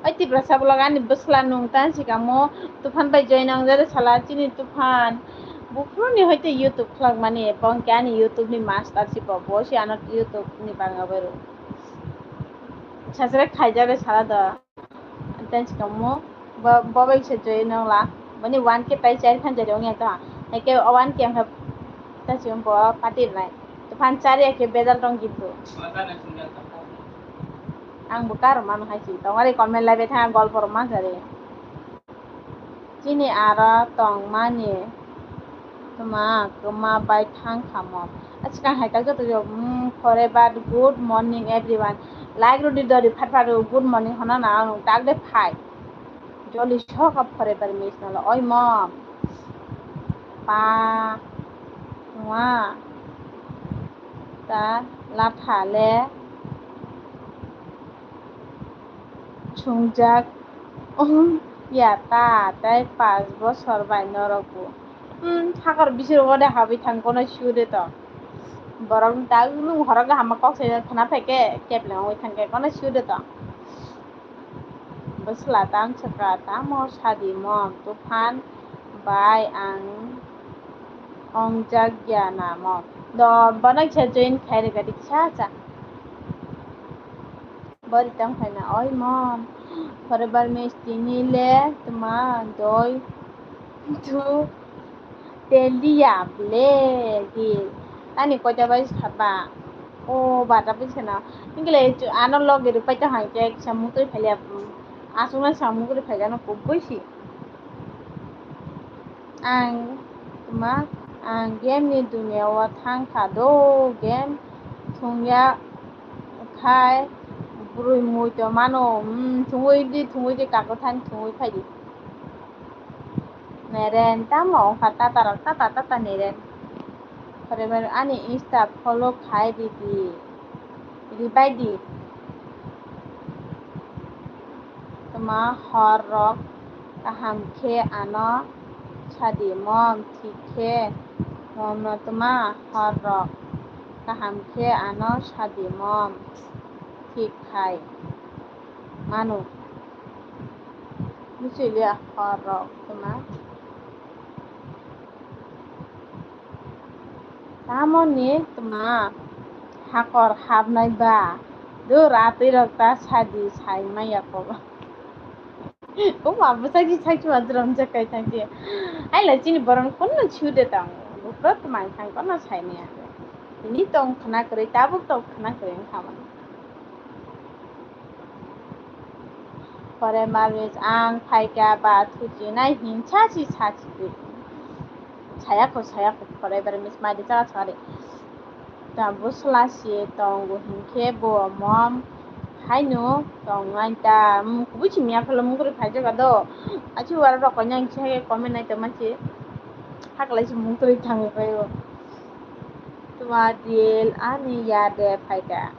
Oi Tiprasa vlog ani bwsla nung tan sikamo Tuphan bai join nang jare sala chini Tuphan. Buphuru ni hoite YouTube khlak mani bongke ani YouTube ni master si bo bo si ano YouTube ni banga baro. Sasre khaijare sala da. Tei sikamo bo, bo bai se join nang la. Boni one K tai chari khan jari ongya ta. Eke one K ang ta sikam bo pati nai. Tuphan chari eke bedal tong gitu. Ang bo karo mano hai si. Tongari comment lai be tha golpo ro ma jari. Chini aro tongmani tma kwma bai thang khamo. Asikang hai tak joto jok, mm, forever good morning everyone. Like rwdi dori phat phat rw good morning hona na ang tak de phai. Joli soka forever miss nalo oi mom. Pa. Wa. Ta latha le. Chungjak wng ya ta tei pash bosor bai norok bo. Hmm, sakor bisiro ode habwi thang kono sure to. Borok tak nung horok kaham kok se khna phaikhe kepleng oi thangkhe kono sure to. Bwsla tang swkha, tamo sadi mom, tuphan bai ang ongjak ya na mom. Do, bono kisa join khai rega di kisa cha. Bori tang phaina, oi mom, forever miss tini le tuma doi tu telia ble di. Ani koita bai saba. O bata bai sana. Ingkle ano loge rupai ta hangke kisa mutoi phalia. Asungna samung kuri phaikhe ano kubui si. Ang tuma ang game ni dunia o thang kha do, game thungya khai bwrwi mui to mano, hmm, thungwi di, thungwi di, kakwthani thungwi phai di. Neren tamo ongkha tata rok, tata, tata neren. Forever ani Insta follow khai ridi, ribai di. Tuma hor rok kaham khe ano sadi mom, thik khe mom no tuma hor rok kaham khe ano sadi mom, thik khai mano. Buchiliya hor rok tuma. Tamoni tuma hakor hapnai ba. Do ratwi rok ta sadi sai maya ko. O ma bwsai di sai chuma jrom jakai thang di. Ai la chini boron kono chiu de tang. Bukro tuma thang kono sai maya. Ini tong khna kwrwi, tabuk tong khna kwrwi wngkha mani. Pore Marmis ang phaikha ba thuchinai hinsa si sachi. Sayakho, sayakho, pore Marmis mai de cha sari. Ta bwsla si tongo hinkhe bo mom haino tongnai ta, hmm, kubui si miya phalo mungkuri phai jaga do. Achi wara rok konya hinkhe comment nai tongma si. Haklai si mungkuri thangwi phaio. Tuma dil ani yar de phaikha.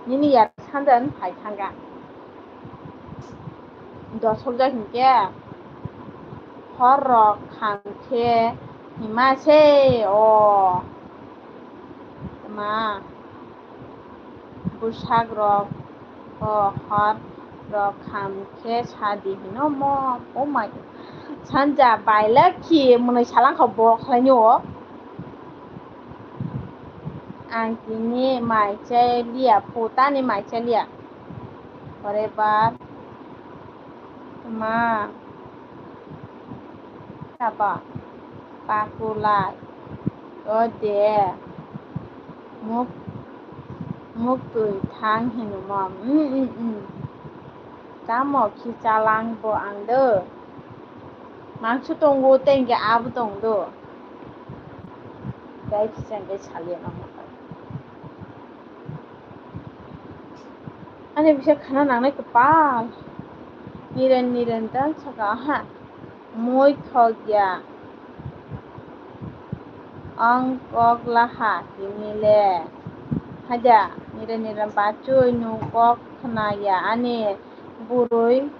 Nini yar sanja wng phai thangkha. Dosok jak hinkhe hor rok kham khe hima se o. Tuma bwsak rok o hor rok kham khe sadi hino mo. Oh my God. Sanja bailak khi mwnwi salangkha bo khlainio. Ang tini mai chaliya, putani mai chaliya. Forever. Ma. Saba. Pakulai. O de. Muk, muk twi thang hinwi mom. Mm, mm, mm. Tamo khi chalang bo ang do. Mangso tongo, tei hwnkhe abo tong do. Dai kisa hwnkhe saliya nang. Ani bisa khana nangnai kwpal. Niren, niren ta saka ha. Moi thok ya. Ang kok laha tini le. Haja, niren, niren bachoi nung kok khna ya ani burui.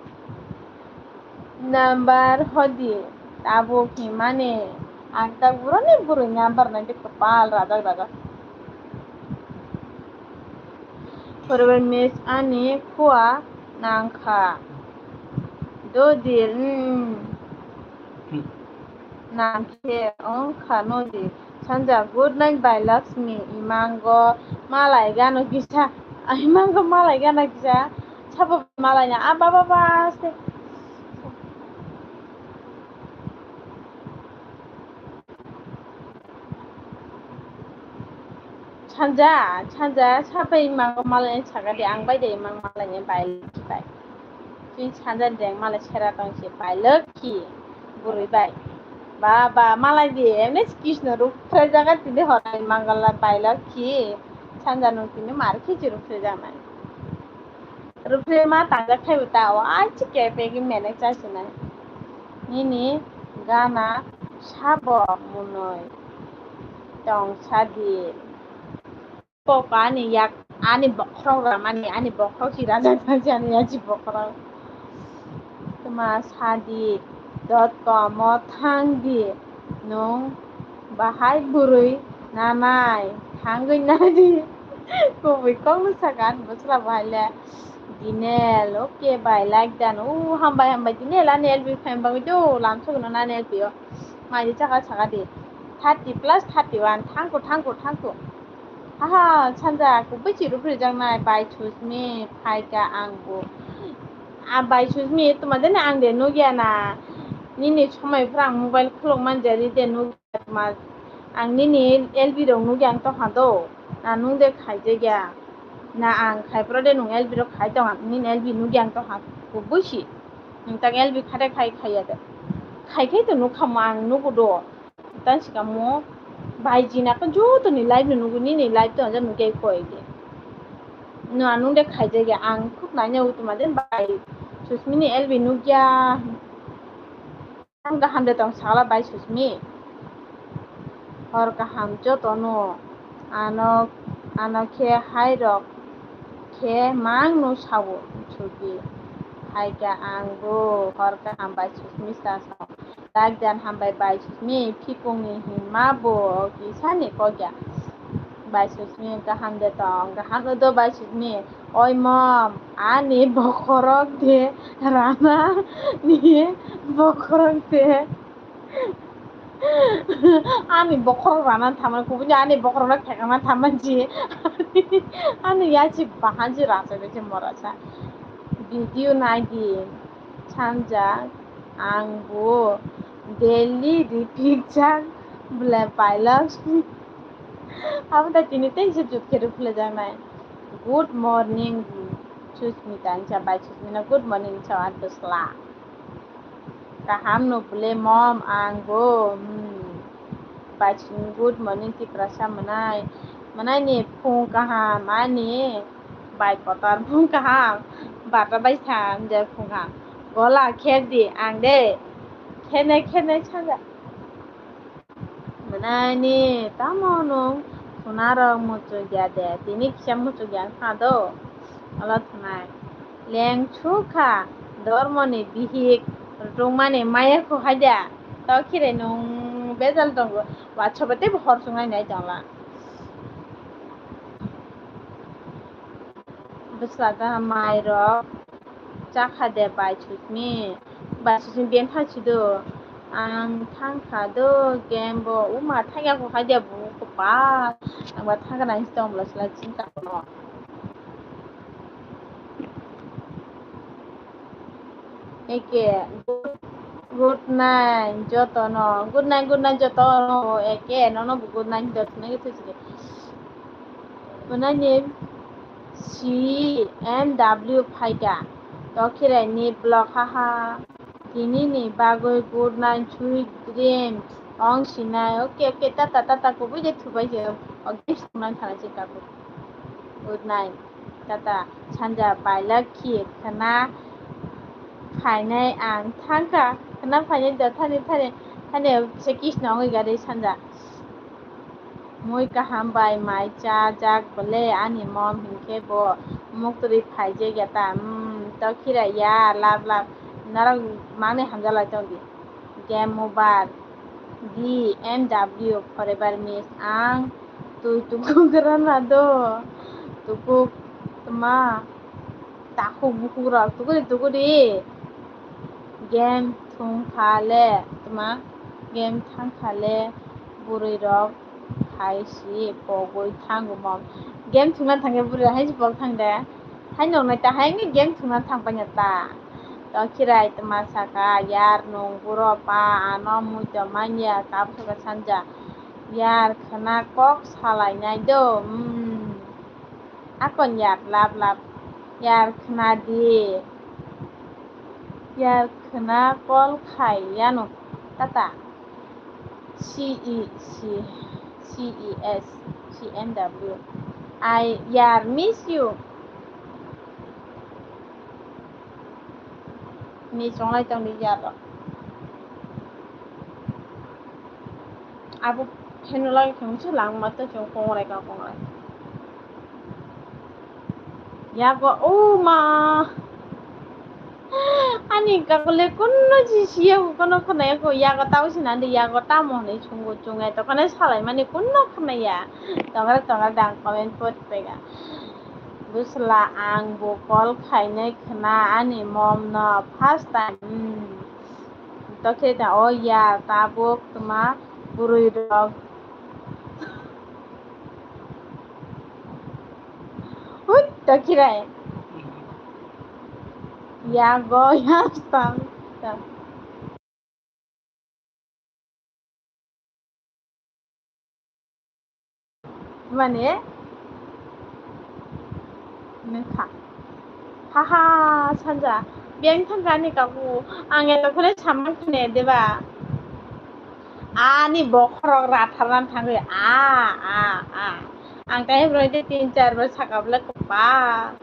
Number hodi tabuk himani ang tak buroni burui number nai de kwpal rajak rajak. Purban miss ani khua nangkha. Dodi, hmm. Nangkhe wngkha nodi. Sanja, good night bai Lakshmi. Imango malai gano kisa. Imango malai gano kisa. Sabo malai na. Ah, baba, baba, aste. Sanja, sanja, sapai imango malai sakadi, ang bai de imang malai ni bai, bai. Tini sanja deng malai sera tong si bai lokhi, burui bai. Ba, ba, malai di, emni Krishna ruk phre jaga tini horai mangala bai lokhi, sanja nung tini mar khe ji ruk phre jaga nai. Ruk phre ma tangjak thai bo ta o, ai chi ke pe ki menek cha si nai. Nini gana sabo munoi tong sadi. Kok ani yak, ani bokhorok ramani, ani bokhorok si raja thangsi ani yachi bokhorok. Tuma sadi dot com o thangdi nung bahai burui nanai thangwi nadi. Kubui kokno saka ani bwsla bahai le. Dinel, okay bai, like dan. O, hambai, hambai. Dinel, ani L B fan bagwi do, lamsok no nani L B o. Mai di chaka, chaka di. Thirty plus thirty one, thangko, thangko, thangko. Haha, sanja, kubui chiru phrijak nai, bai Susmi, phaika ang bo. A bai Susmi, tuma dene ang de nugya na. Nini somoi phra ang mobile khulok man jari de nugya tuma. Ang nini L B rok nugya ang tokha do. Na nung de khaijagya. Na ang khai phro de nung L B rok khai tong ang nini L B nugya ang tokha. Kubui si. Nung tak L B khade khai khaiya de. Khai khai to nukha mo ang nugu do. Tang sikamo bai jina ko joto ni live no nugo nini live to anja nuge koi de. No anung de khaijagya ang khuk naina utuma den bai Susmi ni L B nugya. Ang kaham de tong sakla bai Susmi. Hor kaham joto no ano ano khe hai rok khe mang no sawo Sugi. Hai ka ang bo hor kaham bai Susmi sa sa. Dakjan hambai bai Susmi, phikungni hima bo kisani kokya. Bai Susmi kaham de tong, kaham no do bai Susmi. Oi mom, ani bokhorok de rana ni bokhorok de. Ani bokhorok rana thaman kubuni ani bokhorok na thekana thaman ji. Ani yachi bahanji rasa de morasa. Video nai di. Sanjak, ang bo daily ripikjak bwle pailok. Abo da tini tei se jut khe rwphlejaknai. Good morning, Susmita, hinsa bai Susmita, good morning, hinsa ado sla. Kaham no bwle mom, ang bo, hmm. Bai Susmita, good morning, Tiprasa mwnai. Mwnai ni phung kaham, ani. Bai kotor phung kaham, bata bai sam je phung kaham. Gola kher di ang de. Khene khene saja. Mwnai ni tamo nung thuna rok muchuk ya de. Tini kisa muchuk ya wngkha do. Olo thunai. Leng sukha dormo ni bihik rwtwngmani maya khu haida. To khire nung bejal tongo. Wa chobo tei bo hor chungnai nai tongla. Bwsla kaham mai rok chakha de bai Susmi. Bai Susmi ben thang si do. Ang thang kha do game bo. Uma thang ya kho khai de bo ko pa. Ang ba thang kana si tong bla sla chin ka no. Eke, good, good night, jotono. Good night, good night, jotono. Eke, nono bo good night, jotono ke thujike. Bonani C M W phaida. Tokhirai ni block haha. Tini ni bagwi good night, sweet dreams. Ong sinai. Oke, oke, tata, tata, kubui de thubai je. Oke, sungnan thana chikabu. Good night. Tata sanja bailak khi khna phainai ang thangkha, khna phainai da thani thani thani se kisno wngwi gari sanja. Mui kaham bai mai cha jak bole ani mom hinkhe bo muktwi phaijak ya ta, hmm, to khira ya lab lab norok mangni hamjalai tongdi. Game over. D M W forever miss ang twi tukuk rana do tukuk tma takhuk bukhuk rok tukuri tukuri game thung kha le tma game thang kha le bwrwi rok hai si pogwi thango mom game thungna thangkhe bwrwi hai si pok thang de hai nongnai ta hai wngwi game thungna thang paina ta. To khirai tma saka, yar nung buro pa ano mui to manya, tabuk saka sanja. Yar khna kok salai nai do, hmm. Akon yar lab lab, yar khna di. Yar khna kol khai yano, tata. C E C, C E S, C M W. I, yar, miss you. Ni chonglai tong di yar rok. Abo pheno lagi khum se lang ma to chong kongrai ka kongrai. Yago, o ma. Ani kakule kunno ji siya ko kono khna ya ko yago tau sinandi yago tamo hwnwi sungo chungai to kono salai mani kunno khna ya. Tongra tongra dang comment pot pega. Bwsla, ang bo call khainai khna ani mom no first time. Hmm. Tokhe ta o ya tabuk tma bwrwi rok. Hut, tokhirai. Ya go ya tam. Mane nokha. Haha, Sanja, beng thangka ani kaku, ang eto khole samang khne deba. Ani bokhorok ratharnan thangwi, a, a, a. Ang tai bwrwi de tin char bar saka bole kopa.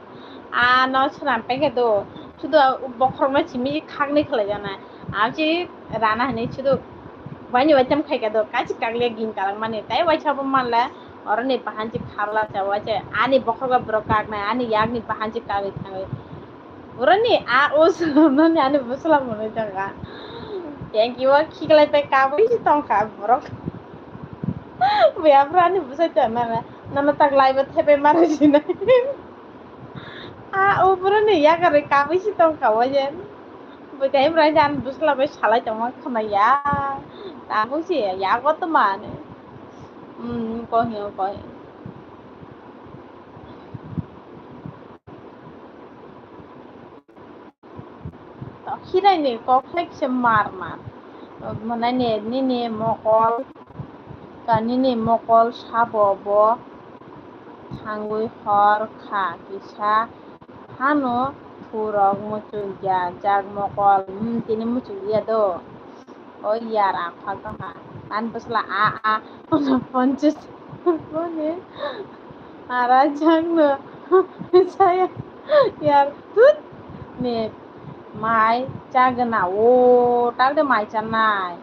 A no swnam paikha do. Sudu bokhorok no simi khakni khlai jana. Achi rana hini sudu. Bani waitam khaika do. Kachi kagle gin kalang mani. Tai waisa bo manla. Oroni bahanchi kharla cha waisa. Ani bokhorok borok kaknai. Ani yakni bahanchi kagwi thangwi. Oroni a o swnamnani ani bwsla mwnwi thangkha. Thank you. Khiklai pai kabui si tongkha borok. Buya bwrani bwsai tongna. Nana tak laibo thepai maro sinai. A, o boroni yakarwi kabui si tongkha o yen. Bwtai borok jan bwsla bai salai tongma khwnaya. Tabuk si yago tongma ani. Hmm, kohi o kohi. Khirai ni kok khlai kisa mar mar. Mane nini mokol, ka nini mokol sabo bo thangwi hor kha kisa hano thurok muchungya jak mokol, hmm, tini muchungya do. O yar aphal tongkha. Ani bwsla a a. Ponchis. Boni. Ara jangno. Saya. Yar tut. Ni. Mai chagna. O, tak de mai chanai.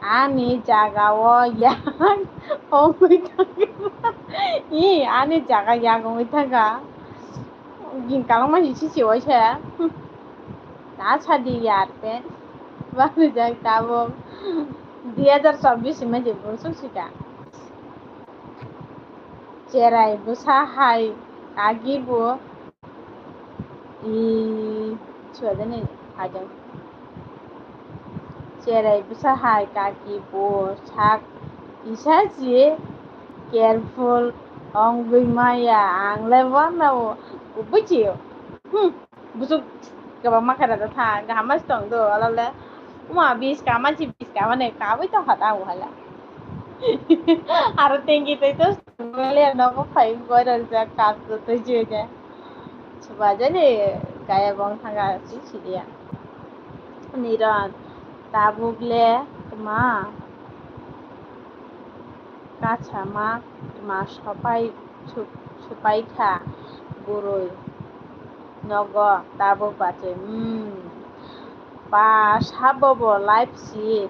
Ani jaga o yak ongwi thangkha. I, ani jaga yak ongwi thangkha. Gin kalangma si si waisa. Ta sadi yar pen. Bani jai tabuk. Dui hajar chobbish hima je bosok sika. Cherai bwsa hai kagi bo. I, chua jani hajang. Cherai bwsa hai kaki bo sak kisa si careful ongwi maya ang le wanao buji. Hmm, busuk kwbangma khe rada tha, kaham ma se tong do, ala le. Uma bis ka manchi bis ka mane kabui tong kha ta o hala. Aro tengki tei to mele nogo phai goi rok jak kap to tei je je. Subajani gaya gong thanga si sidia. Niron tabuk le tma kachama tma sopai sup-, supai kha bwrwi nogo tabuk bache. Hmm. Ba sabo bo live si.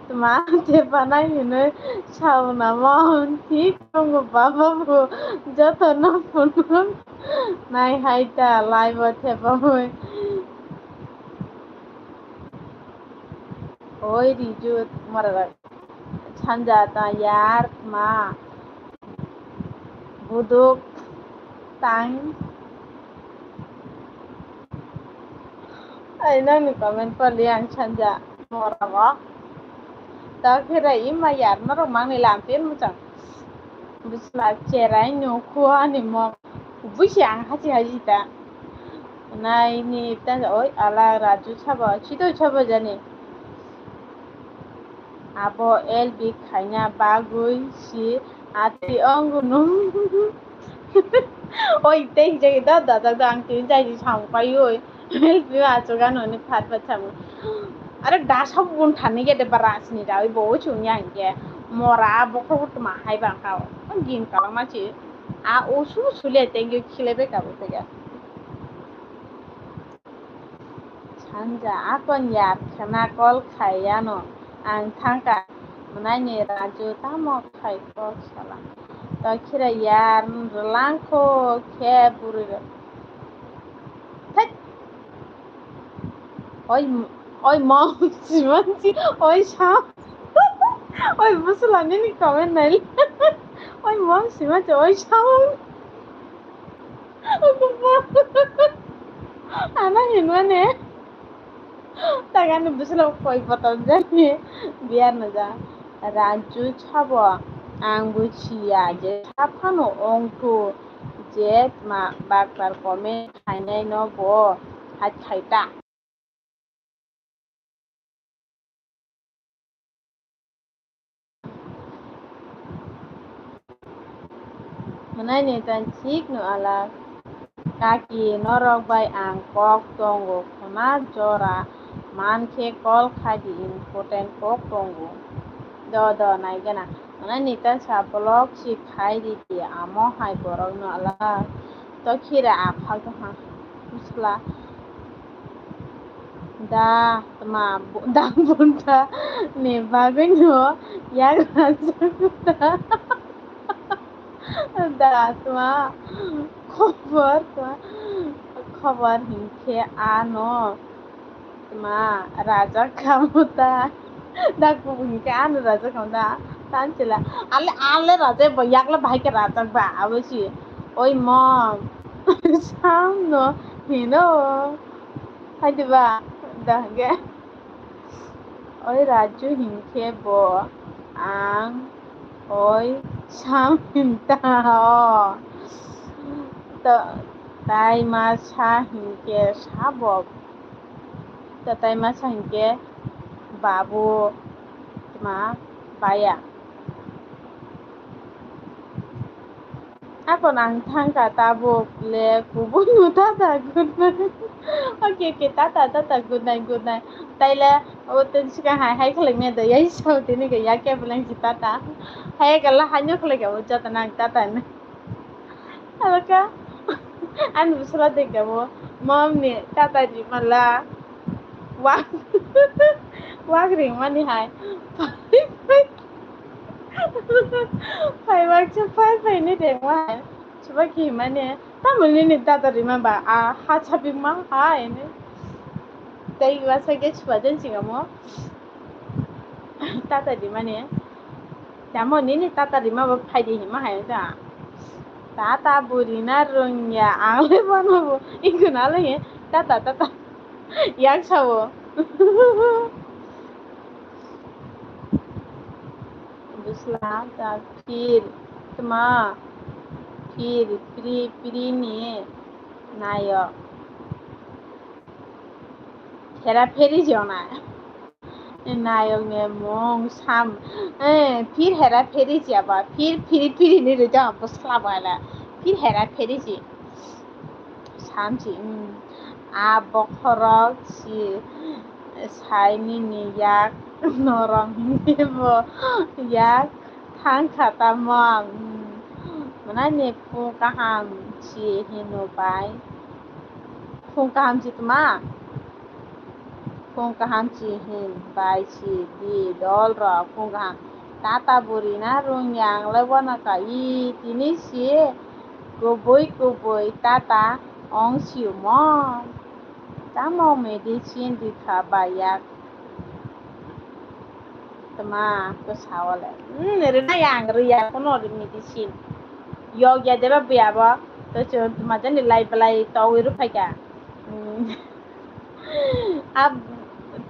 Tma tepanai hinwi sauna mo thik tongo baba bo joto no phunuk nai hai ta live o thepamwi. Oi Riju mara sanja ta yar ma buduk tang. Ai nangni comment pali ang sanja mora bo. Ta khirai ima yar norok mangni lampi muchang. Bwsla cherai nukhu ani mok. Buisi ang hachi hachi ta. Naini ta oi ala Raju sabo, chidoi sabo jani. Abo L B khaina bagwi si atwi ongunu. Oi, tei jai da da da da ang tini jai di samung pai oi. L B o achuk ano ni phat phat samung. Are da sab bun thani ge de barasni da oi bo chung yang ge. Mora bokhok tma hai bang ka. Gin kalang ma chi. A usu sule tengyo khile be ka bo tega. Sanja akon yar khna call khai ano ang thangka mwnai ni Raju tamo khai call sala. To khira yar rwlang kho khe bwrwi rok. Thek. Oi, oi mom simansi oi sa. Oi bwsla nini comment nai. Oi mom simansi oi sa. Ano hinmani. Tagani bwswlwng koi botol jani biar no ja. Ranchu sabo ang bo siya je saphano ongthu je ma baklar comment khainai no bo hai khai ta. Hwnai ni tan thik no alak. Kaki, norok bai ang kok tongo, khuna jora man khe call khai di, important kok tongo. Do, do, nai gana. Hwnai ni tan sa block si khai di di, amo hai borok no alak. To khira aphal to ha. Usla. Da, tma, bu-, da bunta ni bagwi no yak rajak da. Da, tma, khobor, tma, khobor hinkhe ano, tma, rajak khamu ta. Da, kubun hinkhe ano rajak khamu ta. Tanchila, ale, ale rajak ba, yakla bahai khe rajak ba, abo si. Oi mom, sam no hino. Hai diba? Da hwnkhe. Oi Raju hinkhe bo ang oi sam hinta o. Ta-, tai ma sa hinkhe sabok. Ta-, tai ma sa hinkhe babu ma baya. Ako nang thangka tabuk le kubun no tata good night. Okay, okay, tata, tata, good night, good night. Taile o ten sikang hai hai khlai me da yai sao tini ke ya ke beleng si tata. Hai ke la hai no khlai ke o jata nang tata ne. Alaka an busra de ke bo mom ni tata di mala. Wak, wak ring mani hai. Phai baksa phai phai ni de ma. Chuba ki mane. Tamo nini tata rima ba a ha chapi ma ha ene. Tei wasa ke chuba den singa mo. Tata rima ne. Tamo nini tata rima ba phai di hima hai ta. Tata buri na rungya ang le bono bo. Iku na le he. Tata, tata. Yak sao. Bwsla ta phir tma phir pri pri ni nayok. Phera pheri jona. Nayok ni mung sam. Eh, phir hera pheri jaba. Phir phiri phiri ni rwjak bwsla bwla. Phir hera pheri ji. Samsi, mm, a bokhorok si sai nini yak norom hinwi bo yak thang kha tamo, mm, mwnani phung kaham si hino bai, phung kaham si tma? Phung kaham si hin bai si di dol rok phung kaham. Tata buri na rung yang le wana ka i tini si kubui kubui tata ong si mo. Tamo medicine di kha ba yak. Tma ko sao le. Hmm, rina yang ri ya kono ri medicine. Yok ya deba biya bo. To chun tma jani lai balai to wi ru phai ka. Hmm. Ab,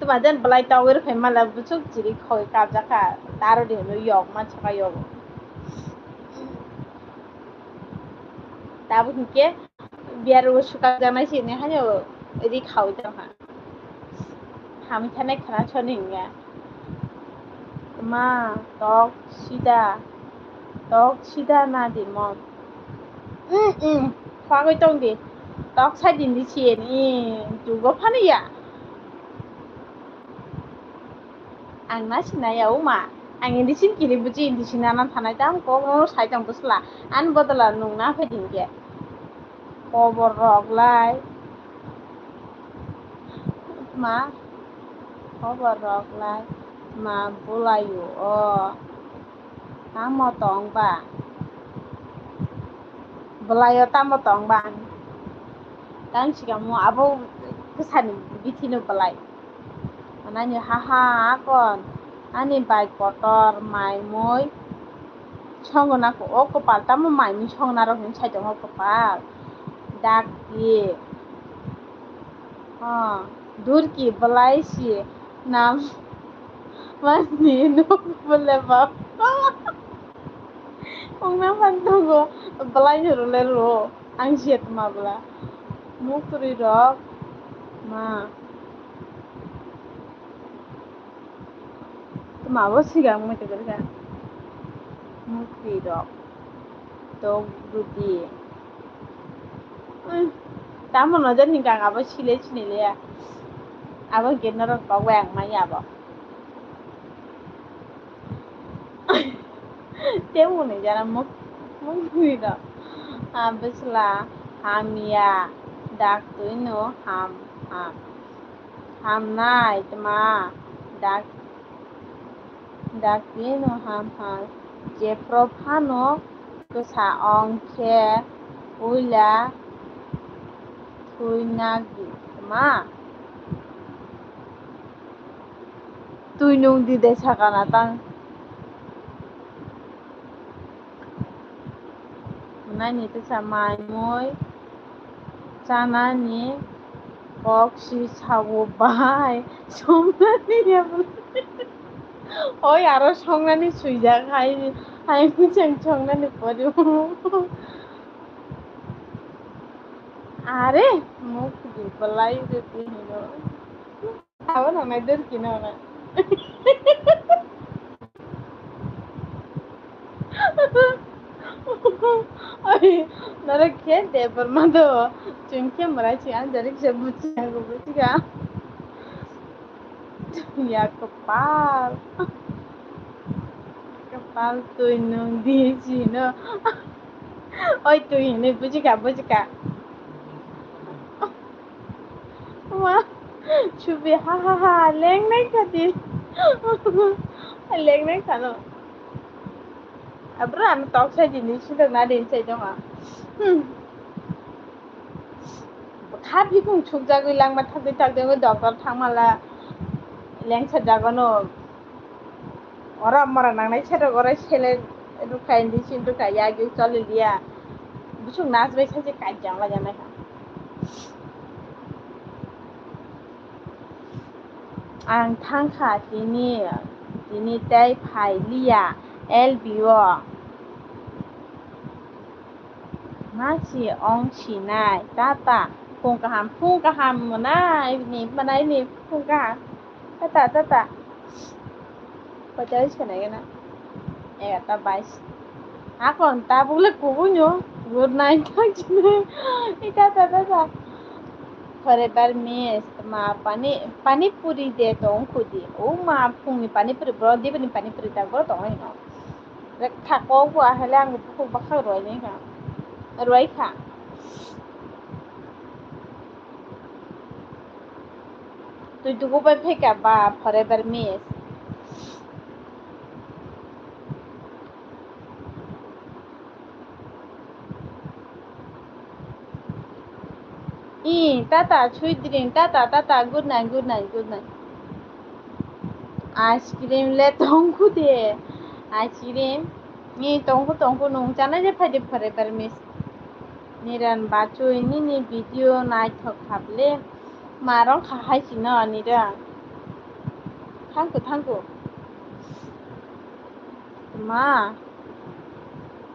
tuma den belai togwi rwphai mala buchuk chiri khoi kabjak kha. Taro de hwnwi yok ma chwka yogo. Tabuk hinkhe biyar o swkakjaknai sini haino ri khawi tongkha. Hamwi thanai khana soni hinkhe. Ma, tok sida, tok sida na di mom. Mm, mm, khwagwi tong di. Tok sai din di siyen, i, jugo phano ya. Ang na sinai ya, uma. Ang indi sin kiri buji, indi sin nana thanai, tamo kok no sai tong bwsla. Ani bodol o nwng na phai din khe. Khobor rok lai. Ma, khobor rok lai. Ma, bwlai o. Tamo tong ba? Bwlai o tamo tong ba? Tang sikamo abo kwsani bithi no bwlai. Manani ha ha akon ani bai kotor mai mui songo nako o kwpal tamo mai mui songo narok hinwi sai tongo kwpal. Dakti. Ah, durki belai si nam mani nuk bole bap. Ong nam pan tongo belai ni role ro ang siya tma bela. Nuk turi rok ma. Tma bo sigang mui tongkha. Mukti rok. Tok rudi. Tamo no jani gang abo sile sinile ya. Abo ge norok kok bai ang mai abo. Temo ni jana muk mukti rok. Abisla hamya. Dak tui no ham ham. Hamnai tma dak dakti no ham ham jephru phano kwsa ong khe uila thwinagi tma. Twi nung di de sakana tang. Nani tesa mai mui chanani kok si sao bai songnani ya bwlai. Oi aro songnani swijak hai hai mui chang songnani pori. Are muk di belai de tini no. Abo nang nai dur kino na. Ai, nara khe de borma do. Chun khe mara chi an jari kisa buchi ang buchi ga. Ya kapal. Kapal tui nung di si no. Oi tui ni buchi ka buchi ka. Ma, chubi ha ha ha, lengnai kha di. Lengnai kha no. Abra ano tok sai di ni sida na din sai dong a. Hmm. Kha bikung chukjagwi langma thakdi thakdi wngwi doctor thangmala lengsa jagono. Ora mora nangnai sero ora sele rukai di sin rukai yagi choli liya. Busuk nas bai sai kajang la janai kha. Ang thangkha tini, tini tei phai liya L B o. Ma si ong sinai, tata, phung kaham, phung kaham mwnai ni, mwnai ni phung kaham. Tata, tata. Koita bai swnai gana? Egarta bais. Akon tabuk le kubui no. Good night thang sini. Ita ta ta ta. Forever miss. Ma pani pani puri de tong khudi. O ma phungni pani puri bro dibini pani puri ta bro tong hino. Rek thak kok bo ahele ang bukhuk bakha roi nai kha. Roi kha. Twi dugu bai phaikha ba forever miss. I tata sweet dream tata tata good night good night good night. Ice cream le tongkhu de. Ice cream. I tongkhu tongkhu nung chana je phai de forever miss. Niran bachoi nini video naithok kha ble. Marong kha hai sino ani da. Thangku thangku. Ma.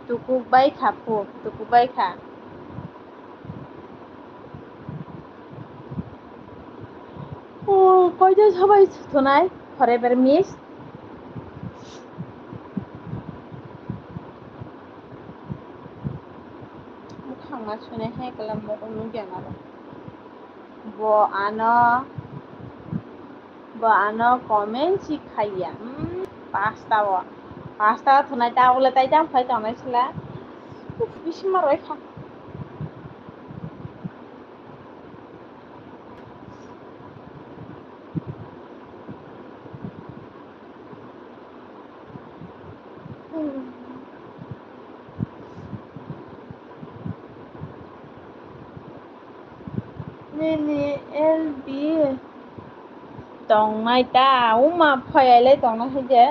Tukuk bai kha pu, tukuk bai kha. Oh, koito sabai thunai forever miss. Bukhangma sune hai kalam mokol nugya naro. Bo ano, bo ano comment si khaiya. Hmm, pasta o. Pasta o thunai ta ule tai jam khai tongnai sila. Uf, bisima roi kha. Nini L B tongnai ta, uma phailai tongnai hai je.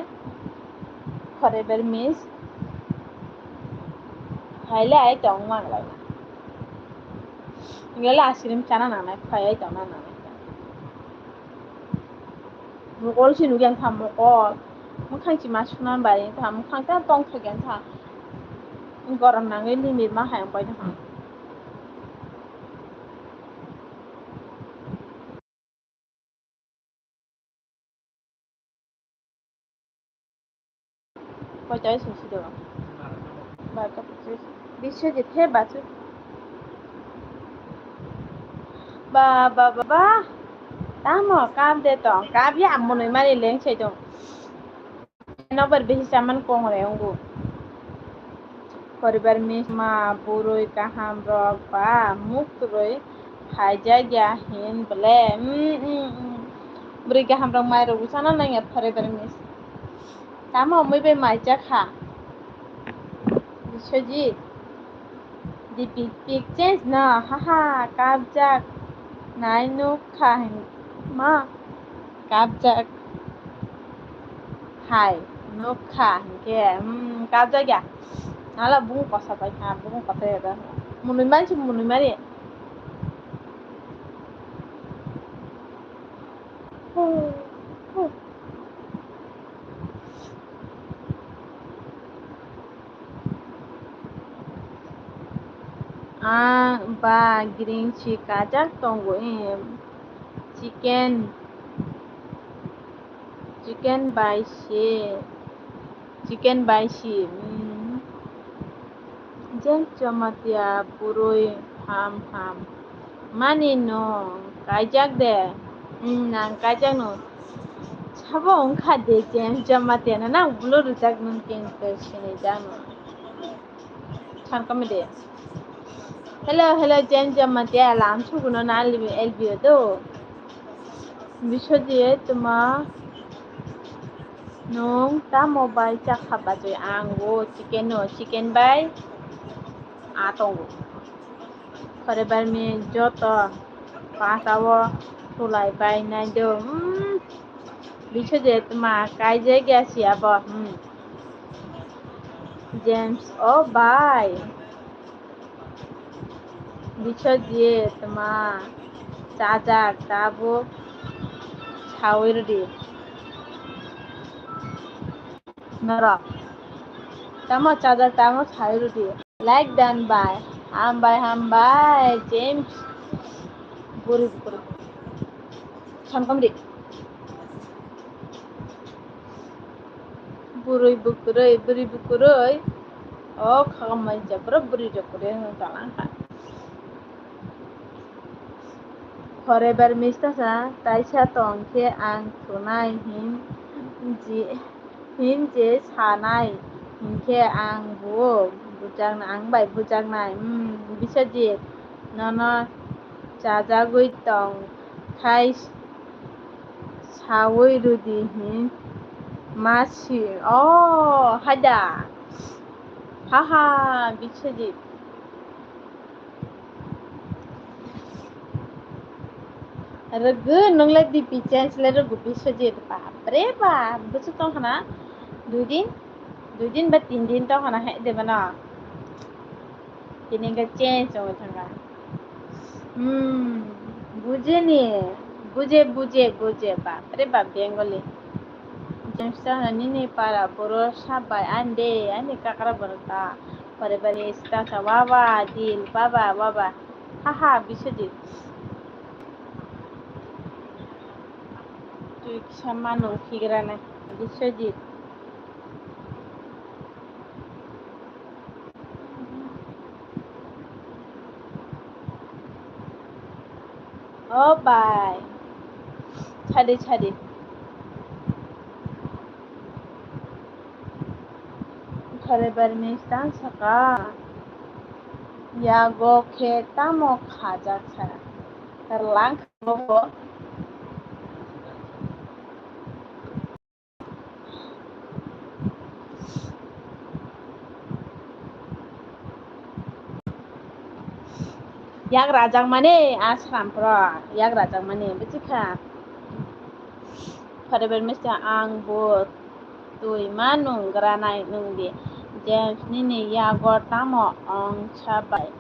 Forever miss. Phailai ai tong manglai. Hingke le ice cream chana nangnai, phai ai tongna nangnai. Mokol se nukya wngkha mokol. Mwkhang se ma suna bai wngkha, mwkhang ta tongthok ya wngkha. Gorom nangwi limit ma hai wng pai wngkha. Koita se sido. Barta pachis. Biswajit he bachu. Ba, ba, ba, ba. Tamo kap de tong. Kap ya amonoi mani leng sai tong. Nokbar bihi saman kong re ongo. Poribar misma burui kaham rok ba muk turui phaijak ya hin ble. Mm, mm, mm. Bwrwi kaham rok mai rok uchana nang ya poribar mis. Tamo mui bai mai jak ha. Biswajit. Di pik pik change no, haha, kapjak nai nuk kha hin ma, kapjak hai nuk kha hinkhe, hmm, kapjak ya. Nala bung kosa pai kha, bung kosa ya da. Munui mani se munui mani. Ah, ba green si kajak tongo, eh, chicken, chicken bai si, chicken bai si, mm. James Jamatia burui ham ham. Mani no kaijak de? Mm, nang kaijak no. Sabo wngkha de James Jamatia no nang bulu rwjak nung kinto sinijak no. Thank you de. Hello, hello, James Jamatia lam suguno na L B O do. Biswajit tuma. Nwng tamo bai chakha bachwi? Ang o chicken no, chicken bai a tongo. Poribar ni joto pata o tulai bai nai do. Hmm. Biswajit ma kaijak ya si abo. Hmm. James o bai. Biswajit ma chajak tabuk sawi rwdi. Norok tamo chajak tamo sawi rwdi. Like dan bai. Hambai hambai James. Buri buri. Samkamri. Bwrwi bwkrwi, bwrwi bwkrwi. O khakamai jabra bwrwi rok kwrwi wng tonglang kha. Poribar mistasa taisa tong khe ang thunai hin ji, hin je sanai hinkhe ang bo bujaknai, ang bai bujaknai. Hmm, Biswajit, nono chajagwi tong khai sawi rwdi hin ma si. O, haida. Haha, Biswajit. Rwgwi nwngle D P change le rwgwi Biswajit. Bapre bap, bwswk tong khna? Dui din, dui din ba tin din tong khna hai de bano. Tini hwnkhe change wngwi thangkha. Hmm, bujini, buje, buje, buje, bapre bap Bengali. James ta nini para boro sabai ande, ani kakra boro ta. Pare pare sta sa wawa, dil, baba, baba. Haha, Biswajit. Twi kisa mano khigra nai, Biswajit. O bai. Chadi, chadi. Khare barmi tang saka. Yago khe tamo khajak sa. Lang kha bo. Yak rajakmani, a srampro, yak rajakmani, buchikha. Paribar misti ang bo twi ma nung granai nung di. James nini yago tamo ong sabai.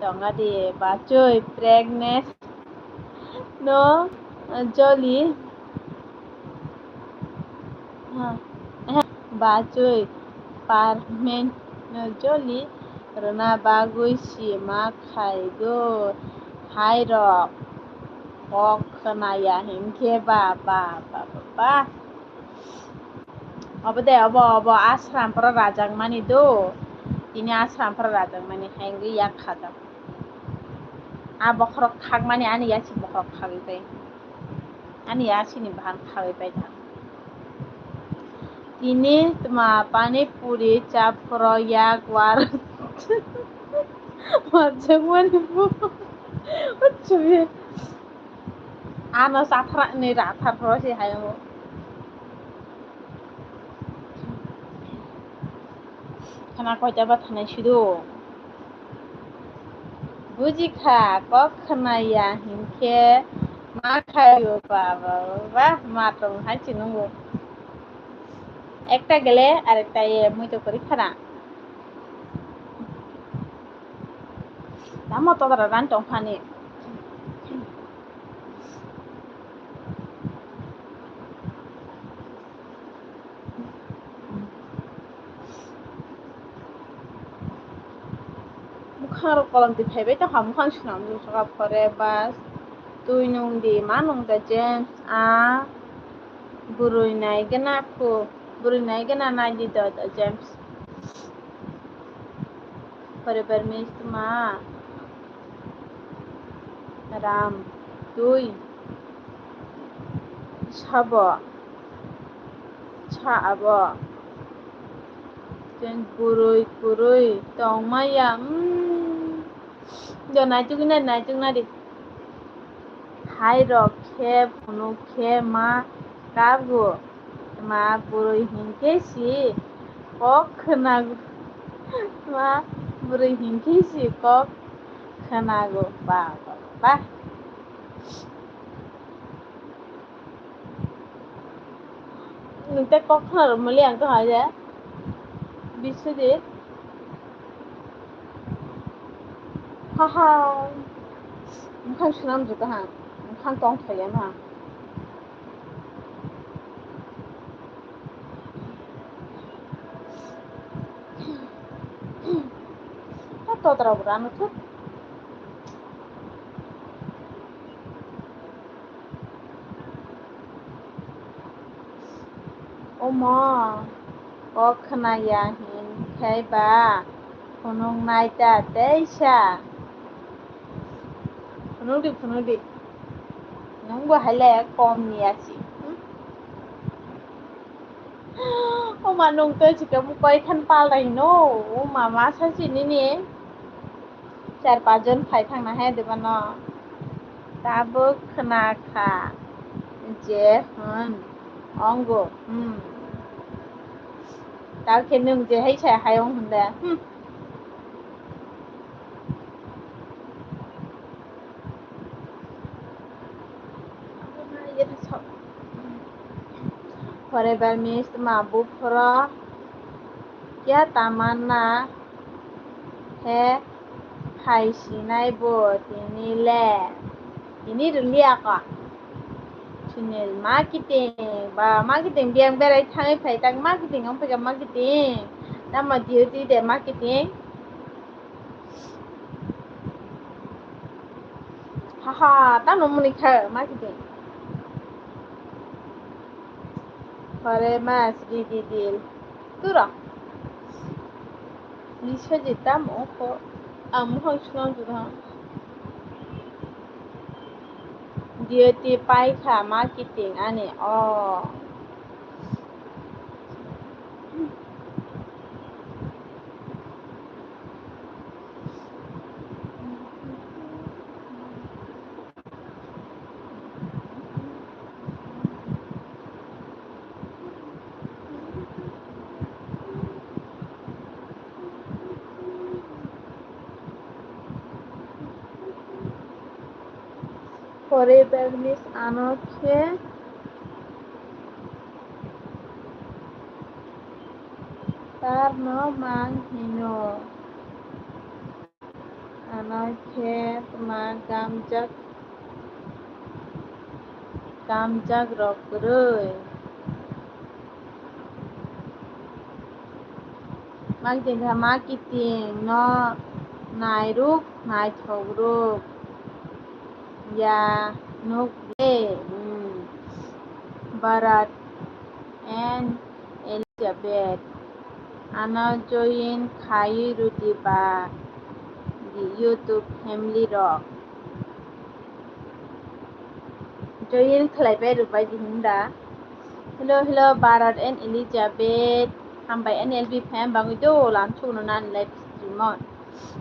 Tonga di bachoi pregnant no joli. Bachoi pregnant no joli rwna bagwi sima khaigo. Hai rok kok khwnaya hinkhe ba, ba, ba, ba, ba. Obo de, obo, obo ashram phoro rajakmani do. Tini ashram phoro rajakmani, hai wngwi yak khajak. A bokhorok khakmani ani yasi bokhorok khagwi pai. Ani yasini bahan khagwi pai ta. Tini tma pani puri chap phoro yak war. Warjakmani bo. Uchubi. Ano sathra ni rathar phoro se hayo. Khana koita ba thanai sido. Buji kha, kok khwnaya hinkhe ma khaio ba, ba, ba, ba, ma tong hai chinungo. Ekta gele arekta ye muitu kwrwi khana. Tamo todra ran tong phani. Mukhang rok kolom twi phaibai tongkha, mukhang swnam jwk saka phore bas twi nung di ma nung da James a bwrwi nai gana khu bwrwi nai gana nai di da da James. Forever miss ma ram twi sabo sa abo. Chen kwrwi kwrwi tongmaya, mm. Jo naitukna naitukna di. Hai rok khe phunuk khe ma kago. Ma bwrwi hinkhe si kok khwnago. Ma bwrwi hinkhe si kok khwnago. Ba, ba, ba. Nwng tei kok khwna rwmani ang tong hai de. Biswajit. Haha. Mukhang swnam jwk ha. Mukhang tong thai ya ma. Ta totra bwrano thut. Omo, kok khwnaya hinkhe ba phunuknai ta teisa. Phunukdi, phunukdi. Nwngbo haile kom ni asi. Oma nwng tei chwkhe bukoi khan palai no. Oma masa si nini. Char pach jon phai thangna hai dibano. Tabuk khna kha je hwn ongo. Hmm. Tao khe nwng je hai sai hai ong hwn de. Hmm. Forever miss ma buphoro kya tamanna he phai sinai bo tini le. Tini rwliya ko. Sunil marketing ba marketing biyang berai thangwi phai tak marketing ong phai ka marketing. Tamo duty de marketing. Haha, tamo muni kha marketing. Pare mas di di dil. Tura. Lisa je tam oko. Amuhang sunang jurang. Duty paikha marketing ani o. Forever miss ano khe tarno mang hino. Ano khe tma gamjak, gamjak rok kwrwi. Mak tengkha ma kiting no nairuk naithok ruk ya nuk le, hmm. Bharat and Elizabeth ano join khai rwdi ba di YouTube family rok. Join khlai bai rwbai di hinda. Hello, hello, Bharat and Elizabeth. Hambai N L B fan bangwi do lam chukno nan live stream on.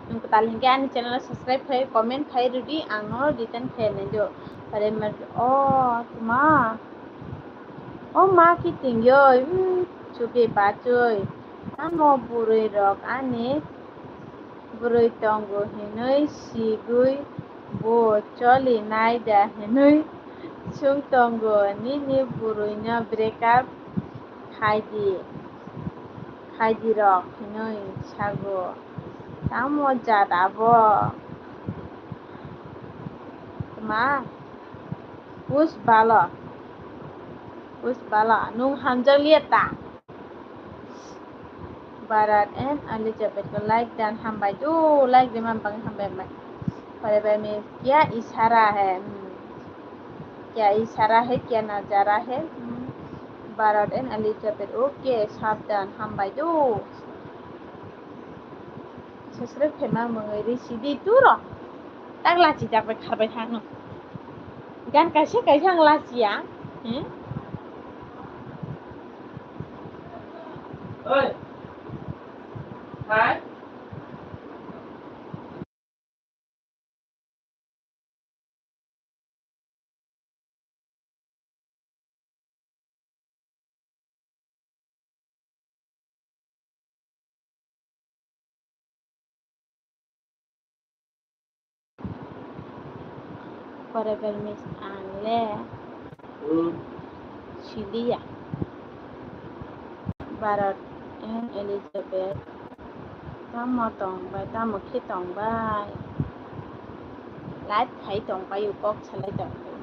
Nwng kwtal hinkhe ani channel subscribe khai, comment khai rwdi, ang no return khai nai do. Pare ma, oh, tma. Oh, ma kiting yoi, hmm, chubi bachoi. Tamo bwrwi rok ani bwrwi tongo hinwi sigwi bo choli nai da hinwi sung tongo, nini bwrwino break up khai di, khai di rok hinwi sago. Tamo jat abo? Tma? Us balo. Us balo. Nung hamjak liya ta? Bharat and Elizabeth ko like dan, hambai do, like de man bang hambai mai. Pare bai me kya ishara hai? Hmm. Kya ishara hai, kya nazara hai? Hmm. Bharat and Elizabeth, okay, sabdan, hambai do. Subscribe khaima mungwi risi di turo. Tak lachi jak bai kharbai thangno. Gan kaisa kaisa ang lachiya. Hmm? Oi. Hai. Forever miss ang le siliya. Bharat and Elizabeth tamo tong bai, tamo khe tong bai? Live khai tong bai, kok salai tong bai.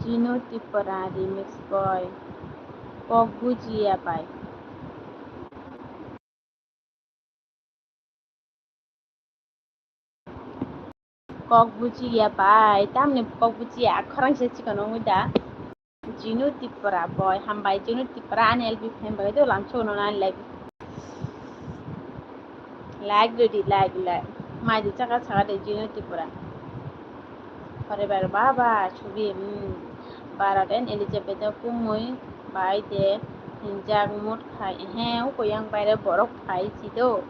Jinu Tripura remix boy, kok bujiya bai. Kok bujiya bai, tamni kok bujiya, khorang se chikon wngwi da. Jinu Tripura boy, hambai Jinu Tripura, ani L B fan bai do lamso no ani live. Like rwdi, like, like. Mai di chaka chaka de Jinu Tripura. Pore bar baba chubi, hmm. Bharat and Elizabeth no kumui bai de hinjak mut khai. He, uko yang bai re borok phai si do.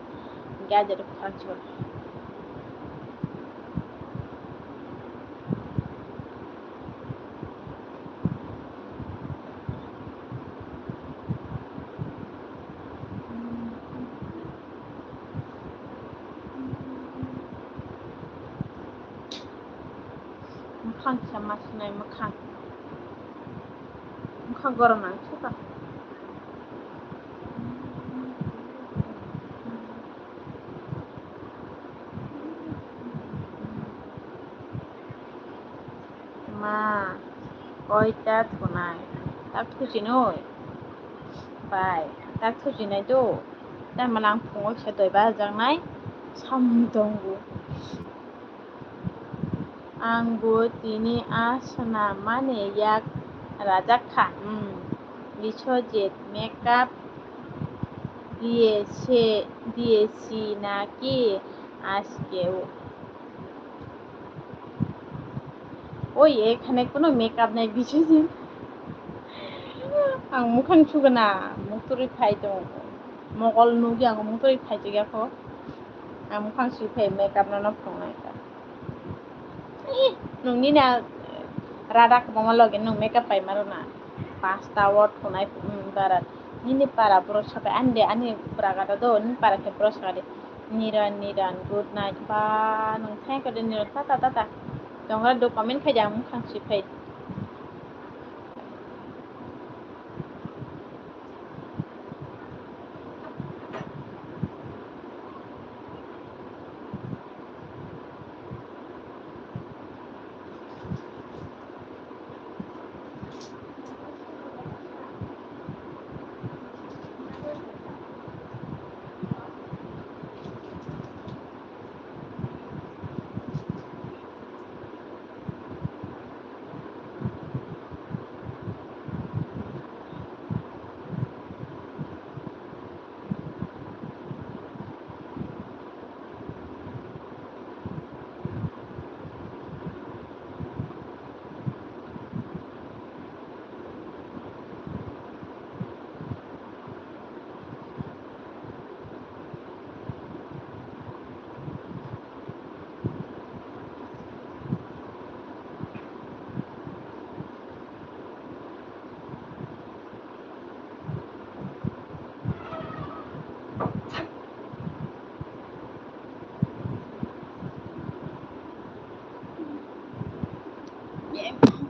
Gajar khang chul. Mwkhang kisa ma sinai mwkhang. Mwkhang gorom nang suka. Ma, koita thunai? Tak thuchinoi. Bai, tak thuchinai do. Tei mwnang phungo kisa doi bajaknai. Samung tongo. Ang bo tini a swnam mani yak rajak kha. Hmm. Biswajit, makeup diyese, diyesi naki aske o? Oi, ekhane kono makeup nai biswajit. Ang mukhang sugana, mukturi phai tongo. Mogol nugi ang mukturi phai tongya kho. Ang mukhang sui phai makeup no, no phungnai kha. Ih, nung nini a, rada kwbangma logi nung makeup pai maro na. Pasta o thunai, mm, bara. Nini para borok sakai ani de, ani pura gada do, nini para khe borok sakade. Niran, Niran, good night. Ba, nung thank you de Niran, tata, tata. Tongra do comment khai de ang mukhang sui phai.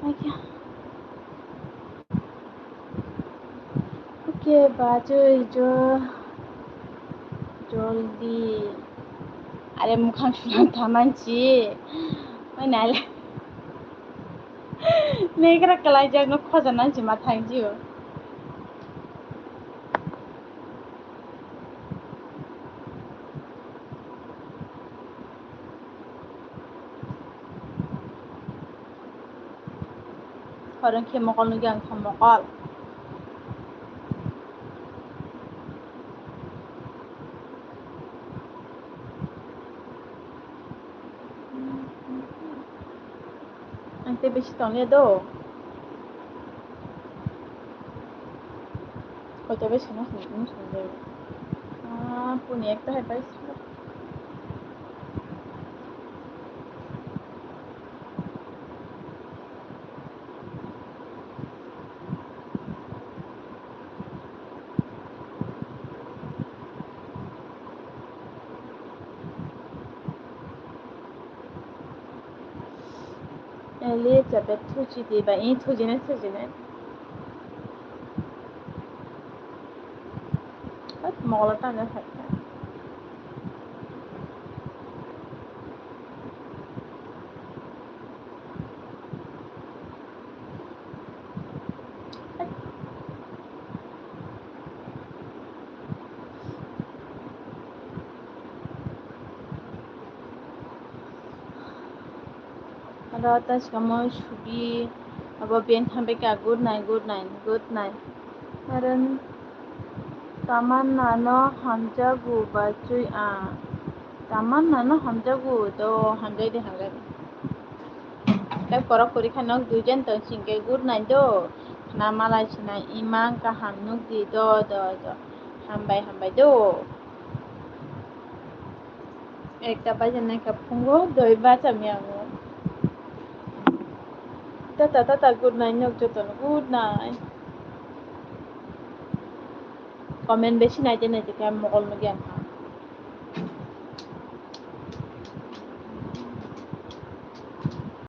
Okay, bachoi jo joldi. Are mukhang sulang thamanchi. Oi nale. Negra kalai jak no khoja nanchi ma thang jio. Hor wngkhe mokol nugwi ang kha mokol. Ang tei bisi tongya do. Koita bai sana sini sini sini. Ah, puni ekta hai bai. Elizabeth thuchi di ba, i thuchi nai, thuchi nai. Hat, mokolo tangwi hai kha. Aro ta sikamo subi abo ben thambai kha, good night, good night, good night. Aro Tamanna no hamjago bachoi a. Tamanna no hamjago do, hamjai de, hamjai de. Tei korok kwrwi kha nok duijan tong singke good night do. Khna malai sinai imang kaham nukdi do, do, do. Hambai, hambai do. Ekta baja nai kha phungo doi bacha miyango. Tata, tata, good night, nok jotono good night. Comment besi naide naide khe mokol nugwi ang kha.